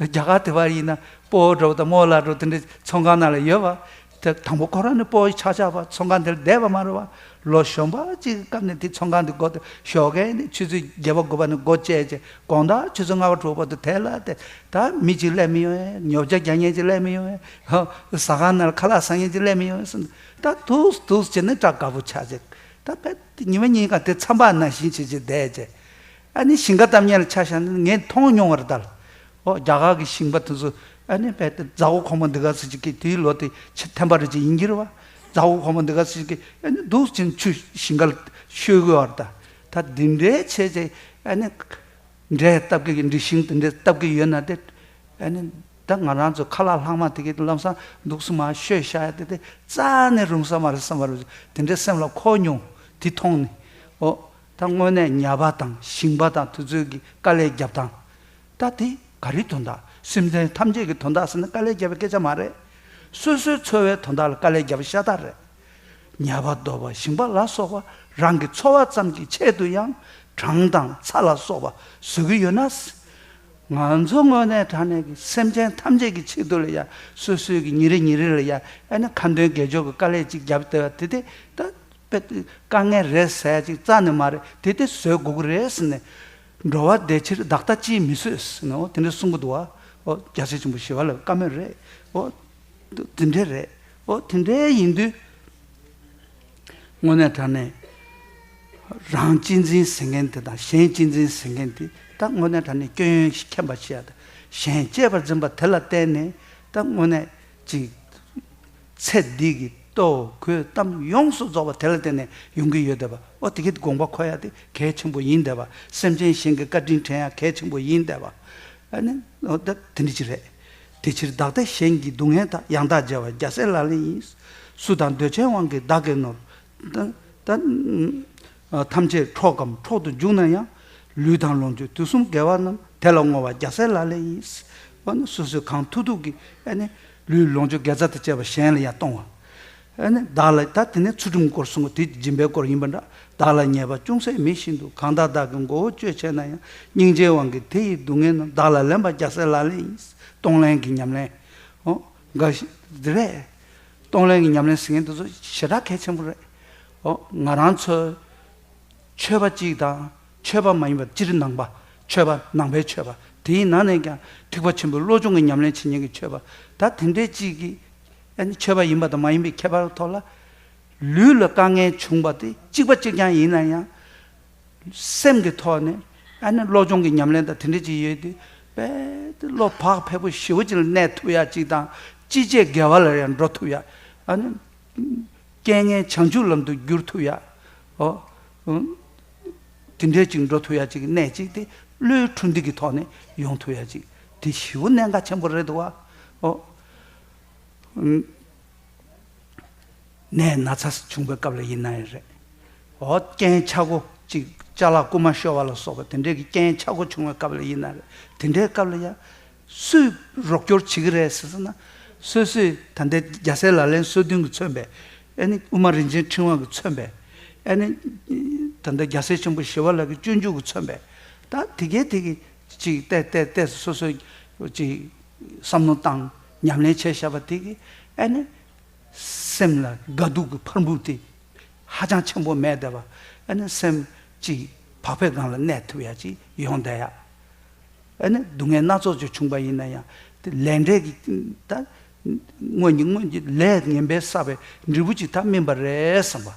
རྒྱ་གར་དེ་བར་ཡིན་ན་སྤོ་བོ་འདྲ་བོ་དང་རྨོ་ལགས་འདྲ་བོ་དེ་འདྲའི་ཚོང་ཁང་ནང་ལ་ཡོད་བ། དེ་དང་པོ་ཁོ་རང་ནི་སྤོ་བོ་ཆགས་ཆགས་པ་ཚོང་ཁང་དེར་བསྡད་པ་མ་རེད་བ། ལོ་གཞོན་པ་གཅིག་གི་སྐབས་ནས་དེ་ཚོང་ཁང་དེ་སྒོ་དེ་ཞོགས་ཀས་ནི་ཆུ་ཚོད་བརྒྱད་པ་དགུ་པ་ནས་སྒོ་བཅད་བྱས་དགོང་དག་ཆུ་ཚོད་ལྔ་པ་དྲུག་པ་དུ་དེ་ལ་དེ་ད་མི་གཅིག་སླེབས་མི་ཡོང་ངས། ཉོ་ཆ་རྒྱག་མཁན་གཅིག་སླེབས་མི་ཡོང་ངས། ཧོ། ཟ་ཁང་ནང་ལ་ཁ་ལག་ཟ་མཁན་གཅིག་སླེབས་མི་ཡོང་ངས་ཟེར། ད་འདུག་འདུག་བྱས་ནས་སྐྲག་དགའ་པོ་ཆགས་བྱས། ད་དཔེ་ཉི་མ་གཉིས་ཀ་དེ་མཚམས་པ་ནང་བཞིན་བྱེད་བྱེད་བསྡད་བྱས། ཨ་ནི་ཞིང་ཁ་གཏམ་ངན་ལ་ཆ་བཞག་ན་ངས་མཐོང་མྱོང་བ་རེད་ད། ཨོ་རྒྱ་གར་གྱི་ཞིང་པ་དེ་ཚོ་ཨ་ནི་དཔེ་དེ་མཛའ་བོ་གོང་མ་འདི་ག་ཚོད་ཅིག་གིས་དེའི་ལོ་དེ་ཆ་ཐེམ་པ་རེ་ཅིག་ཡིན་གྱི་རེད་བ། མཛའ་བོ་གོང་མ་འདི་ག་ཚོད་ཅིག་གིས་ཨ་ནི་འདུག་ཅིང་ཆུ་ཞིང་ཁར་བཤོས་གི་བར་ད། ད་འདི་འདྲའི་བྱས་བྱས་ཨ་ནི་འབྲས་བཏབ་གི་འབྲས་ཞིང་དེ་འདྲའི་བཏབ་གི་ཡོད་ན་དེ་ཨ་ནི་ད་ང་རང་ཚོ་ཁ་ལག་ལྷག་མ་དེ་གི་ལམ་སང་འདུག་སེ་མར་བཤོས་བཞག་ཡ་དེ་དེ་རྩ་ནས་རུང་ས་མ་རེད་བསམ་པ་རེད། དེ་འདྲའི་སེམས་ལ་འཁོར་མྱོང་། དེ་མཐོང་ནས་ཨོ་ད་དངོས་གནས་ཉ་པ་དང་ཞིང་པ་དང་དེ་ཚོའི་གི་དཀའ་ལས་རྒྱབ་སྟངས། ད་དེ་ག་རེའི་དོན་དག་སེམས་ཅན་ཐམས་ཅད་ཀྱི་དོན་དག་ཟེར་ན་དཀའ་ལས་རྒྱབ་པའི་སྐད་ཆ་མ་རེད། སོ་སོའི་འཚོ་བའི་དོན་དག་ལ་དཀའ་ལས་རྒྱབ་པ་ཤ་སྟག་རེད། ཉ་པ་རྡོ་པ་ཞིང་པ་ལ་སོགས་པ་རང་གི་འཚོ་བ་ཙམ་གྱི་ཆེད་དུ་ཡང་གྲང་དང་ཚ་ལ་སོགས་པ་བཟོ་གི་ཡོད་ན། ང་ཚོ་དངོས་གནས་དྲང་གནས་ཀྱི་སེམས་ཅན་ཐམས་ཅད་ཀྱི་ཆེད་དུ་ལ་ཡ་སོ་སོའི་གི་ཉིན་རེ་ཉིན་རེ་ལ་ཡ་ཨ་ནི་ཁ་འདོན་དགེ་སྦྱོར་གྱི་དཀའ་ལས་ཅིག་རྒྱབ་བསྡད་པ་དེ་དེ་ད་དཔེ་དཀའ་ངལ་རེད་ཟེར་ཡ་ཅིག་རྩ་ནས་མ་རེད། དེ་དེ་བཟོད་དགོས་ཀྱི་རེད་ཟེར་ནས། འགྲོ་བ་བདེ་ཕྱིར་བདག་ལྟ་ཅིས་མི་བཟོད་ཟེར་ནས་ཨོ་དེ་འདྲ་གསུང་གི་འདུག་བ། ཨོ་རྒྱལ་སྲས་ཆེན་པོ་ཞི་བ་ལྷ་བཀའ་མོལ་རེད། ཨོ་དེ་འདྲ་རེད། ཨོ་དེ་འདྲ་ཡིན་དུས་དངོས་གནས་དྲང་གནས་རང་གཅེས་འཛིན་ཟེར་མཁན་དེ་དང་གཞན་གཅེས་འཛིན་ཟེར་མཁན་དེ་ད་དངོས་གནས་དྲང་གནས་སྐྱོན་ཡོན་ཞིག་མཁྱེན་པ་ཞིག་ཡ་ད་གཞན་གཅེས་པར་འཛིན་པ་དེ་ལ་བརྟེན་ནས་ད་དངོས་གནས་ཅིག་ཚེ་འདི་གི་ལྟོ་གོས་གཏམ་ཡོངས་སུ་རྫོགས་པ་དེ་ལ་བརྟེན་ནས་ཡོང་གི་ཡོད་བསྡད་པ། ཨོ་དེ་གི་དགོངས་པ་འཁོར་ཡ་དེ་གལ་ཆེན་པོ་ཡིན་བསྡད་པ། སེམས་ཅན་གཞན་གྱི་བཀའ་དྲིན་དྲན་ཡ་གལ་ཆེན་པོ་ཡིན་བསྡད་པ། ཨ་ནི་ཨོ་ད་དེ་འདྲ་ཅིག་རེད། དེ་ཕྱིར་བདག་ལྟས་གཞན་གྱི་སྡུག་བསྔལ་དག་ཡང་དག་བརྗེ་བ་རྒྱལ་སྲས་ལག་ལེན་ཡིན། སུ་དང་འདོད་ཆེན་དབང་གིས་བདག་གིར་ནོར། ད་ད་ཨ་ཐམས་ཅད་འཕྲོག་གམ་འཕྲོག་ཏུ་འཇུག་ན་ཡང་། ལུས་དང་ལོངས་སྤྱོད་དུས་གསུམ་དགེ་བ་རྣམས། དེ་ལ་བསྔོ་བ་རྒྱལ་སྲས་ལག་ལེན་ཡིན། འོ་ན་སོ་སོའི་གང་ཐུབ་ཐུབ་ཀྱིས་ཨ་ནི་ལུས་ལོངས་སྤྱོད་དགེ་རྩ་དང་བཅས་པ་གཞན་ལ་ཡང་གཏོང་བ། ཨ་ནི་བདག་ལ་ད་དེ་ནས་ཚུལ་ཁྲིམས་སྐོར་གསུངས་པ་དེ་སྦྱིན་པའི་སྐོར་ཡིན་པ་འདྲ། བདག་ལ་ཉེས་པ་ཅུང་ཟད་མེད་བཞིན་དུ། གང་དག་བདག་གི་མགོ་བོ་གཅོད་བྱས་ན་ཡང་། སྙིང་རྗེའི་དབང་གིས་དེ་ཡི་སྡུག་བསྔལ་རྣམས། བདག་ལ་ལེན་པ་རྒྱལ་སྲས་ལག་ལེན་ཡིན། གཏོང་ལེན་གྱི་ཉམས་ལེན། འོ་འགའ་ཞིག་འདི་རེད། གཏོང་ལེན་གྱི་ཉམས་ལེན་ཟེར་མཁན་དེ་ཚོ་ཞེ་དྲག་གལ་ཆེན་པོ་རེད། ཨོ་ང་རང་ཚོའི་ཆོས་པ་གཅིག་དང་ཆོས་པ་མ་ཡིན་པ་སྤྱིར་ནང་པ་ཆོས་པ་ནང་པའི་ཆོས་པ་དེའི་ནང་ནས་ཀྱང་ཐེག་པ་ཆེན་པོའི་བློ་སྦྱོང་གི་ཉམས་ལེན་བྱེད་མཁན་གྱི་ཆོས་པ་ད་དེ་འདྲའི་གཅིག་གིས་ཨ་ནི་ཆོས་པ་ཡིན་པ་དང་མ་ཡིན་པའི་ཁྱད་པར་ཐོག་ལ་ལུས་ལ་དཀའ་ངལ་བྱུང་བ་དེ་གཅིག་པ་གཅིག་རྐྱང་ཡིན་ན་ཡང་། སེམས་ཀྱི་ཐོག་ནས་ཨ་ནི་བློ་སྦྱོང་གི་ཉམས་ལེན་དང་དེ་འདྲ་ཅིག་ཡོད་དུས་དཔེ་དེ་བློ་བག་ཕེབས་པོ་ཞེ་པོ་ཅིག་ལ་གནས་ཐུབ་ཡ་ཅིག་དང་ཅི་བྱས་དགེ་བ་ལ་ཡང་འགྲོ་ཐུབ་ཡ། ཨ་ནི་རྐྱེན་ངན་བྱང་ཆུབ་ལམ་དུ་བསྒྱུར་ཐུབ་ཡ། ཨོ། ཨུམ། དེ་འདྲ་ཅིག་འགྲོ་ཐུབ་ཡ་ཅིག་གནས་ཅིག་དེ་བློའི་འཕྲོ་འདུ་གི་ཐོག་ནས་ཡོང་ཐུབ་ཡ་ཅིག་དེ་ཞེ་པོ་གནད་འགག་ཆེན་པོ་རེད་འདུག་བ། ཨོ། ཨུམ། ནད་ན་ཚ་བྱུང་བའི་སྐབས་ལ་ཡིན་ན་ཡང་རེད། འོ་རྐྱེན་ཆག་སྒོ་ཅིག་ཅ་ལག་རྐུ་མ་ཤོར་བ་ལ་སོགས་པ་དེ་འདྲའི་གི་རྐྱེན་ཆག་སྒོ་བྱུང་བའི་སྐབས་ལ་ཡིན་ན་རེད། དེ་འདྲའི་སྐབས་ལ་ཡང་སུས་རོགས་སྐྱོར་བྱེད་ཀྱི་རེད་ཟེར་ཟེར་ན། སོ་སོས་ད་ལྟའི་རྒྱལ་སྲས་ལག་ལེན་སོ་བདུན་གྱིས་མཚོན་པའི་ཨ་ནི་དབུ་མ་རིན་ཆེན་ཕྲེང་བ་གིས་མཚོན་པའི་ཨ་ནི་ད་ལྟ་རྒྱལ་སྲས་ཆེན་པོ་ཞི་བ་ལྷ་གི་སྤྱོད་འཇུག་གིས་མཚོན་པའི་ད་དེ་གའི་དེ་གི་ཅིག་བལྟས་བལྟས་བལྟས་སོ་སོས་ཅིག་བསམ་བློ་བཏང་ཉམས་ལེན་བྱས་བཞག་པ་དེ་གི་ཨ་ནི། སེམས་ལ་དགའ་སྡུག་གི་ཕར་འབུད་དེ་ཧ་ཅང་ཆེན་པོ་མེད་བསྡད་པ། ཨ་ནི་སེམས་ཅིག་བག་ཕེབས་སྒང་ལ་གནས་ཐུབ་ཡ་ཅིག་ཡོང་བསྡད་ཡ། ཨ་ནི་སྡུག་བསྔལ་སྣ་ཚོགས་ཅིག་བྱུང་པ་ཡིན་ན་ཡང་དེ་ལས་འབྲས་ཀྱི་ད་སྔོན་གྱི་སྔོན་གྱི་ལས་ངན་པས་བསགས་པའི་འབྲས་བུ་ཅིག་ད་སྨིན་པ་རེད་བསམ་པ།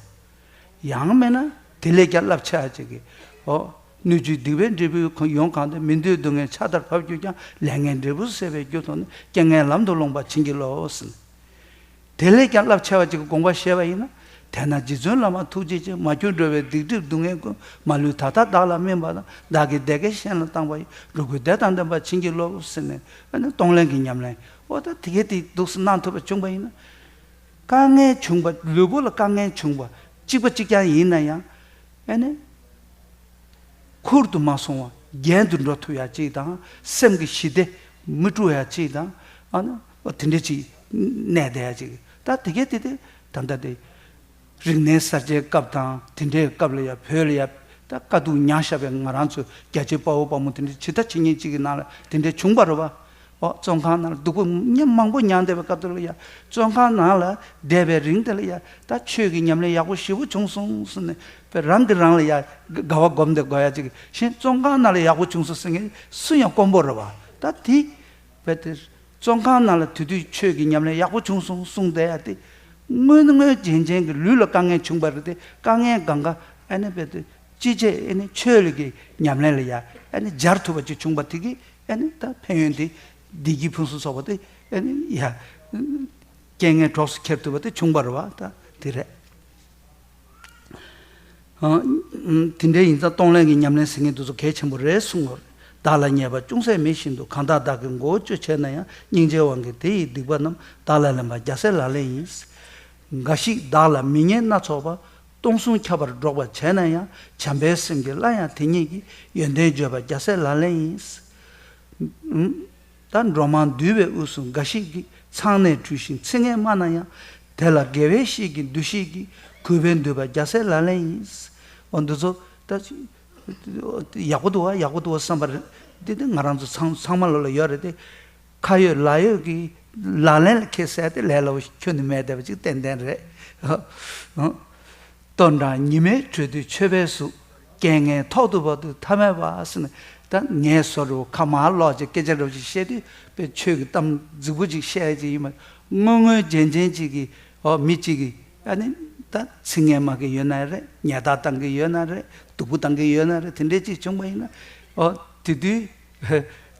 ཡང་མིན་ན་དེ་ལས་ཀྱང་རླབས་ཆེ་བ་ཅིག་གི་ཨོ། སྣོད་བཅུད་སྡིག་པའི་འབྲས་བུ་ཡོངས་གང་སྟེ། མི་འདོད་སྡུག་བསྔལ་ཆར་ལྟར་བབས་གྱུར་ཀྱང་། ལས་ངན་འབྲས་བུ་ཟད་པའི་རྒྱུར་མཐོང་ནས། རྐྱེན་ངན་ལམ་དུ་ལྷུང་བ་བྱིན་གྱིས་རློབས་ཟེར། དེ་ལས་ཀྱང་རླབས་ཆེ་བ་ཅིག་གི་དགོངས་པ་བཞེས་པ་ཡིན་ན། དེས་ན་རྗེ་བཙུན་བླ་མ་ཐུགས་རྗེ་ཆེ། མ་གྱུར་འགྲོ་བའི་སྡིག་སྒྲིབ་སྡུག་བསྔལ་ཀུན། མ་ལུས་ད་ལྟ་བདག་ལ་སྨིན་པ་དང་། བདག་གིས་བདེ་དགེ་གཞན་ལ་བཏང་བ་ཡི། འགྲོ་ཀུན་བདེ་དང་ལྡན་པར་བྱིན་གྱིས་རློབས་ཟེར་ནས། ཨ་ནི་གཏོང་ལེན་གྱི་ཉམས་ལེན། འོ་ད་དེ་གས་དེ་འདུག་སེ་གནང་ཐུབ་པ་བྱུང་བ་ཡིན་ན། དཀའ་ངལ་བྱུང་བ། ལུས་པོ་ལ་དཀའ་ངལ་བྱུང་བ་གཅིག་པ་གཅིག་རྐྱང་ཡིན་ན་ཡང་། ཨ་ནི། ཁུར་དུ་མ་སོང་བ་རྒྱན་དུ་འགྲོ་ཐུབ་ཡ་གཅིག་དང་། སེམས་ཀྱི་ཞི་བདེ་མི་དཀྲུག་ཡ་གཅིག་དང་། ཨ་ནི་དེ་འདྲ་ཅིག་གནས་བསྡད་ཡ་གཅིག་ད་དེ་གས་དེ་དེ་ད་ལྟ་དེ་རིག་གནས་གསར་བརྗེའི་སྐབས་དང་དེ་འདྲའི་སྐབས་ལ་ཡ་བོད་ལ་ཡ་ད་དཀའ་སྡུག་མྱངས་བཞག་པའི་ང་རང་ཚོ་རྒྱ་ཆེ་དཔའ་བོ་དཔའ་མོ་དེ་འདྲ་ཇི་ལྟ་ཇི་སྙེད་ཅིག་གི་ནང་ལ་དེ་འདྲ་བྱུང་བ་རེད་བ། ཨོ་བཙོན་ཁང་ནང་ལ་སྡུག་པོ་མྱ་མང་པོ་མྱངས་བསྡད་པའི་སྐབས་དེ་ལ་ཡ། བཙོན་ཁང་ནང་ལ་བསྡད་པའི་རིང་དེ་ལ་ཡ། ད་ཆོས་ཀྱི་ཉམས་ལེན་ཡག་པོ་ཞེ་པོ་བྱུང་སོང་ཟེར་ནས་པའི་རང་གིས་རང་ལ་ཡ་དགའ་བ་སྒོམ་བསྡད་དགོས་ཡ་ཅིག་གཞན་བཙོན་ཁང་ནང་ལ་ཡག་པོ་བྱུང་སོང་ཟེར་མཁན་སུ་ཡང་དཀོན་པོ་རེད་བ། ད་དེ་བས་དེ་བཙོན་ཁང་ནང་ལ་དེ་དུས་ཆོས་ཀྱི་ཉམས་ལེན་ཡག་པོ་བྱུང་སོང་གསུངས་བསྡད་ཡ་དེ། དངོས་དངོས་རྗེན་རྗེན་གྱི་ལུས་ལ་དཀའ་ངལ་བྱུང་བ་རེད་དེ། དཀའ་ངལ་གང་ག་ཨ་ནི་བས་དེ་ཅི་བྱས་ཨ་ནི་ཆོས་ལ་གི་ཉམས་ལེན་ལ་ཡ་ཨ་ནི་སྦྱར་ཐུབ་པ་ཅིག་བྱུང་བ་དེ་གིས། ཨ་ནི་ད་ཕན་ཡོན་དེ་བདེ་སྐྱིད་ཕུན་སུམ་ཚོགས་པ་དེ་ཨ་ནི་ཡ་རྐྱེན་ངན་གྲོགས་སུ་འཁྱེར་ཐུབ་པ་དེ་བྱུང་བ་རེད་བ། ད་དེ་རེད། ཨ་དེ་འདྲ་ཡིན་ཙང་གཏོང་ལེན་གྱི་ཉམས་ལེན་ཟེར་མཁན་དེ་ཚོ་གལ་ཆེན་པོ་རེད་གསུངས་ཡོད་རེད། བདག་ལ་ཉེས་པ་ཅུང་ཟད་མེད་བཞིན་དུ། གང་དག་བདག་གིས་མགོ་བོ་གཅོད་བྱས་ན་ཡང་། སྙིང་རྗེའི་དབང་གིས་དེ་ཡི་སྡིག་པ་རྣམས། བདག་ལ་ལེན་པ་རྒྱལ་སྲས་ལག་ལེན་ཡིན། འགའ་ཞིག་བདག་ལ་མི་ཉེས་སྣ་ཚོགས་པ། སྟོང་གསུམ་ཁྱབ་པར་སྒྲོག་པར་བྱས་ན་ཡང་། བྱམས་པའི་སེམས་ཀྱིས་སླར་ཡང་དེ་ཉིད་ཀྱི། ཡོན་ཏན་བརྗོད་པ་རྒྱལ་སྲས་ལག་ལེན་ཡིན། ད་འགྲོ་མང་འདུས་པའི་དབུས་སུ་འགའ་ཞིག་གིས། མཚང་ནས་འདྲུད་ཅིང་ཚིག་ངན་སྨྲ་ན་ཡང་། དེ་ལ་དགེ་བའི་བཤེས་ཀྱི་འདུ་ཤེས་ཀྱིས། གུས་པས་འདུད་པ་རྒྱལ་སྲས་ལག་ལེན་ཡིན། འོ་འདི་ཚོ་ད་ཡག་པོ་འདུག་བ། ཡག་པོ་འདུག་བ་བསམ་པ་རེད། འདི་ནི་ང་རང་ཚོ་ཚང་ཚང་མ་ལོ་ལ་ཡོད་རེད་དེ། ཁ་ཡོད་ལག་ཡོད་ཀྱིས་ལག་ལེན་ལ་འཁེལ་ཟེར་དེ་ལས་སླ་པོ་ཁྱོན་ནས་མེད་བསྡད་པ་ཅིག་ཏན་ཏན་རེད། ལྟོ་འགྲངས་ཉི་མའི་དྲོད་དུ་མཆོད་པའི་གཟུགས། རྐྱེན་ངན་ཐོག་ཏུ་བབ་དུས་ཐ་མལ་པ་ཟེར་ནས། ད་ངལ་གསོ་རུ་ཁ་མར་ལོག་ཅིག་སྐད་ཆ་འདྲ་པོ་ཅིག་བཤད་དུས་དཔེ་ཆོས་ཀྱི་གཏམ་རྫིག་པོ་ཅིག་བཤད་ཡ་ཅིག་ཡིན་པ། དངོས་དངོས་རྗེན་རྗེན་ཅིག་གིས་ཨོ་མི་གཅིག་གིས་ཨ་ནི་ད་ཚིག་ངན་སྨྲ་གི་ཡོད་ན་རེད། ཉེས་རྡུང་བཏང་གི་ཡོད་ན་རེད། སྡུག་པོ་བཏང་གི་ཡོད་ན་རེད། དེ་འདྲས་ཅིག་བྱུང་བ་ཡིན་ན་ཨོ་དེ་དུས་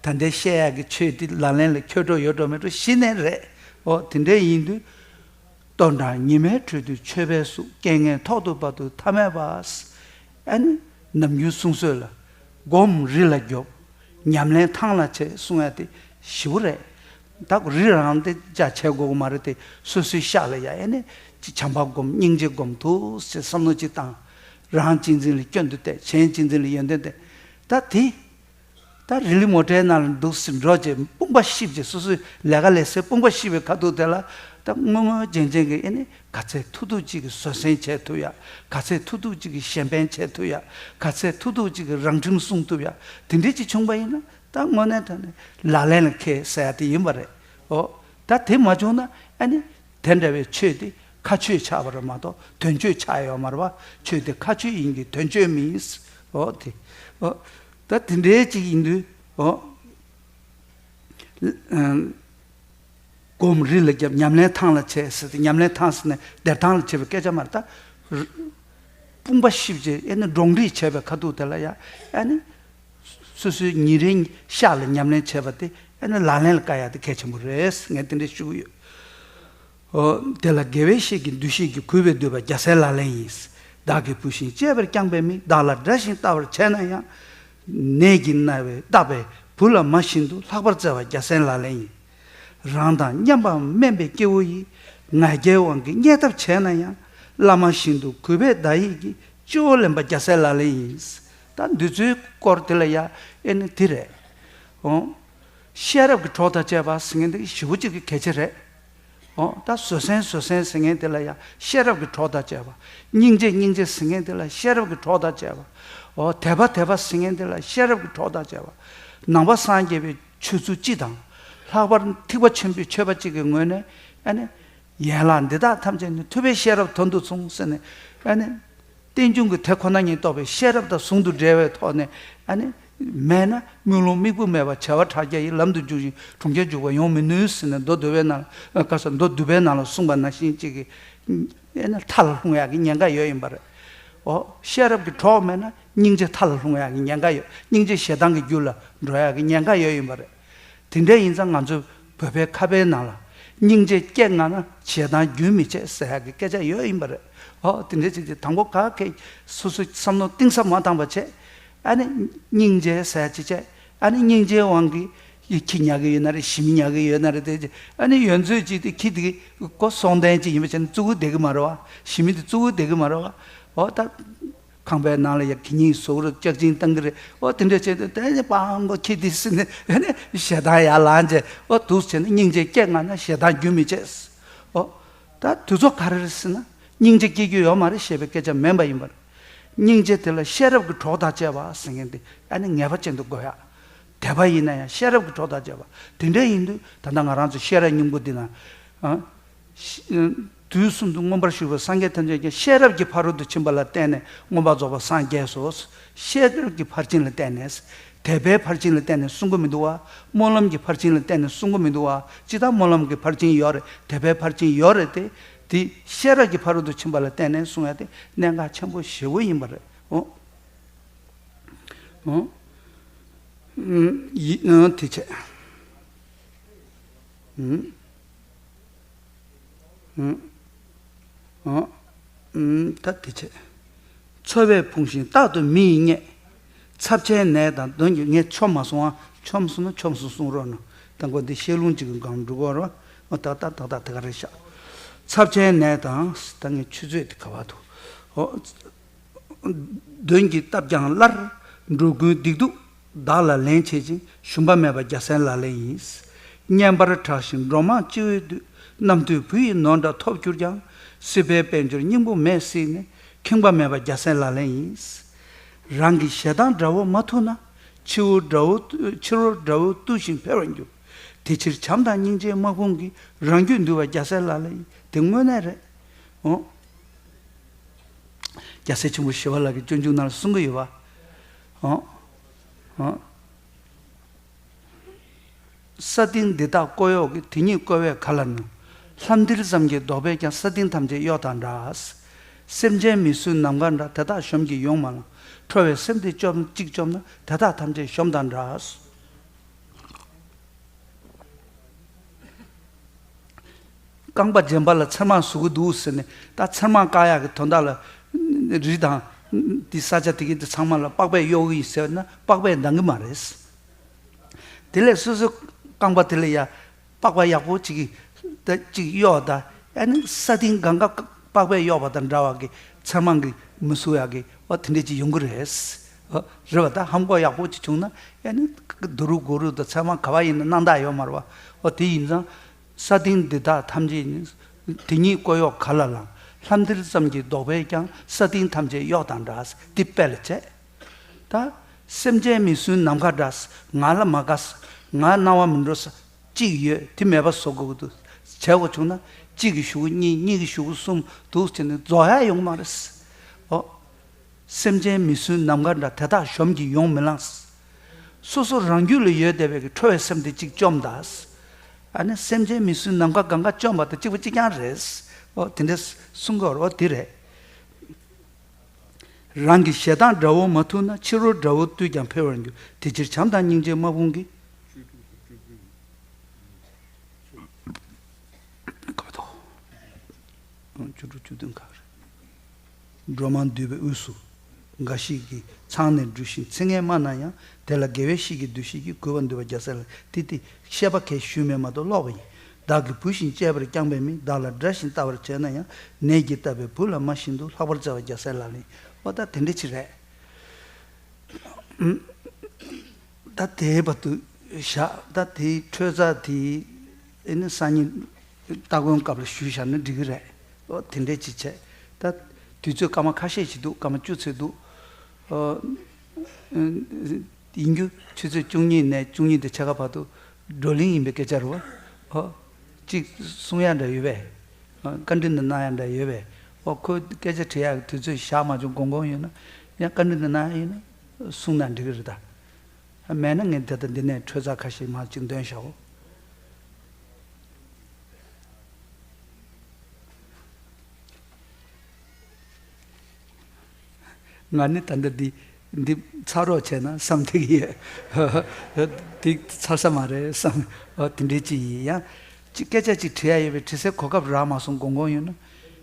ད་ལྟའི་བཤད་ཡག་གི་ཆོས་དེ་ལག་ལེན་ལ་འཁྱོལ་འགྲོ་ཡོད་འགྲོ་མེད་འགྲོ་གཞི་ནས་རེད། ཨོ་དེ་འདྲས་ཡིན་དུས། ལྟོ་འགྲངས་ཉི་མའི་དྲོད་དུ་མཆོད་པའི་གཟུགས། རྐྱེན་ངན་ཐོག་ཏུ་བབ་དུས་ཐ་མལ་པ། ཨ་ནི་ནམ་རྒྱུན་གསུང་སྲོལ་ལ། སྒོམ་རི་ལ་རྒྱོབ། ཉམས་ལེན་ཐང་ལ་བྱེད་གསུང་ཡ་དེ་ཞེ་པོ་རེད། ད་རི་རང་དེ་ཅག་བྱེད་དགོས་ཀྱི་མ་རེད་དེ། སོ་སོའི་ཤག་ལ་ཡ་ཨ་ནི་ཅིག་བྱམས་པ་སྒོམ། སྙིང་རྗེ་སྒོམ། ཐུགས་སྲས་བསམ་བློ་ཅིག་བཏང་། རང་གཅེས་འཛིན་ལ་སྐྱོན་དུ་བལྟས། གཞན་གཅེས་འཛིན་ལ་ཡོན་ཏན་བསྟན། ད་དེ། ད་རི་ལི་མོ་ཊའི་ནང་ལ་འདུག་སེ་འགྲོ་བྱས་དཔུང་པ་བཤིབ་བྱས། སོ་སོའི་ལས་ཀ་ལས་སའི་དཔུང་པ་བཤིབ་པའི་ཁ་ཐུག་དེ་ལ་ད་དངོས་དངོས་རྗེན་རྗེན་གྱི་ཨེ་ནི་ག་ཚད་ཐུབ་ཐུབ་ཅིག་གིས་བཟོད་བསྲན་བྱེད་ཐུབ་ཡ། ག་ཚད་ཐུབ་ཐུབ་ཅིག་གིས་གཞན་ཕན་བྱེད་ཐུབ་ཡ། ག་ཚད་ཐུབ་ཐུབ་ཅིག་གིས་རང་ཁྲིམས་སྲུང་ཐུབ་ཡ། དེ་འདྲས་ཅིག་བྱུང་བ་ཡིན་ན་ད་དངོས་གནས་དྲང་གནས་ལག་ལེན་ལ་འཁེལ་ཟེར་ཡ་དེ་ཡིན་པ་རེད། ཨོ། ད་དེ་མ་བྱུང་ན་ཨ་ནི། དེ་འདྲ་བའི་ཆོས་དེ་ཁ་ཆོས་ཆགས་པ་རེད་མ་གཏོགས་དོན་གཅོད་ཆགས་ཡོད་མ་རེད་བ། ཆོས་དེ་ཁ་ཆོས་ཡིན་གྱི་དོན་གཅོད་མིན། འོ་དེ། འོ། ད་དེ་འདྲའི་ཅིག་ཡིན་དུས། འོ། ཨམ། སྒོམ་རི་ལ་རྒྱོབ། ཉམས་ལེན་ཐང་ལ་བྱེད་ཟེར་ཏེ། ཉམས་ལེན་ཐང་ཟེར་ནས་བདེ་ཐང་ལ་བྱེད་པའི་སྐད་ཆ་མ་རེད་ད། དཔུང་པ་བཤིབ་བྱས་ཨེ་ནི་གྲོང་སྒྲིག་བྱས་པའི་ཁ་ཐུག་དེ་ལ་ཡ་ཨེ་ནི། སོ་སོའི་ཉིན་རེའི་ཤག་ལ་ཉམས་ལེན་བྱས་པ་དེ་ཨེ་ནི་ལག་ལེན་ལ་བཀལ་ཡ་དེ་གལ་ཆེན་པོ་རེད། ངས་དེ་འདྲ་ཞུ་གི་ཡོད། འོ། དེ་ལ་དགེ་བའི་བཤེས་ཀྱི་འདུ་ཤེས་ཀྱིས། གུས་པས་འདུད་པ་རྒྱལ་སྲས་ལག་ལེན་ཡིན། བདག་གི་བུ་བཞིན་གཅེས་པར་བསྐྱངས་པའི་མིག། བདག་ལ་དགྲ་བཞིན་ལྟ་བར་བྱས་ན་ཡང་། ནད་ཀྱིས་ན་བའི་བཏབ་པའི་བུ་ལ་མ་བཞིན་དུ། ལྷག་པར་བརྩེ་བ་རྒྱལ་སྲས་ལག་ལེན་ཡིན། རང་དང་མཉམ་པ་དམན་པའི་སྐྱེ་བོ་ཡིས། ང་རྒྱལ་དབང་གིས་བརྙས་ཐབས་བྱས་ན་ཡང་། བླ་མ་བཞིན་དུ་གུས་པས་བདག་ཡིད་ཀྱིས། སྤྱི་བོར་ལེན་པ་རྒྱལ་སྲས་ལག་ལེན་ཡིན། ད་འདི་ཚོའི་སྐོར་དེ་ལ་ཡ་ཨེ་ནི་དེ་རེད། འོ། ཤེས་རབ་ཀྱི་གྲོགས་དང་བཅས་པ་ཟེར་མཁན་དེ་ཞེ་པོ་ཅིག་གི་གལ་ཆེ་རེད། འོ། ད་བཟོད་བསྲན་བཟོད་བསྲན་ཟེར་མཁན་དེ་ལ་ཡ་ཤེས་རབ་ཀྱི་གྲོགས་དང་བཅས་པ། སྙིང་རྗེ་སྙིང་རྗེ་ཟེར་མཁན་དེ་ལ་ཤེས་རབ་ཀྱི་གྲོགས་དང་བཅས་པ། འོ། དད་པ་དད་པ་ཟེར་མཁན་དེ་ལ་ཤེས་རབ་ཀྱི་གྲོགས་དང་བཅས་པ། ནང་པ་སངས་རྒྱས་པའི་ཆོས་ཚུལ་སྤྱི་དང་། ལྷག་པར་ཐེག་པ་ཆེན་པོའི་ཆོས་པ་གཅིག་གི་ངོས་ནས་ཨ་ནི། ཡན་ལག་འདི་དག་ཐམས་ཅད་ནི། ཐུབ་པའི་ཤེས་རབ་དོན་དུ་མཚུངས་ཟེར་ནས་ཨ་ནི། རྟེན་འབྱུང་གི་དེ་ཁོ་ན་ཉིད་རྟོགས་པའི་ཤེས་རབ་དང་ཟུང་དུ་འབྲེལ་བའི་ཐོག་ནས་ཨ་ནི། མེད་ན་དམུས་ལོང་དམིགས་བུ་མེད་པ། བྱ་བ་ཕྲ་རྒྱས་ཡི། ལམ་དུ་འཇུག་ཅིང་གྲོང་ཁྱེར་འཇུག་པ་ཡོང་མི་ནུས་ཟེར་ནས་མདོ་སྡུད་པའི་ནང་ལ། ཨ། ག་ས། མདོ་སྡུད་པའི་ནང་ལ་གསུངས་པ་ནང་བཞིན་གཅིག་གིས་ཨེ་ནི་མཐའ་ལ་ལྷུང་ཡག་གི་ཉེན་ཁ་ཡོད་ཡིན་པ་རེད། འོ། ཤེས་རབ་ཀྱི་གྲོགས་མེད་ན་སྙིང་རྗེ་མཐའ་ལ་ལྷུང་ཡག་གི་ཉེན་ཁ་ཡོད། སྙིང་རྗེ་ཞེ་སྡང་གི་རྒྱུ་ལ་འགྲོ་ཡག་གི་ཉེན་ཁ་ཡོད་ཡིན་པ་རེད། དེ་འདྲ་ཡིན་ཙང་ང་ཚོའི་བོད་པའི་ཁ་དཔེའི་ནང་ལ། སྙིང་རྗེ་སྐྱེ་ང་ན་ཞེ་སྡང་རྒྱུན་མི་ཆད་ཟེར་ཡག་གི་སྐད་ཆ་ཡོད་ཡིན་པ་རེད། ཨོ་དེ་འདྲ་ཅིག་ཅིག་དང་པོ་ག་གེ་སོ་སོ་བསམ་བློ་གཏིང་ཟབ་མ་བཏང་བ་བྱས། ཨ་ནི་སྙིང་རྗེ་ཟེར་ཅིག་བྱས། ཨ་ནི་སྙིང་རྗེའི་དབང་གིས་ཁྱི་ཉག་གི་ཡོད་ན་རེད། ཞི་མི་ཉག་གི་ཡོད་ན་རེད། དེ་ཨ་ནི་ཡོད་ཚོད་ཅིག་དེ་ཁྱི་དེ་གི་སྒོ་སྲོག་ལྡན་ཅིག་ཡིན་པ་བྱས་ན་བཙུགས་བསྡད་གི་མ་རེད་བ། ཞི་མི་དེ་བཙུགས་བསྡད་གི་མ་རེད་བ། ཨོ་ད། ཁང་པའི་ནང་ལ་ཡ་གི་ཉིན་ཟོག་རུ་ལྕགས་ཅིང་བཏང་གི་རེད། ཨོ་དེ་འདྲ་བྱས་ཏེ་དེ་ནི་སྤང་གོ་ཁྱི་དེ་སྲིད་ནས་ཨ་ནི་ཞེ་སྡང་ཡར་ལངས་བྱས། ཨོ་འདུག་བྱས་ནས་སྙིང་རྗེ་སྐྱེ་ང་ན་ཞེ་སྡང་རྒྱུན་མི་ཆད། ཨོ་ད་དུས་ཚོད་ག་རེ་རེད་ཟེར་ན་སྙིང་རྗེ་སྐྱེ་རྒྱུ་ཡོད་མ་རེད་ཞེས་པའི་སྐད་ཆ་མིན་པ་ཡིན་པར། སྙིང་རྗེ་དེ་ལ་ཤེས་རབ་ཀྱི་གྲོགས་དང་བཅས་པ་ཟེར་མཁན་དེ་ཨ་ནི་ངེས་པ་ཅན་དུ་དགོས་ཡ། དད་པ་ཡིན་ན་ཡང་ཤེས་རབ་ཀྱི་གྲོགས་དང་བཅས་པ། དེ་འདྲ་ཡིན་དུས་ད་ལྟ་ང་རང་ཚོ་ཤེས་རབ་སྙིང་པོ་འདི་ན། ཨ། ཤ་དུས་གསུམ་དུ་མངོན་པར་བཞུགས་པའི་སངས་རྒྱས་ཐམས་ཅད་ཀྱང་ཤེས་རབ་ཀྱི་ཕ་རོལ་ཏུ་ཕྱིན་པ་ལ་བརྟེན་ནས་མངོན་པར་རྫོགས་པར་སངས་རྒྱས་སོ། ཤེས་རབ་ཀྱི་ཕར་ཕྱིན་ལ་བརྟེན་ནས། དད་པའི་ཕར་ཕྱིན་ལ་བརྟེན་ནས་གསུང་གི་མི་འདུག་བ། སྨོན་ལམ་གྱི་ཕར་ཕྱིན་ལ་བརྟེན་ནས་གསུང་གི་མི་འདུག་བ། ཅི་ལྟར་སྨོན་ལམ་གྱི་ཕར་ཕྱིན་ཡོད་རེད། དད་པའི་ཕར་ཕྱིན་ཡོད་རེད་དེ། དེ་ཤེས་རབ་ཀྱི་ཕ་རོལ་ཏུ་ཕྱིན་པ་ལ་བརྟེན་ནས་གསུང་ཡ་དེ་གནད་འགག་ཆེན་པོ་ཞེ་པོ་ཡིན་པ་རེད། འོ། འོ། ཡི་དེ་བྱས། ཨུམ། ཨུམ། ཨུམ། ད་དེ་བྱས། འཚོ་བས་ཕུང་ཞིང་རྟག་ཏུ་མི་ཡིས་བརྙས། ཚབས་ཆེན་ནད་དང་གདོན་གྱིས་ངས་ཆོམ་མ་སོང་ཨ། ཆོམ་སོང་ན་ཆོམ་སོང་གསུང་རོགས་གནང་། ད་མགོ་འདི་བཤད་ལུང་གཅིག་གི་སྒང་འགྲོ་གོ་རོ། ཨོ་ཏག་ཏག་ཏག་ཏག་དེ་ག་རེད་ཤག་ཚབས་ཆེན་ནད་དང་ད་ངས་ཆུ་ཚོད་དེ་ག་བ་འདུག་ཨོ། གདོན་གྱིས་བཏབ་ཀྱང་སླར། འགྲོ་ཀུན་སྡིག་སྡུག་བདག་ལ་ལན་བྱེད་ཅིང་། ཞུམ་པ་མེད་པ་རྒྱལ་སྲས་ལག་ལེན་ཡིན། བསྙེན་པར་གྲགས་ཤིང་འགྲོ་མང་སྤྱི་བོས་འདུད། རྣམ་ཐོས་བུ་ཡི་ནོར་འདྲ་ཐོབ་གྱུར་ཀྱང་། སྲིད་པའི་དཔལ་འབྱོར་སྙིང་པོ་མེད་སྲིད་ནས། ཁེངས་པ་མེད་པ་རྒྱལ་སྲས་ལག་ལེན་ཡིན། རང་གི་ཞེ་སྡང་དགྲ་བོ་མ་ཐུལ་ན། ཕྱི་རོལ་དགྲ་བོ་ཕྱི་རོལ་དགྲ་བོ་བཏུལ་ཞིང་འཕེལ་བར་འགྱུར། དེ་ཕྱིར་བྱམས་དང་སྙིང་རྗེའི་དམག་དཔུང་གིས། རང་རྒྱུད་འདུལ་བ་རྒྱལ་སྲས་ལག་ལེན་ཡིན། དེ་དངོས་གནས་རེད། འོ། རྒྱལ་སྲས་ཆེན་པོ་ཞི་བ་ལྷ་གིས་སྤྱོད་འཇུག་ནང་ལ་གསུང་གི་ཡོད་པ། འོ། འོ། ས་སྟེང་འདི་དག་ཀོ་གཡོག་གི། དེ་ཉིད་བཀོལ་བས་ག་ལ་ནུས། ལྷམ་མཐིལ་ཙམ་གྱིས་བཟློག་པས་ཀྱང་། ས་སྟེང་ཐམས་ཅད་གཡོགས་དང་འདྲ། སེམས་ཅན་མི་སྲུན་ནམ་མཁའ་འདྲ། དེ་དག་གཞོམ་གྱིས་ཡོང་མ་ལང་། ཁྲོ་བའི་སེམས་དེ་གཅོམ་གཅིག་བཅོམ་ན། དེ་དག་ཐམས་ཅད་གཞོམ་དང་འདྲ། རྐང་པ་རྗེན་པ་ལ་ཚེར་མ་ཟུག་གི་འདུག་ཟེར་ནས། ད་ཚེར་མ་བཀག་ཡག་གི་དོན་དག་ལ་རི་དང་དེ་ས་ཆ་དེ་གི་དེ་ཚང་མ་ལ་པགས་པས་གཡོག་གི་ཡིན་ཟེར་ན་པགས་པས་འདང་གི་མ་རེད། དེ་ལས་སོ་སོའི་རྐང་པ་དེ་ལ་ཡ་པགས་པ་ཡག་པོ་ཅིག་གིས་ད་ཅིག་གཡོག་ད། ཨ་ནི་ས་སྟེང་གང་ག་པགས་པས་གཡོག་པ་དང་འདྲ་བ་གི་ཚེར་མ་གི་མི་ཟུག་ཡག་གི་ཨོ་དེ་འདྲས་ཅིག་ཡོང་གི་རེད། ཨོ་རེད་བ། ད་ཧམ་གོག་ཡག་པོ་ཅིག་བྱུང་ན་ཨ་ནི་རྡོ་རུག་གོ་རུག་དང་ཚེར་མ་ག་བ་ཡིན་ན་སྣང་དག་ཡོད་མ་རེད་བ། ཨོ་དེ་ཡིན་ཙང་། ས་སྟེང་འདི་དག་ཐམས་ཅད་ནི། དེ་ཉིད་ཀོ་གཡོག་ག་ལ་ལང་། ལྷམ་མཐིལ་ཙམ་གྱིས་བཟློག་པས་ཀྱང་། ས་སྟེང་ཐམས་ཅད་གཡོགས་དང་འདྲ། འདི་དཔེ་ལ་བྱས། ད་སེམས་ཅན་མི་སྲུན་ནམ་མཁའ་འདྲ། ང་ལ་མ་དགའ། ང་སྣང་བ་མི་འགྲོ་ས་གཅིག་ཡོད། དེ་མེད་པ་བཟོ་དགོས་ཀྱི་འདུག་བྱས་དགོས་བྱུང་ན་གཅིག་གི་གཞུག་གུ་གཉིས། གཉིས་ཀྱི་གཞུག་གུ་གསུམ་འདུག་བྱས་ནས་རྫོགས་ཡ་ཡོང་གི་མ་རེད། ཨོ། སེམས་ཅན་མི་སྲུན་ནམ་མཁའ་འདྲ། དེ་དག་གཞོམ་གྱིས་ཡོང་མི་ལང་། སོ་སོ་རང་རྒྱུད་ལ་ཡོད་བསྡད་པའི་གི་ཁྲོ་བའི་སེམས་དེ་གཅིག་བཅོམ་ད། ཨ་ནི་སེམས་ཅན་མི་སྲུན་ནམ་མཁའ་གང་ག་བཅོམ་པ་དང་གཅིག་པ་གཅིག་རྐྱང་རེད། ཨོ་དེ་འདྲ་གསུང་གི་ཡོད་རེད། ཨོ་དེ་རེད། རང་གི་ཞེ་སྡང་དགྲ་བོ་མ་ཐུལ་ན། ཕྱི་རོལ་དགྲ་བོ་བཏུལ་ཀྱང་འཕེལ་བར་འགྱུར། དེ་ཕྱིར་བྱམས་དང་སྙིང་རྗེའི་དམག་དཔུང་གིས། བཅུ་དྲུག་བཅུ་བདུན་ཁག་རེད། འགྲོ་མང་འདུས་པའི་དབུས་སུ། འགའ་ཞིག་གིས་ཚང་ནས་འབྲུ་བཞིན་ཚིག་ངན་སྨྲ་ན་ཡང་། དེ་ལ་དགེ་བའི་བཤེས་ཀྱི་འདུ་ཤེས་ཀྱིས། གུས་པར་འདུད་པ་རྒྱལ་སྲས་ལག་ལེན། དེ་སྟེ་བཤད་པ་གས་ཞུས་མེད་མ་གཏོགས་ཀློག་པ་ཡིན། བདག་གི་བུ་བཞིན་གཅེས་པར་བསྐྱངས་པའི་མིས། བདག་ལ་དགྲ་བཞིན་ལྟ་བར་བྱས་ན་ཡང་། ནད་ཀྱིས་བཏབ་པའི་བུ་ལ་མ་བཞིན་དུ། ལྷག་པར་བརྩེ་བ་རྒྱལ་སྲས་ལག་ལེན། ཨོ་ད་དེ་འདྲ་ཅིག་རེད། ད་དེའི་བར་དུ་བཞག་ད་དེའི་འཕྲོས་རྩ་དེ་ཨེ་ནི་སང་ཉིན་སྟ་གོན་སྐབས་ལ་ཞུས་བཞག་ན་འགྲིག་གི་རེད། ཨོ་དེ་འདྲས་ཅིག་བྱས། ད་དུས་ཚོད་སྐར་མ་ཁ་ཤས་ཤིག་འདུག་སྐར་མ་བཅུ་ཙམ་འདུག་ཨོ། ཡིན་རྒྱུ་ཆུ་ཚོད་བཅུ་གཉིས་ནས་བཅུ་གཉིས་དང་ཕྱེད་ཀ་བར་དུ་བགྲོ་གླེང་ཡིན་པའི་སྐད་ཆ་རེད་བ། ཨོ། གཅིག་གསུང་ཡ་འདྲ་ཡོད་པས། བཀའ་འདྲི་འདི་གནང་ཡ་འདྲ་ཡོད་པས། ཨོ་ཁོས་སྐད་ཆ་དྲི་ཡ་གི་དུས་ཚོད་བཞག་མ་བྱུང་དགོངས་དགོངས་ཡོད་ན་ཡང་བཀའ་འདྲི་འདི་གནང་ཡ་ཡིན་ན་གསུང་ན་འགྲིག་གི་རེད་ད། མེད་ན་ངས་དེ་ལྟར་འདི་ནས་འཕྲོས་རྩ་ཁ་ཤས་མར་ཅིག་འདོན་བཞག་གོ། ང་ནི་ད་ལྟ་འདི་འདི་ཚར་རོགས་བྱས་ན་བསམ་ཐིག་ཡོད། འདི་ཚར་ས་མ་རེད་བསམ། ཨོ་དེ་འདྲའི་ཅི་ཡིན་ཡང་ ཅིག་སྐད་ཆ་ཅིག་དྲི་ཡ་ཡོད་པའི་དྲི་སའི་གོ་སྐབས་རག་མ་སོང་། དགོངས་དགོངས་ཡོད་ན།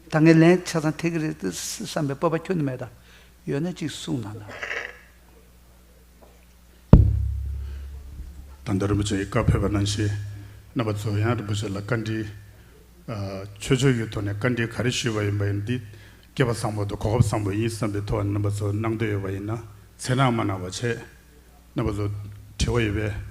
ད་ངས་ལན་ཆ་ཚང་ཐེག་གི་རེད་བསམ་པའི་སྤོབས་པ་ཁྱོན་ནས་མེད། ད་ཡོད་ན་ཅིག་གསུངས་གནང་དང་། ད་ལྟ་རིན་པོ་ཆེ་ཡིས་བཀའ་ཕེབས་པ་ནང་བཞིན། རྣམ་པ་ཚོ་ཡང་རིན་པོ་ཆེ་ལ་བཀའ་འདྲི། ཨ། ཆོས་ཕྱོགས་ཀྱི་ཐོག་ནས་བཀའ་འདྲི་ག་རེ་ཞུས་པ་ཡིན་པ་ཡིན་འདི། སྐལ་པ་བཟང་པོ་དང་གོ་སྐབས་བཟང་པོ་ཡིན་བསམ་པའི་ཐོག་ནས་རྣམ་པ་ཚོ་གནང་འདོད་ཡོད་པ་ཡིན་ན། མཚན་རྣ་མ་གནང་བ་བྱས། རྣམ་པ་ཚོ་དྲི་བ་ཡོད་པས།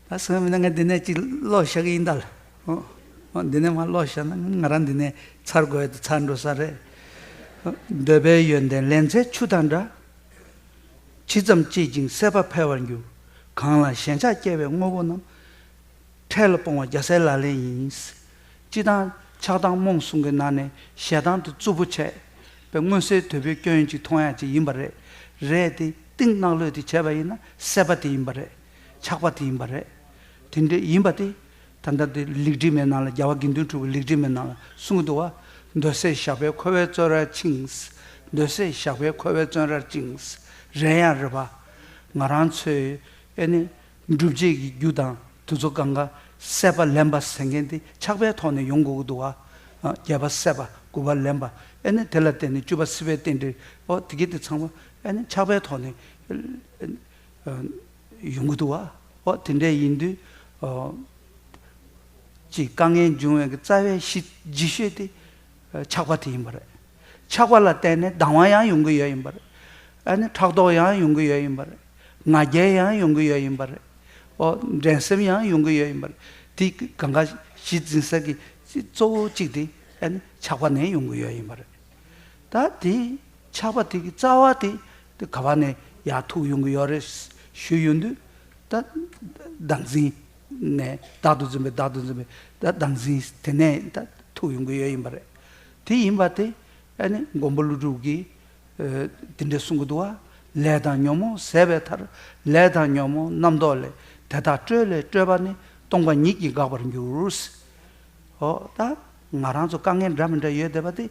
ད་སོང་མིན་ན་ང་འདི་ནས་ཅིག་ཀློག་བཞག་གི་ཡིན་ད། ཨོ། ཨོ། འདི་ནས་མར་ཀློག་བཞག་ན་ང་རང་འདི་ནས་ཚར་དགོས་ཡ་དེ་ཚར་འགྲོ་ས་རེད། འདོད་པའི་ཡོན་ཏན་ལན་ཚྭའི་ཆུ་དང་འདྲ། ཇི་ཙམ་བསྐྱེད་ཅིང་སད་པ་འཕེལ་བར་འགྱུར། གང་ལ་ཞེན་ཆགས་སྐྱེ་བའི་དངོས་པོ་རྣམས། འཕྲལ་ལ་སྤོང་བ་རྒྱལ་སྲས་ལག་ལེན་ཡིན། སྤྱིར་བཏང་ཆགས་སྡང་རྨོངས་གསུམ་གྱི་ནང་ནས་ཞེ་སྡང་དེ་རྩུབ་པོ་བྱས་པའི་མངོན་གསལ་དོད་པོའི་སྐྱོན་ཅིག་མཐོང་ཡ་ཅིག་ཡིན་པ་རེད། རེད་དེ་གཏིང་ནག་ལོས་དེ་བྱས་པ་ཡིན་ན་སད་པ་དེ་ཡིན་པ་རེད། ཆགས་པ་དེ་ཡིན་པ་རེད། དེ་འདྲ་ཡིན་པ་དེ། ད་ལྟ་དེ་ལེགས་བྲིས་མའི་ནང་ལ། རྒྱལ་བ་དགེ་འདུན་གྲུབ་པའི་ལེགས་བྲིས་མའི་ནང་ལ་གསུངས་འདུག་བ། འདོད་སྲེད་ཞགས་པས་འཁོར་བའི་བཙོན་རར་བཅིངས། འདོད་སྲེད་ཞགས་པས་འཁོར་བའི་བཙོན་རར་བཅིངས། རེད་ཡང་རེད་པ། ང་རང་ཚོའི་ཨེ་ནི་སྒྲུབ་བྱེད་ཀྱི་རྒྱུ་དང་དེ་ཚོ་གང་ག་སད་པ་ལེན་པ་ཟེར་མཁན་དེ་ཆགས་པའི་ཐོག་ནས་ཡོང་དགོས་ཀྱི་འདུག་བ། ཨ། རྒྱས་པ་སད་པ། དགུ་པ་ལེན་པ། ཨེ་ནི་དེ་ལ་བརྟེན་ནས་བཅུ་པ་སྲིད་པའི་རྟེན་འབྲེལ། ཨོ། དེ་གི་དེ་ཚང་མ་ཨེ་ནི་ཆགས་པའི་ཐོག་ནས། ཨ། ཡོང་གི་འདུག་བ། ཨོ། དེ་འདྲ་ཡིན་དུས། ཨོ། ཅིག་དཀའ་ངལ་འབྱུང་བའི་གི་རྩ་བའི་གཞི་ལྗིད་ཤོས་དེ་ཆགས་པ་དེ་ཡིན་པ་རེད། ཆགས་པ་ལ་བརྟེན་ནས་སྡང་བ་ཡང་ཡོང་གི་ཡོད་ཡིན་པ་རེད། ཨ་ནི་ཕྲག་དོག་ཡང་ཡོང་གི་ཡོད་ཡིན་པ་རེད། ང་རྒྱལ་ཡང་ཡོང་གི་ཡོད་ཡིན་པ་རེད། ཨོ། འགྲན་སེམས་ཡང་ཡོང་གི་ཡོད་ཡིན་པ་རེད། དེ་གང་ག་གཞི་འཛིན་ས་གི་གཙོ་བོ་གཅིག་དེ་ཨ་ནི་ཆགས་པ་ནས་ཡོང་གི་ཡོད་ཡིན་པ་རེད། ད་དེ་ཆགས་པ་དེ་གི་རྩ་བ་དེ་དེ་ག་བ་ནས་ཡར་ཐུག་ཡོང་གི་ཡོད་རེད་ཞུས་ཡོང་དུས། ད་བདག་འཛིན་ནས་བདག་ཏུ་འཛིན་པའི། བདག་ཏུ་འཛིན་པའི་ད་བདག་འཛིན་དེ་ནས་ད་ཐུག་ཡོང་གི་ཡོད་ཡིན་པ་རེད། དེ་ཡིན་པ་དེ་ཨ་ནི་མགོན་པོ་ཀླུ་སྒྲུབ་ཀྱིས། ཨ། དེ་འདྲ་གསུང་གི་འདུག་བ། ལས་དང་ཉོན་མོངས་ཟད་པའི་མཐར། ལས་དང་ཉོན་མོངས་རྣམ་རྟོག་ལས། དེ་དག་སྤྲོས་ལས་སྤྲོས་པ་ནི། སྟོང་པ་ཉིད་ཀྱིས་འགག་པར་འགྱུར། ཨོ། ད་ང་རང་ཚོ་དཀའ་ངལ་འདྲ་མི་འདྲ་ཡོད་བསྡད་པ་དེ།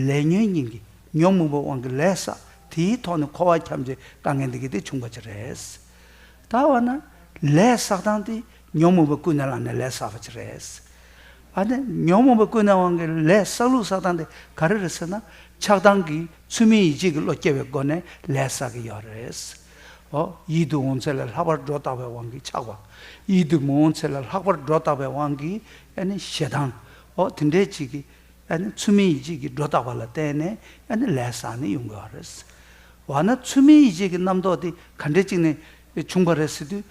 ལས་ཉོན་གཉིས་ཀྱི་ཉོན་མོངས་པའི་དབང་གིས་ལས་བསགས། དེའི་ཐོག་ནས་འཁོར་བ་འཁྱམས་བྱས་དཀའ་ངལ་འདི་གི་དེ་བྱུང་བ་ཅིག་རེད། ད་འོ་ན་ལས་བསགས་སྟངས་དེ་ཉོན་མོངས་པ་ཀུན་ནས་བསླངས་ནས་ལས་བསགས་པ་ཅིག་རེད། ཨ་ནི་ཉོན་མོངས་པ་ཀུན་ནས་དབང་གིས་ལས་བསགས་ལུགས་བསགས་སྟངས་དེ་ག་རེ་རེད་ཟེར་ན། ཆགས་སྡང་གི་ཚུལ་མིན་ཡིད་བྱེད་ཀྱི་བློ་སྐྱེ་བའི་སྒོ་ནས་ལས་བསགས་ཀྱི་ཡོད་རེད། ཨོ། ཡིད་དུ་འོང་ཚད་ལས་ལྷག་པར་སྒྲོ་བཏགས་པའི་དབང་གིས་ཆགས་པ། ཡིད་དུ་མི་འོང་ཚད་ལས་ལྷག་པར་སྒྲོ་བཏགས་པའི་དབང་གིས་ཨ་ནི་ཞེ་སྡང་། ཨོ། དེ་འདྲའི་ཅིག་གི་ཨ་ནི་ཚུལ་མིན་ཡིད་བྱེད་ཀྱི་སྒྲོ་བཏགས་པ་ལ་བརྟེན་ནས་ཨ་ནི་ལས་བསགས་ནས་ཡོང་གི་ཡོད་རེད། འོ་ན་ཚུལ་མིན་ཡིད་བྱེད་ཀྱི་རྣམ་རྟོག་དེ་ག་འདྲ་ཅིག་ནས་བྱུང་བ་རེད་ཟེར་དུས།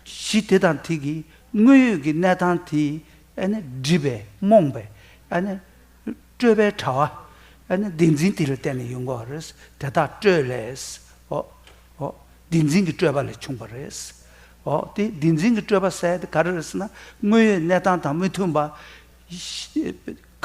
གཞི་དེ་དང་དེ་གི་དངོས་ཡོད་ཀྱི་གནས་སྟངས་དེ་ཨ་ནི་སྒྲིབ་པའི་རྨོངས་པའི་ཨ་ནི་སྤྲོས་པའི་དྲ་བ། ཨ་ནི་བདེན་འཛིན་དེ་ལ་བརྟེན་ནས་ཡོང་གི་ཡོད་རེད། དེ་དག་སྤྲོས་ལས། ཨོ། ཨོ། བདེན་འཛིན་གྱི་སྤྲོས་པ་ལས་བྱུང་བ་རེད། ཨོ། དེ་བདེན་འཛིན་གྱི་སྤྲོས་པ་ཟེར་དེ་ག་རེ་རེད་ཟེར་ན། དངོས་ཡོད་གནས་སྟངས་དང་མི་མཐུན་པ།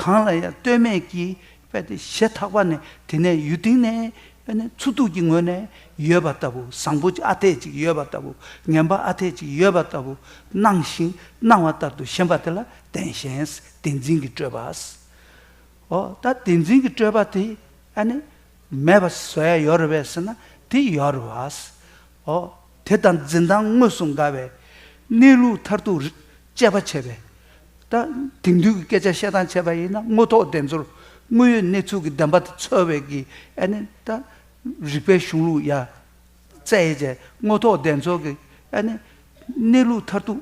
གང་ལ་ཡང་ལྟོས་མེད་ཀྱིས་རྦད་དེ་ཞེ་ཐག་པ་ནས་དེ་ནས་ཡུལ་སྟེང་ནས་ཨ་ནི་འཚོ་སྡུག་གི་ངོས་ནས་ཡོད་པ་ལྟ་བུ། བཟང་པོ་ཅིག་ཨ་འཐས་ཅིག་ཡོད་པ་ལྟ་བུ། ངན་པ་ཨ་འཐས་ཅིག་ཡོད་པ་ལྟ་བུ་སྣང་ཞིང་སྣང་བ་ལྟར་དུ་ཞེན་པ་དེ་ལ་བདེན་ཞེན། བདེན་འཛིན་གྱི་སྤྲོས་པ། ཨོ། ད་བདེན་འཛིན་གྱི་སྤྲོས་པ་དེ་ཨ་ནི་མེད་པ་བཟོ་ཡ་ཡོད་རེད་པས་ཟེར་ན་དེ་ཡོད་རེད་པ། ཨོ། དེ་དང་འཛིན་སྟངས་དངོས་སུ་འགལ་བའི་གནས་ལུགས་མཐར་ཐུག་དཔྱད་པ་བྱས་པས། ད་དེང་དུས་ཀྱི་སྐད་ཆ་བཤད་སྟངས་བྱས་པ་ཡིན་ན། དངོས་ཐོག་བདེན་འཚོལ། དངོས་ཡོད་གནས་ཚུལ་གྱི་བདེན་པ་དེ་འཚོལ་བའི་གི་ཨ་ནི་ད་རིགས་པའི་གཞུང་ལུགས་ཡ་བཙལ་བྱས། དངོས་ཐོག་བདེན་འཚོལ་གྱི་ཨ་ནི་གནས་ལུགས་མཐར་ཐུག་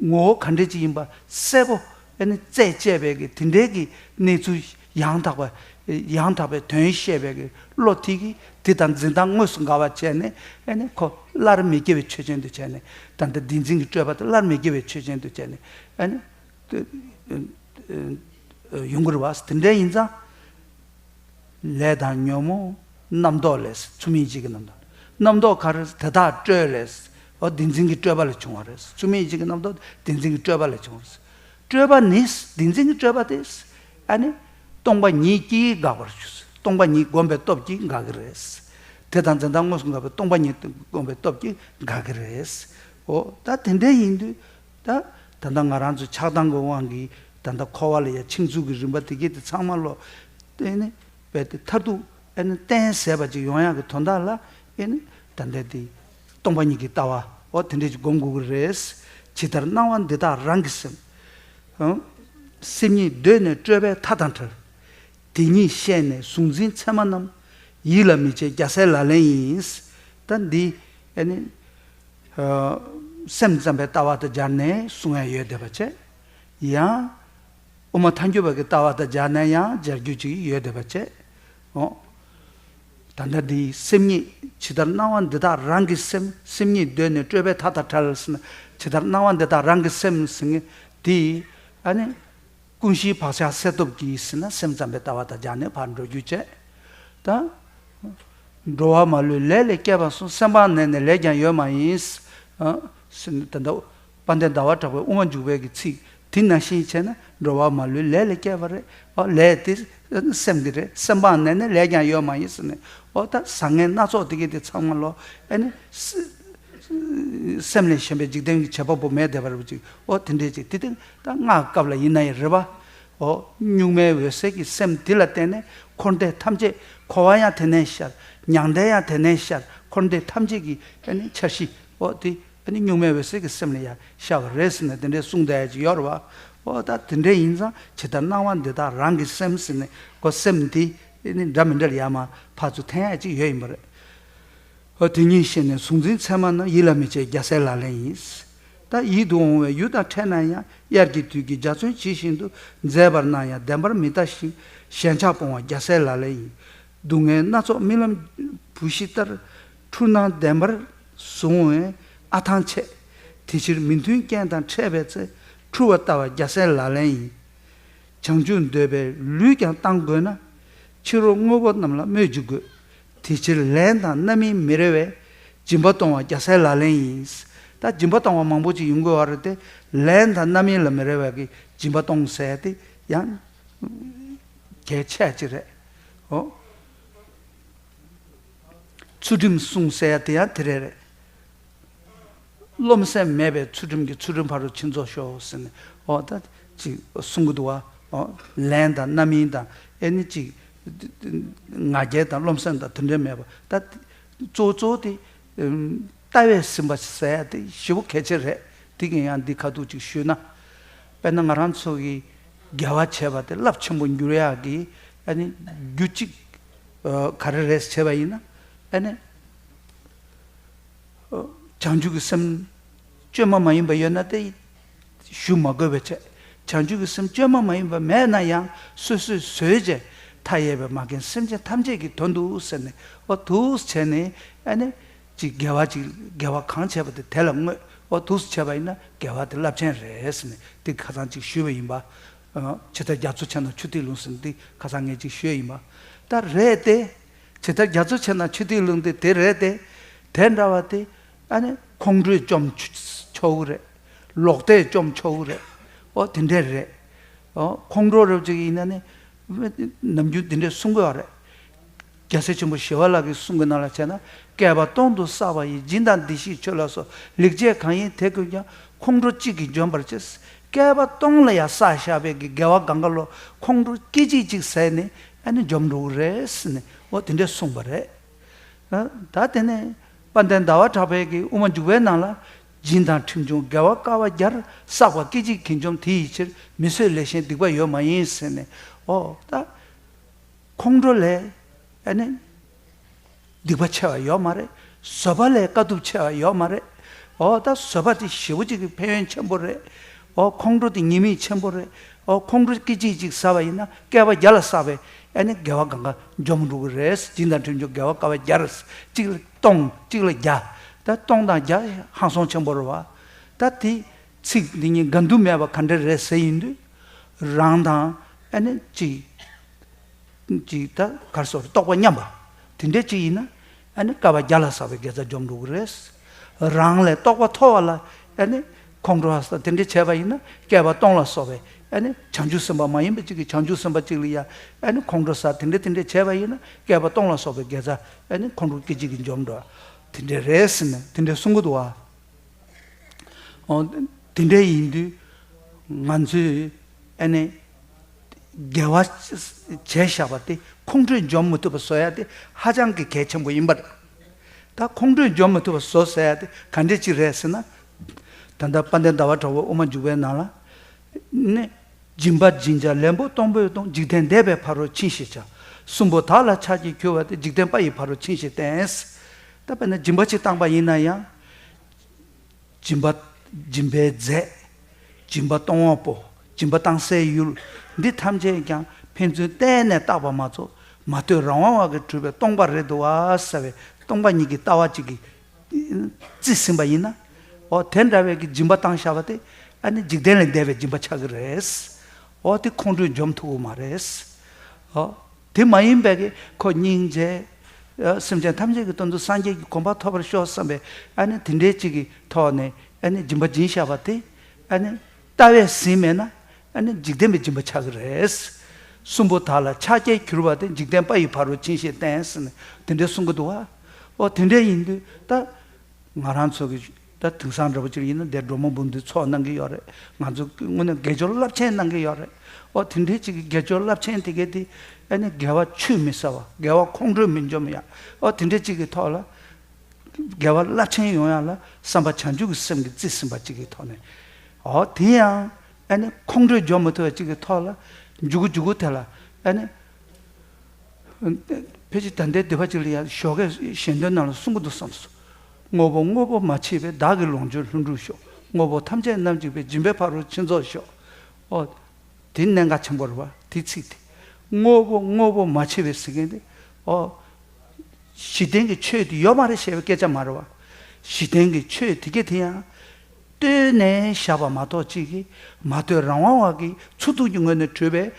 ངོ་བོ་ག་འདྲ་ཅིག་ཡིན་པ་གསལ་པོ་ཨ་ནི་བཙལ་བྱས་པའི་གི་དེ་འདྲའི་གི་གནས་ཚུལ་ཡང་དག་པ། ཡང་དག་པའི་དོན་བཤད་པའི་གི་བློ་དེ་གིས་དེ་དང་འཛིན་སྟངས་དངོས་སུ་འགལ་བ་བྱས་ནས། ཨ་ནི་ཁོ་སླར་མི་སྐྱེ་བའི་ཆོས་ཅན་དུ་བྱས་ནས། ད་ལྟ་བདེན་འཛིན་གྱི་སྤྲོས་པ་དེ་སླར་མི་སྐྱེ་བའི་ཆོས་ཅན་དུ་བྱས་ནས། ཨ་ནི་ཡོང་གི་རེད་པ། དེ་འདྲ་ཡིན་ཙང་། ལས་དང་ཉོན་མོངས་རྣམ་རྟོག་ལས། ཚུལ་མིན་ཡིད་བྱེད་ཀྱི་རྣམ་རྟོག། རྣམ་རྟོག་ག་རེ། དེ་དག་སྤྲོས་ལས། འོ། བདེན་འཛིན་གྱི་སྤྲོས་པ་ལས་བྱུང་བ་རེད། ཚུལ་མིན་ཡིད་བྱེད་ཀྱི་རྣམ་རྟོག་བདེན་འཛིན་གྱི་སྤྲོས་པ་ལས་བྱུང་བ་རེད། སྤྲོས་པ་ནི། བདེན་འཛིན་གྱི་སྤྲོས་པ་དེ་ཨ་ནི་སྟོང་པ་ཉིད་ཀྱིས་འགག་པར་འགྱུར། སྟོང་པ་ཉིད་བསྒོམས་པའི་སྟོབས་ཀྱིས་འགག་གི་རེད། དེ་དང་འཛིན་སྟངས་དངོས་སུ་འགལ་བའི་སྟོང་པ་ཉིད་བསྒོམས་པའི་སྟོབས་ཀྱིས་འགག་གི་རེད། འོ། ད་དེ་འདྲ་ཡིན་དུས། ད་ད་ལྟ་ང་རང་ཚོ་ཆགས་སྡང་གི་དབང་གིས་ ད་ལྟ་འཁོར་བ་ལ་ཡང་འཆིང་ཚུལ་གྱི་རིམ་པ་དེ་གྱད་དེ་ཚང་མ་ལོ། དེ་ནི་རྦད་དེ་མཐར་ཐུག་ཨེ་ནི་གཏན་ཟད་པ་ཅིག་ཡོང་ཡག་གི་དོན་དག་ལ་ཨེ་ནི་ད་ལྟ་དེ་སྟོང་པ་ཉིད་ཀྱི་ལྟ་བ་འོ་དེ་འདྲས་ཅིག་སྒོམ་དགོས་ཀྱི་རེད། ཇི་ལྟར་སྣང་བ་འདི་དག་རང་གི་སེམས། ཨང་། སེམས་ཉིད་གདོད་ནས་སྤྲོས་པའི་མཐའ་དང་བྲལ། དེ་ཉིད་ཤེས་ནས་གཟུང་འཛིན་མཚན་མ་རྣམས་ཡིད་ལ་མི་བྱེད་རྒྱལ་སྲས་ལག་ལེན་ཡིན། ད་འདི་ཨེ་ནི་ཨ་སེམས་ཙམ་པའི་ལྟ་བ་དང་སྦྱར་ནས་གསུང་ཡ་ཡོད་བསྡད་པ་བྱས། ཡང་དབུ་མ་ཐལ་འགྱུར་བ་གི་ལྟ་བ་དང་སྦྱར་ནས་ཡང་སྦྱར་རྒྱུ་ཅིག་ཡོད་བསྡད་པ་བྱས། འོ། ད་ལྟ་འདི་སེམས་ཉིད་ཇི་ལྟར་སྣང་བ་འདི་དག་རང་གི་སེམས། སེམས་ཉིད་གདོད་ནས་སྤྲོས་པའི་མཐའ་དང་བྲལ་ཟེར་ན། ཇི་ལྟར་སྣང་བ་འདི་དག་རང་གི་སེམས་ཟེར་མཁན་འདི་ཨ་ནི་ཀུན་གཞིའི་བག་ཆགས་སེལ་སྟོབས་ཀྱིས་ཟེར་ན་སེམས་ཙམ་པའི་ལྟ་བ་དང་སྦྱར་ནས་ཕར་འགྲོ་རྒྱུ་བྱས། ད་འགྲོ་བ་མ་ལུས་ལས་ལས་སྐྱེས་པ་གསུམ། སེམས་སྤངས་ནས་ནི་ལས་ཀྱང་ཡོད་མ་ཡིན། ཨ་ཟེར་ན་ད་ལྟ་དཔལ་ལྡན་ཟླ་བ་གྲགས་པའི་དབུ་མ་འཇུག་པའི་གི་ཚིག་དེ་ནང་བཞིན་བྱས་ན་འགྲོ་བ་མ་ལུས་ལས་ལས་སྐྱེས་པ་རེད། ཨོ་ལས་དེ་སེམས་དེ་རེད། སེམས་སྤངས་ནས་ནི་ལས་ཀྱང་ཡོད་མ་ཡིན་ཟེར་ནས། ཨོ་ད་བཟང་ངན་སྣ་ཚོགས་དེ་གྱད་དེ་ཚང་མ་ལོ་ཨེ་ནི་སེམས་ལས་གཞན་པའི་འཇིག་རྟེན་གྱི་བྱེད་པ་པོ་མེད་བསྡད་པ་རེད་པ་ཅིག། ཨོ་དེ་འདྲས་ཅིག་དེ་དེ་ད་སྔགས་སྐབས་ལ་ཡིན་ན་ཡང་རེད་པ། ཨོ་གཉུག་མའི་འོད་གསལ་གྱི་སེམས་དེ་ལ་བརྟེན་ནས་འཁོར་འདས་ཐམས་ཅད། འཁོར་བ་ཡང་དེ་ནས་ཤར། མྱང་འདས་ཡང་དེ་ནས་ཤར། འཁོར་འདས་ཐམས་ཅད་ཀྱི་ཨ་ནི་འཆར་གཞི་ཨོ་དེ་ཨ་ནི་གཉུག་མའི་འོད་གསལ་གྱི་སེམས་ལ་ཡང་ཤར་བ་རེད་ཟེར་ནས་དེ་འདྲས་གསུངས་བསྡད་ཡ་ཅིག་ཡོད་རེད་པ། ཨོ་ད་དེ་འདྲས་ཡིན་ཙང་ཇི་ལྟར་སྣང་བ་འདི་དག་རང་གི་སེམས་ཟེར་ནས་ཁོ་སེམས་འདི་ཨ་ནི་འདྲ་མི་འདྲ་ལ་ཡར་མར་ཕར་ཚུར་འཐེན་ཡ་ཅིག་ཡོད་ཡིན་པ་རེད། འོ་དེ་ཉིད་ཤེས་ནས་གཟུང་འཛིན་མཚན་མ་རྣམས་ཡིད་ལ་མི་བྱེད་རྒྱལ་སྲས་ལག་ལེན་ཡིན། ད་ཡིད་དུ་འོང་བའི་ཡུལ་དང་འཕྲད་ན་ཡང་། དབྱར་གྱི་དུས་ཀྱི་འཇའ་ཚོན་ཇི་བཞིན་དུ། མཛེས་པར་སྣང་ཡང་བདེན་པར་མི་ལྟ་ཞིང་། ཞེན་ཆགས་སྤོང་བ་རྒྱལ་སྲས་ལག་ལེན་ཡིན། སྡུག་བསྔལ་སྣ་ཚོགས་རྨི་ལམ་བུ་ཤི་ལྟར། འཁྲུལ་སྣང་བདེན་པར་བཟུང་བས་ཨ་ཐང་ཆད། དེ་ཕྱིར་མི་མཐུན་རྐྱེན་དང་འཕྲད་པའི་ཚེ། འཁྲུལ་བ་ལྟ་བ་རྒྱལ་སྲས་ལག་ལེན་ཡིན། བྱང་ཆུབ་འདོད་པའི་ལུས་ཀྱང་བཏང་དགོས་ན། ཕྱི་རོལ་དངོས་པོ་རྣམས་ལ་སྨོད་ཅིག་དགོས། དེ་ཕྱིར་ལན་དང་རྣམ་སྨིན་མི་རེ་བས། སྦྱིན་པ་གཏོང་བ་རྒྱལ་སྲས་ལག་ལེན་ཡིན། ད་སྦྱིན་པ་གཏོང་བ་མང་པོ་ཅིག་ཡོང་དགོས་པ་རེད་དེ། ལན་དང་རྣམ་སྨིན་ལ་མི་རེ་བ་གི་སྦྱིན་པ་གཏོང་ཟེར་ཡ་དེ་ཡང་གལ་ཆེ་ཅིག་རེད། འོ། ཚུལ་ཁྲིམས་སྲུང་ཟེར་ཡ་དེ་ཡང་དེ་རེད་རེད། རློམ་སེམས་མེད་པའི་ཚུལ་ཁྲིམས་ཀྱི་ཚུལ་ཁྲིམས་ཕ་རོལ་ཕྱིན་རྫོགས་ཤོག་ཟེར་ནས། འོ་ད་ཅིག་གསུང་གི་འདུག་བ། འོ་ལན་དང་རྣམ་སྨིན་དང་ཨེ་ནི་ཅིག་ང་རྒྱལ་དང་རློམ་སེམས་དང་དེ་འདྲ་མེད་པ། ད་གཙོ་བོ་གཙོ་བོ་དེ་ལྟ་བས་ཟིན་པ་ཟེར་ཡ་དེ་ཞེ་པོ་གལ་ཆེ་རེད། དེ་གིན་ཡང་འདི་ཁ་ཐུག་ཅིག་ཞུས་ན། དཔེར་ན་ང་རང་ཚོ་གི་དགེ་བ་བྱས་པ་དེ་རླབས་ཆེན་པོ་འགྱུར་ཡག་གི་ཨ་ནི་རྒྱུ་གཅིག་ག་རེ་རེད་བྱས་པ་ཡིན་ན། ཨ་ནི་བྱང་ཆུབ་ཀྱི་སེམས་བཅོས་མ་མ་ཡིན་པ་ཡོད་ན་དེ་ཞུ་མ་དགོས་པ་བྱས། བྱང་ཆུབ་ཀྱི་སེམས་བཅོས་མ་མ་ཡིན་པ་མེད་ན་ཡང་སོ་སོས་བཟོས་བྱས་མཐའ་ཡས་པའི་མ་རྒན་སེམས་ཅན་ཐམས་ཅད་ཀྱི་དོན་དུ་ཟེར་ནས། འོ་འདུག་བྱས་ནས་ཨ་ནི་ཅིག་དགེ་བ་ཅིག་དགེ་བ་གང་བྱས་པ་དེ་དེ་ལ་བསྔོས། འོ་འདུག་བྱས་པ་ཡིན་ན་དགེ་བ་དེ་རླབས་ཆེན་རེད་ཟེར་ནས་དེ་ཁ་སང་ཅིག་ཞུས་པ་ཡིན་པ། ཇི་ལྟར་རྒྱ་མཚོ་ཆེ་ན་ཆུ་ཐིགས་ལྷུང་ཟེར་ནས་དེ་ཁ་སང་ངས་ཅིག་ཞུས་ཡིན་པ། ད་རེད་དེ། ཇི་ལྟར་རྒྱ་མཚོ་ཆེ་ན་ཆུ་ཐིགས་ལྷུང་དེ་དེ་རེད་དེ། དེ་འདྲ་བ་དེ་ཨ་ནི་ཁོང་ཁྲོས་བཅོམ་ཆོག་གི་རེད། ལོག་ལྟས་བཅོམ་ཆོག་གི་རེད། ཨོ་དེ་འདྲས་རེད། ཨོ་ཁོང་ཁྲོ་རབ་ཅིག་ཡིན་ན་ནི་ནམ་རྒྱུན་དེ་འདྲས་གསུང་གི་ཡོད་རེད། རྒྱལ་སྲས་ཆེན་པོ་ཞི་བ་ལྷ་གི་གསུང་གི་ནང་ལ་བྱས་ན། བསྐལ་པ་སྟོང་དུ་བསགས་པ་ཡི། སྦྱིན་དང་བདེ་གཤེགས་མཆོད་ལ་སོགས། ལེགས་སྤྱད་གང་ཡིན་དེ་ཀུན་ཀྱང་། ཁོང་ཁྲོ་གཅིག་གིས་འཇོམས་པར་བྱེད། བསྐལ་པ་སྟོང་ལ་ཡང་བསགས་བཞག་པའི་གི་དགེ་བ་གང་ག་ལོ་ཁོང་ཁྲོ་སྐད་ཅིག་གཅིག་ཟད་ནས་ཨ་ནི་འཇོམས་འགྲོ་གི་རེད་ཟེར་ནས། འོ་དེ་འདྲས་གསུངས་པ་རེད། ད་དེ་ནས་དཔལ་ལྡན་ཟླ་བ་གྲགས་པའི་གི་དབུ་མ་འཇུག་པའི་ནང་ལ། སྦྱིན་དང་ཁྲིམས་ཆུང་དགེ་བ་དཀའ་བ་བརྒྱར། བསགས་པ་སྐད་ཅིག་གིས་འཇོམས་དེ་ཡི་ཕྱིར། མི་བཟོད་ལས་གཞན་སྡིག་པ་ཡོད་མ་ཡིན་ཟེར་ནས། འོ་ད། ཁོང་ཁྲོ་ལས་ཨ་ནི་སྡིག་པ་ཆེ་བ་ཡོད་མ་རེད། བཟོད་པ་ལས་དཀའ་ཐུབ་ཆེ་བ་ཡོད་མ་རེད། འོ་ད་བཟོད་པ་དེ་ཞེ་པོ་ཅིག་གི་ཕན་ཡོན་ཆེན་པོ་རེད། འོ་ཁོང་ཁྲོ་དེ་ཉེས་དམིགས་ཆེན་པོ་རེད། འོ་ཁོང་ཁྲོ་སྐད་ཅིག་གཅིག་ཟ་བ་ཡིན་ན་བསྐལ་པ་བརྒྱ་ལ་བསགས་པའི་ཨ་ནི་དགེ་བ་གང་ག་འཇོམས་འགྲོ་གི་རེད། སྦྱིན་དང་ཁྲིམས་ཆུང་དགེ་བ་དཀའ་བ་བརྒྱར། གཅིག་ལ་སྟོང་གཅིག་ལ་བརྒྱ། ད་སྟོང་དང་བརྒྱ་ཧང་སང་ཆེན་པོ་རེད་བ། ད་དེ་ཚིག་འདི་གཉིས་འགལ་འདུ་མེད་པ་ག་འདྲ་རེད་ཟེར་ཡིན་དུས། རང་དང་ཨ་ནི་གཅིག་ཅིག་ད་གར་སོགས་རྟོགས་པ་མཉམ་པ། དེ་འདྲས་ཅིག་ཡིན་ན་ཨ་ནི་བསྐལ་པ་བརྒྱ་ལ་བསགས་པའི་དགེ་རྩ་འཇོམས་འགྲོ་གི་རེད། རང་ལས་རྟོགས་པ་མཐོ་བ་ལ་ཨ་ནི་ཁོང་ཁྲོ་ཟ་དེ་འདྲས་བྱས་པ་ཡིན་ན་བསྐལ་པ་སྟོང་ལ་སོགས་པའི་ཨ་ནི་བྱང་ཆུབ་སེམས་དཔའ་མ་ཡིན་པ་ཅིག་གིས་བྱང་ཆུབ་སེམས་དཔའ་ཅིག་ལ་ཡ་ཨ་ནི་ཁོང་ཁྲོ་ཟ་དེ་འདྲས་དེ་འདྲས་བྱས་པ་ཡིན་ན་བསྐལ་པ་སྟོང་ལ་སོགས་པའི་དགེ་རྩ་ཨ་ནི་ཁོང་ཁྲོ་སྐད་ཅིག་གིས་འཇོམས་འགྲོ། དེ་འདྲས་རེད་ཟེར་ནས་དེ་འདྲས་གསུང་གི་འདུག་བ། འོ། དེ་འདྲ་ཡིན་དུས་ང་ཚོས་ ཨ་ནི་དགེ་བ་བྱས་བཞག་པ་དེ་ཁོང་ཁྲོས་འཇོམས་མི་ཐུབ་པ་བཟོ་ཡ་དེ་ཧ་ཅང་གི་གལ་ཆེན་པོ་ཡིན་པ་རེད། ད་ཁོང་ཁྲོས་འཇོམས་མི་ཐུབ་པ་བཟོ་ཟེར་ཡ་དེ་ག་འདྲས་ཅིག་རེད་ཟེར་ན། ད་ལྟ་དཔལ་ལྡན་ཟླ་བ་གྲགས་པའི་དབུ་མ་འཇུག་པའི་ནང་ལ་ནི། སྦྱིན་པ་སྦྱིན་བྱ་ལེན་པོ་གཏོང་ཕོད་གཏོང་། འཇིག་རྟེན་འདས་པའི་ཕ་རོལ་ཕྱིན་ཞེས་བྱ། གསུམ་པོ་དག་ལ་ཕྱག་རྒྱའི་གུས་པ་དེ། འཇིག་རྟེན་པ་ཡི་ཕ་རོལ་ཕྱིན་ཞེས་བསྟན། ད་དཔེར་ན་སྦྱིན་པ་ཅིག་བཏང་པ་ཡིན་ན་ཡང་། སྦྱིན་པ་སྦྱིན་པའི་རྫས། སྦྱིན་པ་གཏོང་བ་པོ། སྦྱིན་པ་བཏང་སའི་ཡུལ། འདི་ཐམས་ཅད་ཀྱང་ཕན་ཚུན་བརྟེན་ནས་བཏགས་པ་མ་གཏོགས། མ་ལྟོས་རང་དབང་བ་གིས་གྲུབ་པའི་སྟོང་པ་རེད་འདུག་བ་ཟེར་བའི་སྟོང་པ་ཉིད་ཀྱི་ལྟ་བ་ཅིག་གིས་རྩིས་ཟིན་པ་ཡིན་ན། འོ་དེ་འདྲ་བའི་གི་སྦྱིན་པ་བཏང་བཞག་པ་དེ་ཨ་ནི་འཇིག་རྟེན་ལས་འདས་པའི་སྦྱིན་པ་ཆགས་ཀྱི་རེད། འོ་དེ་ཁོང་ཁྲོས་འཇོམས་ཐུབ་ཀྱི་མ་རེད། འོ་དེ་མ་ཡིན་པའི་གི་ཁོ་སྙིང་རྗེ། ཨ་སེམས་ཅན་ཐམས་ཅད་ཀྱི་དོན་དུ་སངས་རྒྱས་ཀྱི་གོ་འཕང་ཐོབ་པར་ཤོག་བསམ་པའི་ཨ་ནི་དེ་འདྲའི་ཅིག་གི་ཐོག་ནས་ཨ་ནི་སྦྱིན་པ་སྦྱིན་བཞག་པ་དེ་ཨ་ནི་ལྟ་བས་ཟིན་མེད་ན། ཨ་ནི་འཇིག་རྟེན་པའི་སྦྱིན་པ་ཆགས་ཀྱི་རེད། གསུམ་པོ་དག་ལ་ཕྱག་རྒྱའི་གུས་པ་དེ། འཇིག་རྟེན་པ་ཡི་ཕ་རོལ་ཕྱིན་ཞེས་བསྟན་ཟེར་ནས་དེ་འདྲའི་གསུང་གི་འདུག་བ། ཨོ་དེ་འདྲའི་ཡིན་དུས་ད་ང་རང་ཚོ་གི་ད་དེང་སང་འདྲ་པོ་ཅིག་ཡིན་ན་འདིར་འབྲོག་མོ་འབུམ་སྡེའི་ཚོགས་གནང་གི་ཡོད་རེད། ང་ཚོ་དངོས་གནས་དགེ་སྦྱོར་རླབས་ཆེན་གནང་གི་ཡོད་རེད། ཨོ་དེ་འདྲའི་ཅིག་གི་དགེ་སྦྱོར་རླབས་ཆེན་དེ་གའི་དེ་ཨ་ནི་དགེ་བ་ཆུད་མི་ཟ་བ། དགེ་བ་ཁོང་ཁྲོས་མི་འཇོམས་ཡ། ཨོ་དེ་འདྲའི་ཅིག་གི་ཐོག་ལ། དགེ་བ་རླབས་ཆེན་ཡོང་ཡ་ལ་བསམ་པ་བྱང་ཆུབ་ཀྱི་སེམས་ཀྱིས་རྩིས་ཟིན་པ་ཅིག་གི་ཐོག་ནས། འོ་དེ་ཡང་ཨ་ནི་ཁོང་ཁྲོས་འཇོམས་མི་ཐུབ་པ་ཅིག་གི་ཐོག་ལ་འཇུག་གི་འཇུག་གི་དེ་ལ་ཨ་ནི། ཕལ་ཆེར་ད་ལྟའི་སྡེ་པ་ཅིག་ལ་ཡང་ཞོགས་ཀས་ཞལ་འདོན་ནང་ལ་གསུང་གི་འདུག་བསམ་སོང་། དངོས་པོ་དངོས་པོ་མ་མཆིས་པའི། བདག་གི་ལོངས་སྤྱོད་ལྷུན་གྲུབ་ཤོག་དངོས་པོ་ཐམས་ཅད་རྣམ་འཇིག་པའི། སྦྱིན་པའི་ཕ་རོལ་ཕྱིན་རྫོགས་ཤོག་འོ། དེ་གནད་འགག་ཆེན་པོ་རེད་བ། དེ་ཚིག་དེ། དངོས་པོ་དངོས་པོ་མ་མཆིས་པའི་ཟེར་མཁན་དེ། ཨོ། གཞི་རྟེན་གྱི་ཆོས་དེ་ཡོད་མ་རེད་ཞེས་པའི་སྐད་ཆ་མ་རེད་བ། གཞི་རྟེན་གྱི་ཆོས་དེ་ག་དེ་ཡང་བཏོན་ནས་བཞག་པ་མ་གཏོགས་ཅིག་གིས་མ་ལྟོས་རང་དབང་བ་གིས་མཚུངས་གཏུགས་ཀྱི་ངོས་ནས་གྲུབ་པའི་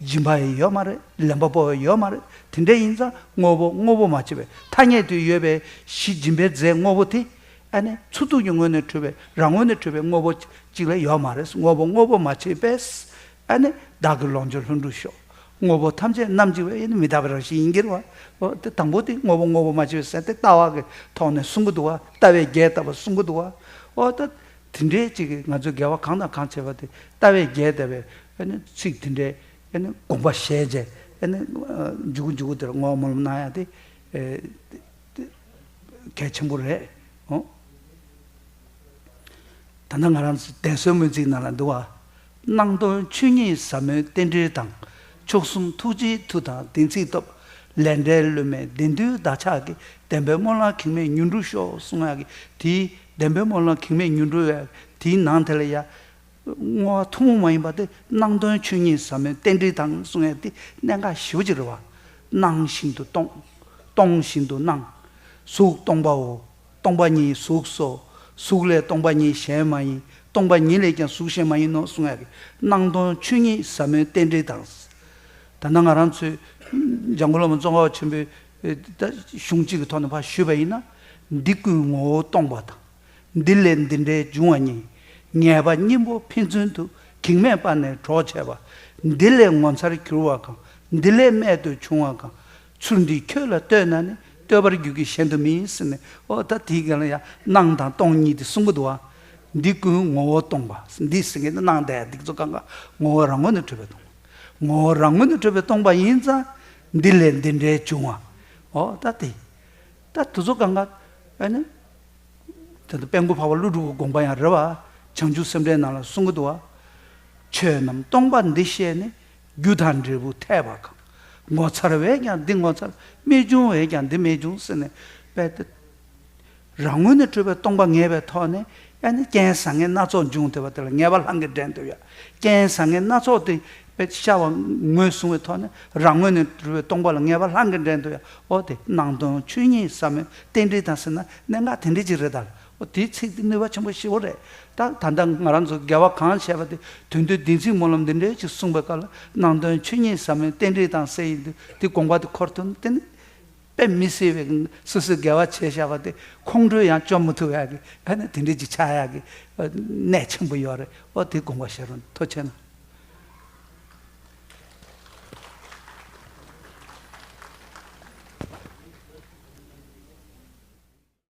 སྦྱིན་པ་ཡང་ཡོད་མ་རེད། ལེན་པ་པོ་ཡང་ཡོད་མ་རེད། དེ་འདྲ་ཡིན་ཙང་དངོས་པོ་དངོས་པོ་མ་མཆིས་པའི་ཐ་སྙད་དུ་ཡོད་པའི་གཞི་སྦྱིན་པའི་རྫས་དངོས་པོ་དེ། ཨ་ནི་མཚུངས་གཏུགས་ཀྱི་ངོས་ནས་གྲུབ་པའི་རང་ངོས་ནས་གྲུབ་པའི་དངོས་པོ་གཅིག་ལས་ཡོད་མ་རེད། དངོས་པོ་དངོས་པོ་མ་མཆིས་པས། ཨ་ནི་བདག་གི་ལོངས་སྤྱོད་ལྷུན་གྲུབ་ཤོག་དངོས་པོ་ཐམས་ཅད་རྣམ་འཇིག་པའི། ཨ་ནི་མི་རྟག་པའི་རང་བཞིན་ཡིན་གྱི་རེད་བ། འོ་དེ་དང་པོ་དེ་དངོས་པོ་དངོས་པོ་མ་མཆིས་པས་ཟེར་དེ་ལྟ་བ་གི་ཐོག་ནས་གསུང་གི་འདུག་བ། ལྟ་བས་རྒྱས་བཏབ་པ་གསུང་གི་འདུག་བ། འོ་ད་དེ་འདྲའི་ཅིག་གིས་ང་ཚོས་དགེ་བ་གང་དང་གང་བྱས་པ་དེ་ལྟ་བས་རྒྱས་བཏབ་པའི་ཨ་ནི་ཚིག་དེ་འདྲའི་ཨ་ནི་དགོངས་པ་བཞེས་བྱས་ཨ་ནི་མཇུག་མཇུག་དེར་བསྔོ་བ་སྨོན་ལམ་གནང་ཡ་དེ། གལ་ཆེན་པོ་རེད། ཨོ། ད་ལྟ་ང་རང་ཚོ་གདན་སའི་སྨོན་ཚིག་ནང་ལ་འདུག་བ། སྣང་སྟོང་ཆོས་ཉིད་ཟབ་མོའི་རྟེན་འབྲེལ་དང་། མཆོག་གསུམ་ཐུགས་རྗེའི་མཐུ་དང་བདེན་ཚིག་སྟོབས། ལས་འབྲས་བསླུ་མེད་བདེན་མཐུའི་བདག་ཆགས་ཀྱི། བདེན་པའི་སྨོན་ལམ་གེགས་མེད་མྱུར་འགྲུབ་ཤོག་གསུང་ཡག་གི་དེའི་བདེན་པའི་སྨོན་ལམ་གེགས་མེད་མྱུར་འགྲུབ་ཡག་དེའི་ནང་དེ་ལ་ཡ། བསྔོ་བ་ཐུན་མོང་མ་ཡིན་པ་དེ་སྣང་སྟོང་ཆོས་ཉིད་ཟབ་མོའི་རྟེན་འབྲེལ་དང་གསུང་ཡག་དེ་གནད་འགག་ཞེ་པོ་ཅིག་རེད་བ། སྣང་བཞིན་དུ་སྟོང་། སྟོང་བཞིན་དུ་སྣང་། གཟུགས་སྟོང་པའོ། སྟོང་པ་ཉིད་གཟུགས་སོ། གཟུགས་ལས་སྟོང་པ་ཉིད་གཞན་མ་ཡིན། སྟོང་པ་ཉིད་ལས་ཀྱང་གཟུགས་གཞན་མ་ཡིན་ནོ་གསུང་ཡག་གི་སྣང་སྟོང་ཆོས་ཉིད་ཟབ་མོའི་རྟེན་འབྲེལ་དང་། ད་ནང་ང་རང་ཚོས་འཇམ་མགོན་བླ་མ་ཙོང་ཁ་པ་ཆེན་པོའི་ད་གཞུང་གཅིག་གི་ཐོག་ནས་ཕར་ཞུས་པ་ཡིན་ན། འདི་ཀུན་ངོ་བོ་སྟོང་པ་དང་། འདི་ལས་འདི་འདྲའི་འབྱུང་བ་ཉིད། ངེས་པ་སྙིང་པོ་ཕན་ཚུན་དུ། གེགས་མེད་པ་ནས་གྲོགས་བྱས་པ། འདི་ལས་ངོ་མཚར་གྱུར་པ་གང་། འདི་ལས་རྨད་དུ་བྱུང་བ་གང་། ཚུལ་འདི་ཁྱོད་ལ་ལྟོས་ན་ནི། ལྟོས་པར་འགྱུར་གྱི་གཞན་དུ་མིན་ཟེར་ནས། ཨོ་ད་དེའི་སྒང་ལ་ཡང་སྣང་དང་སྟོང་གཉིས་དེ་གསུང་གི་འདུག་བ། འདི་ཀུན་ངོ་བོ་སྟོང་པ། འདི་ཟེར་མཁན་དེ་སྣང་དང་འདི་ཚོ་གང་ག་ངོ་བོ་རང་ངོས་ནས་གྲུབ་པའི་སྟོང་པ། ངོ་བོ་རང་ངོས་ནས་གྲུབ་པའི་སྟོང་པ་ཡིན་ཙང་། འདི་ལས་འདི་འདྲའི་འབྱུང་བ། ཨོ་ད་དེ། ད་དེ་ཚོ་གང་ག་ཨ་ནི། དེ་ལྟར་དཔལ་མགོན་འཕགས་པ་ཀླུ་སྒྲུབ་ཀྱི་དགོངས་པ་ཡང་རེད་བ། བྱང་ཆུབ་སེམས་འགྲེལ་ནང་ལ་གསུང་གི་འདུག་བ། ཆོས་རྣམས་སྟོང་པ་འདི་ཤེས་ནས། རྒྱུ་དང་འབྲས་བུ་འཐད་པ་གང་། ངོ་མཚར་བས་ཀྱང་འདི་ངོ་མཚར། རྨད་བྱུང་བས་ཀྱང་འདི་རྨད་བྱུང་ཟེར་ནས། དཔེ་དེ་རང་ངོས་ནས་གྲུབ་པའི་སྟོང་པ་ངེས་པའི་ཐོག་ནས་ཨ་ནི་རྐྱེན་བཟང་ངན་སྣ་ཚོགས་འབྱུང་བསྡད་པ་དེ་ལ་ངེས་པ་ལྷང་གིས་འདྲེན་ཐུབ་ཡ། རྐྱེན་བཟང་ངན་སྣ་ཚོགས་དེ། དཔེ་ཤར་བ་ངོས་བཟུང་བའི་ཐོག་ནས་རང་ངོས་ནས་གྲུབ་པའི་སྟོང་པ་ལ་ངེས་པ་ལྷང་གིས་འདྲེན་ཐུབ་ཡ། ཨོ་དེ་སྣང་སྟོང་ཆོས་ཉིད་ཟབ་མོའི་རྟེན་འབྲེལ་དང་ཟེར་ན་གནད་འགག་དེ་འདྲ་ཅིག་རེད་ད། ཨོ་དེའི་ཚིག་དེ་ནུས་པ་ཆེན་པོ་ཞེ་པོ་རེད། ད་ད་ལྟ་ང་རང་ཚོ་དགེ་བ་གང་བྱས་པ་དེ་དོན་དུ་བདེན་ཚིག་སྨོན་ལམ་འདི་འདྲའི་ཅིག་གསུངས་པའི་སྐབས་ལ་སྣང་སྟོང་ཆོས་ཉིད་ཟབ་མོའི་རྟེན་འབྲེལ་དང་ཟེར་ཡིན་དུས་དེ་དགོངས་པ་དེ་འཁོར་ཐུབ་ན་དེ་ནི་དཔེ་མི་སྲིད་པའི་སོ་སོའི་དགེ་བ་བྱས་བཞག་པ་དེ་ཁོང་ཁྲོས་ཡང་བཅོམ་མི་ཐུབ་ཡག་གི་ཨ་ནི་དེ་འདྲའི་ཅིག་ཆགས་ཡག་གི་གནད་ཆེན་པོ་ཡོད་རེད། ཨོ་དེ་དགོངས་པ་བཞེས་རོགས་ཐུགས་རྗེ་ཆེ་གནང་།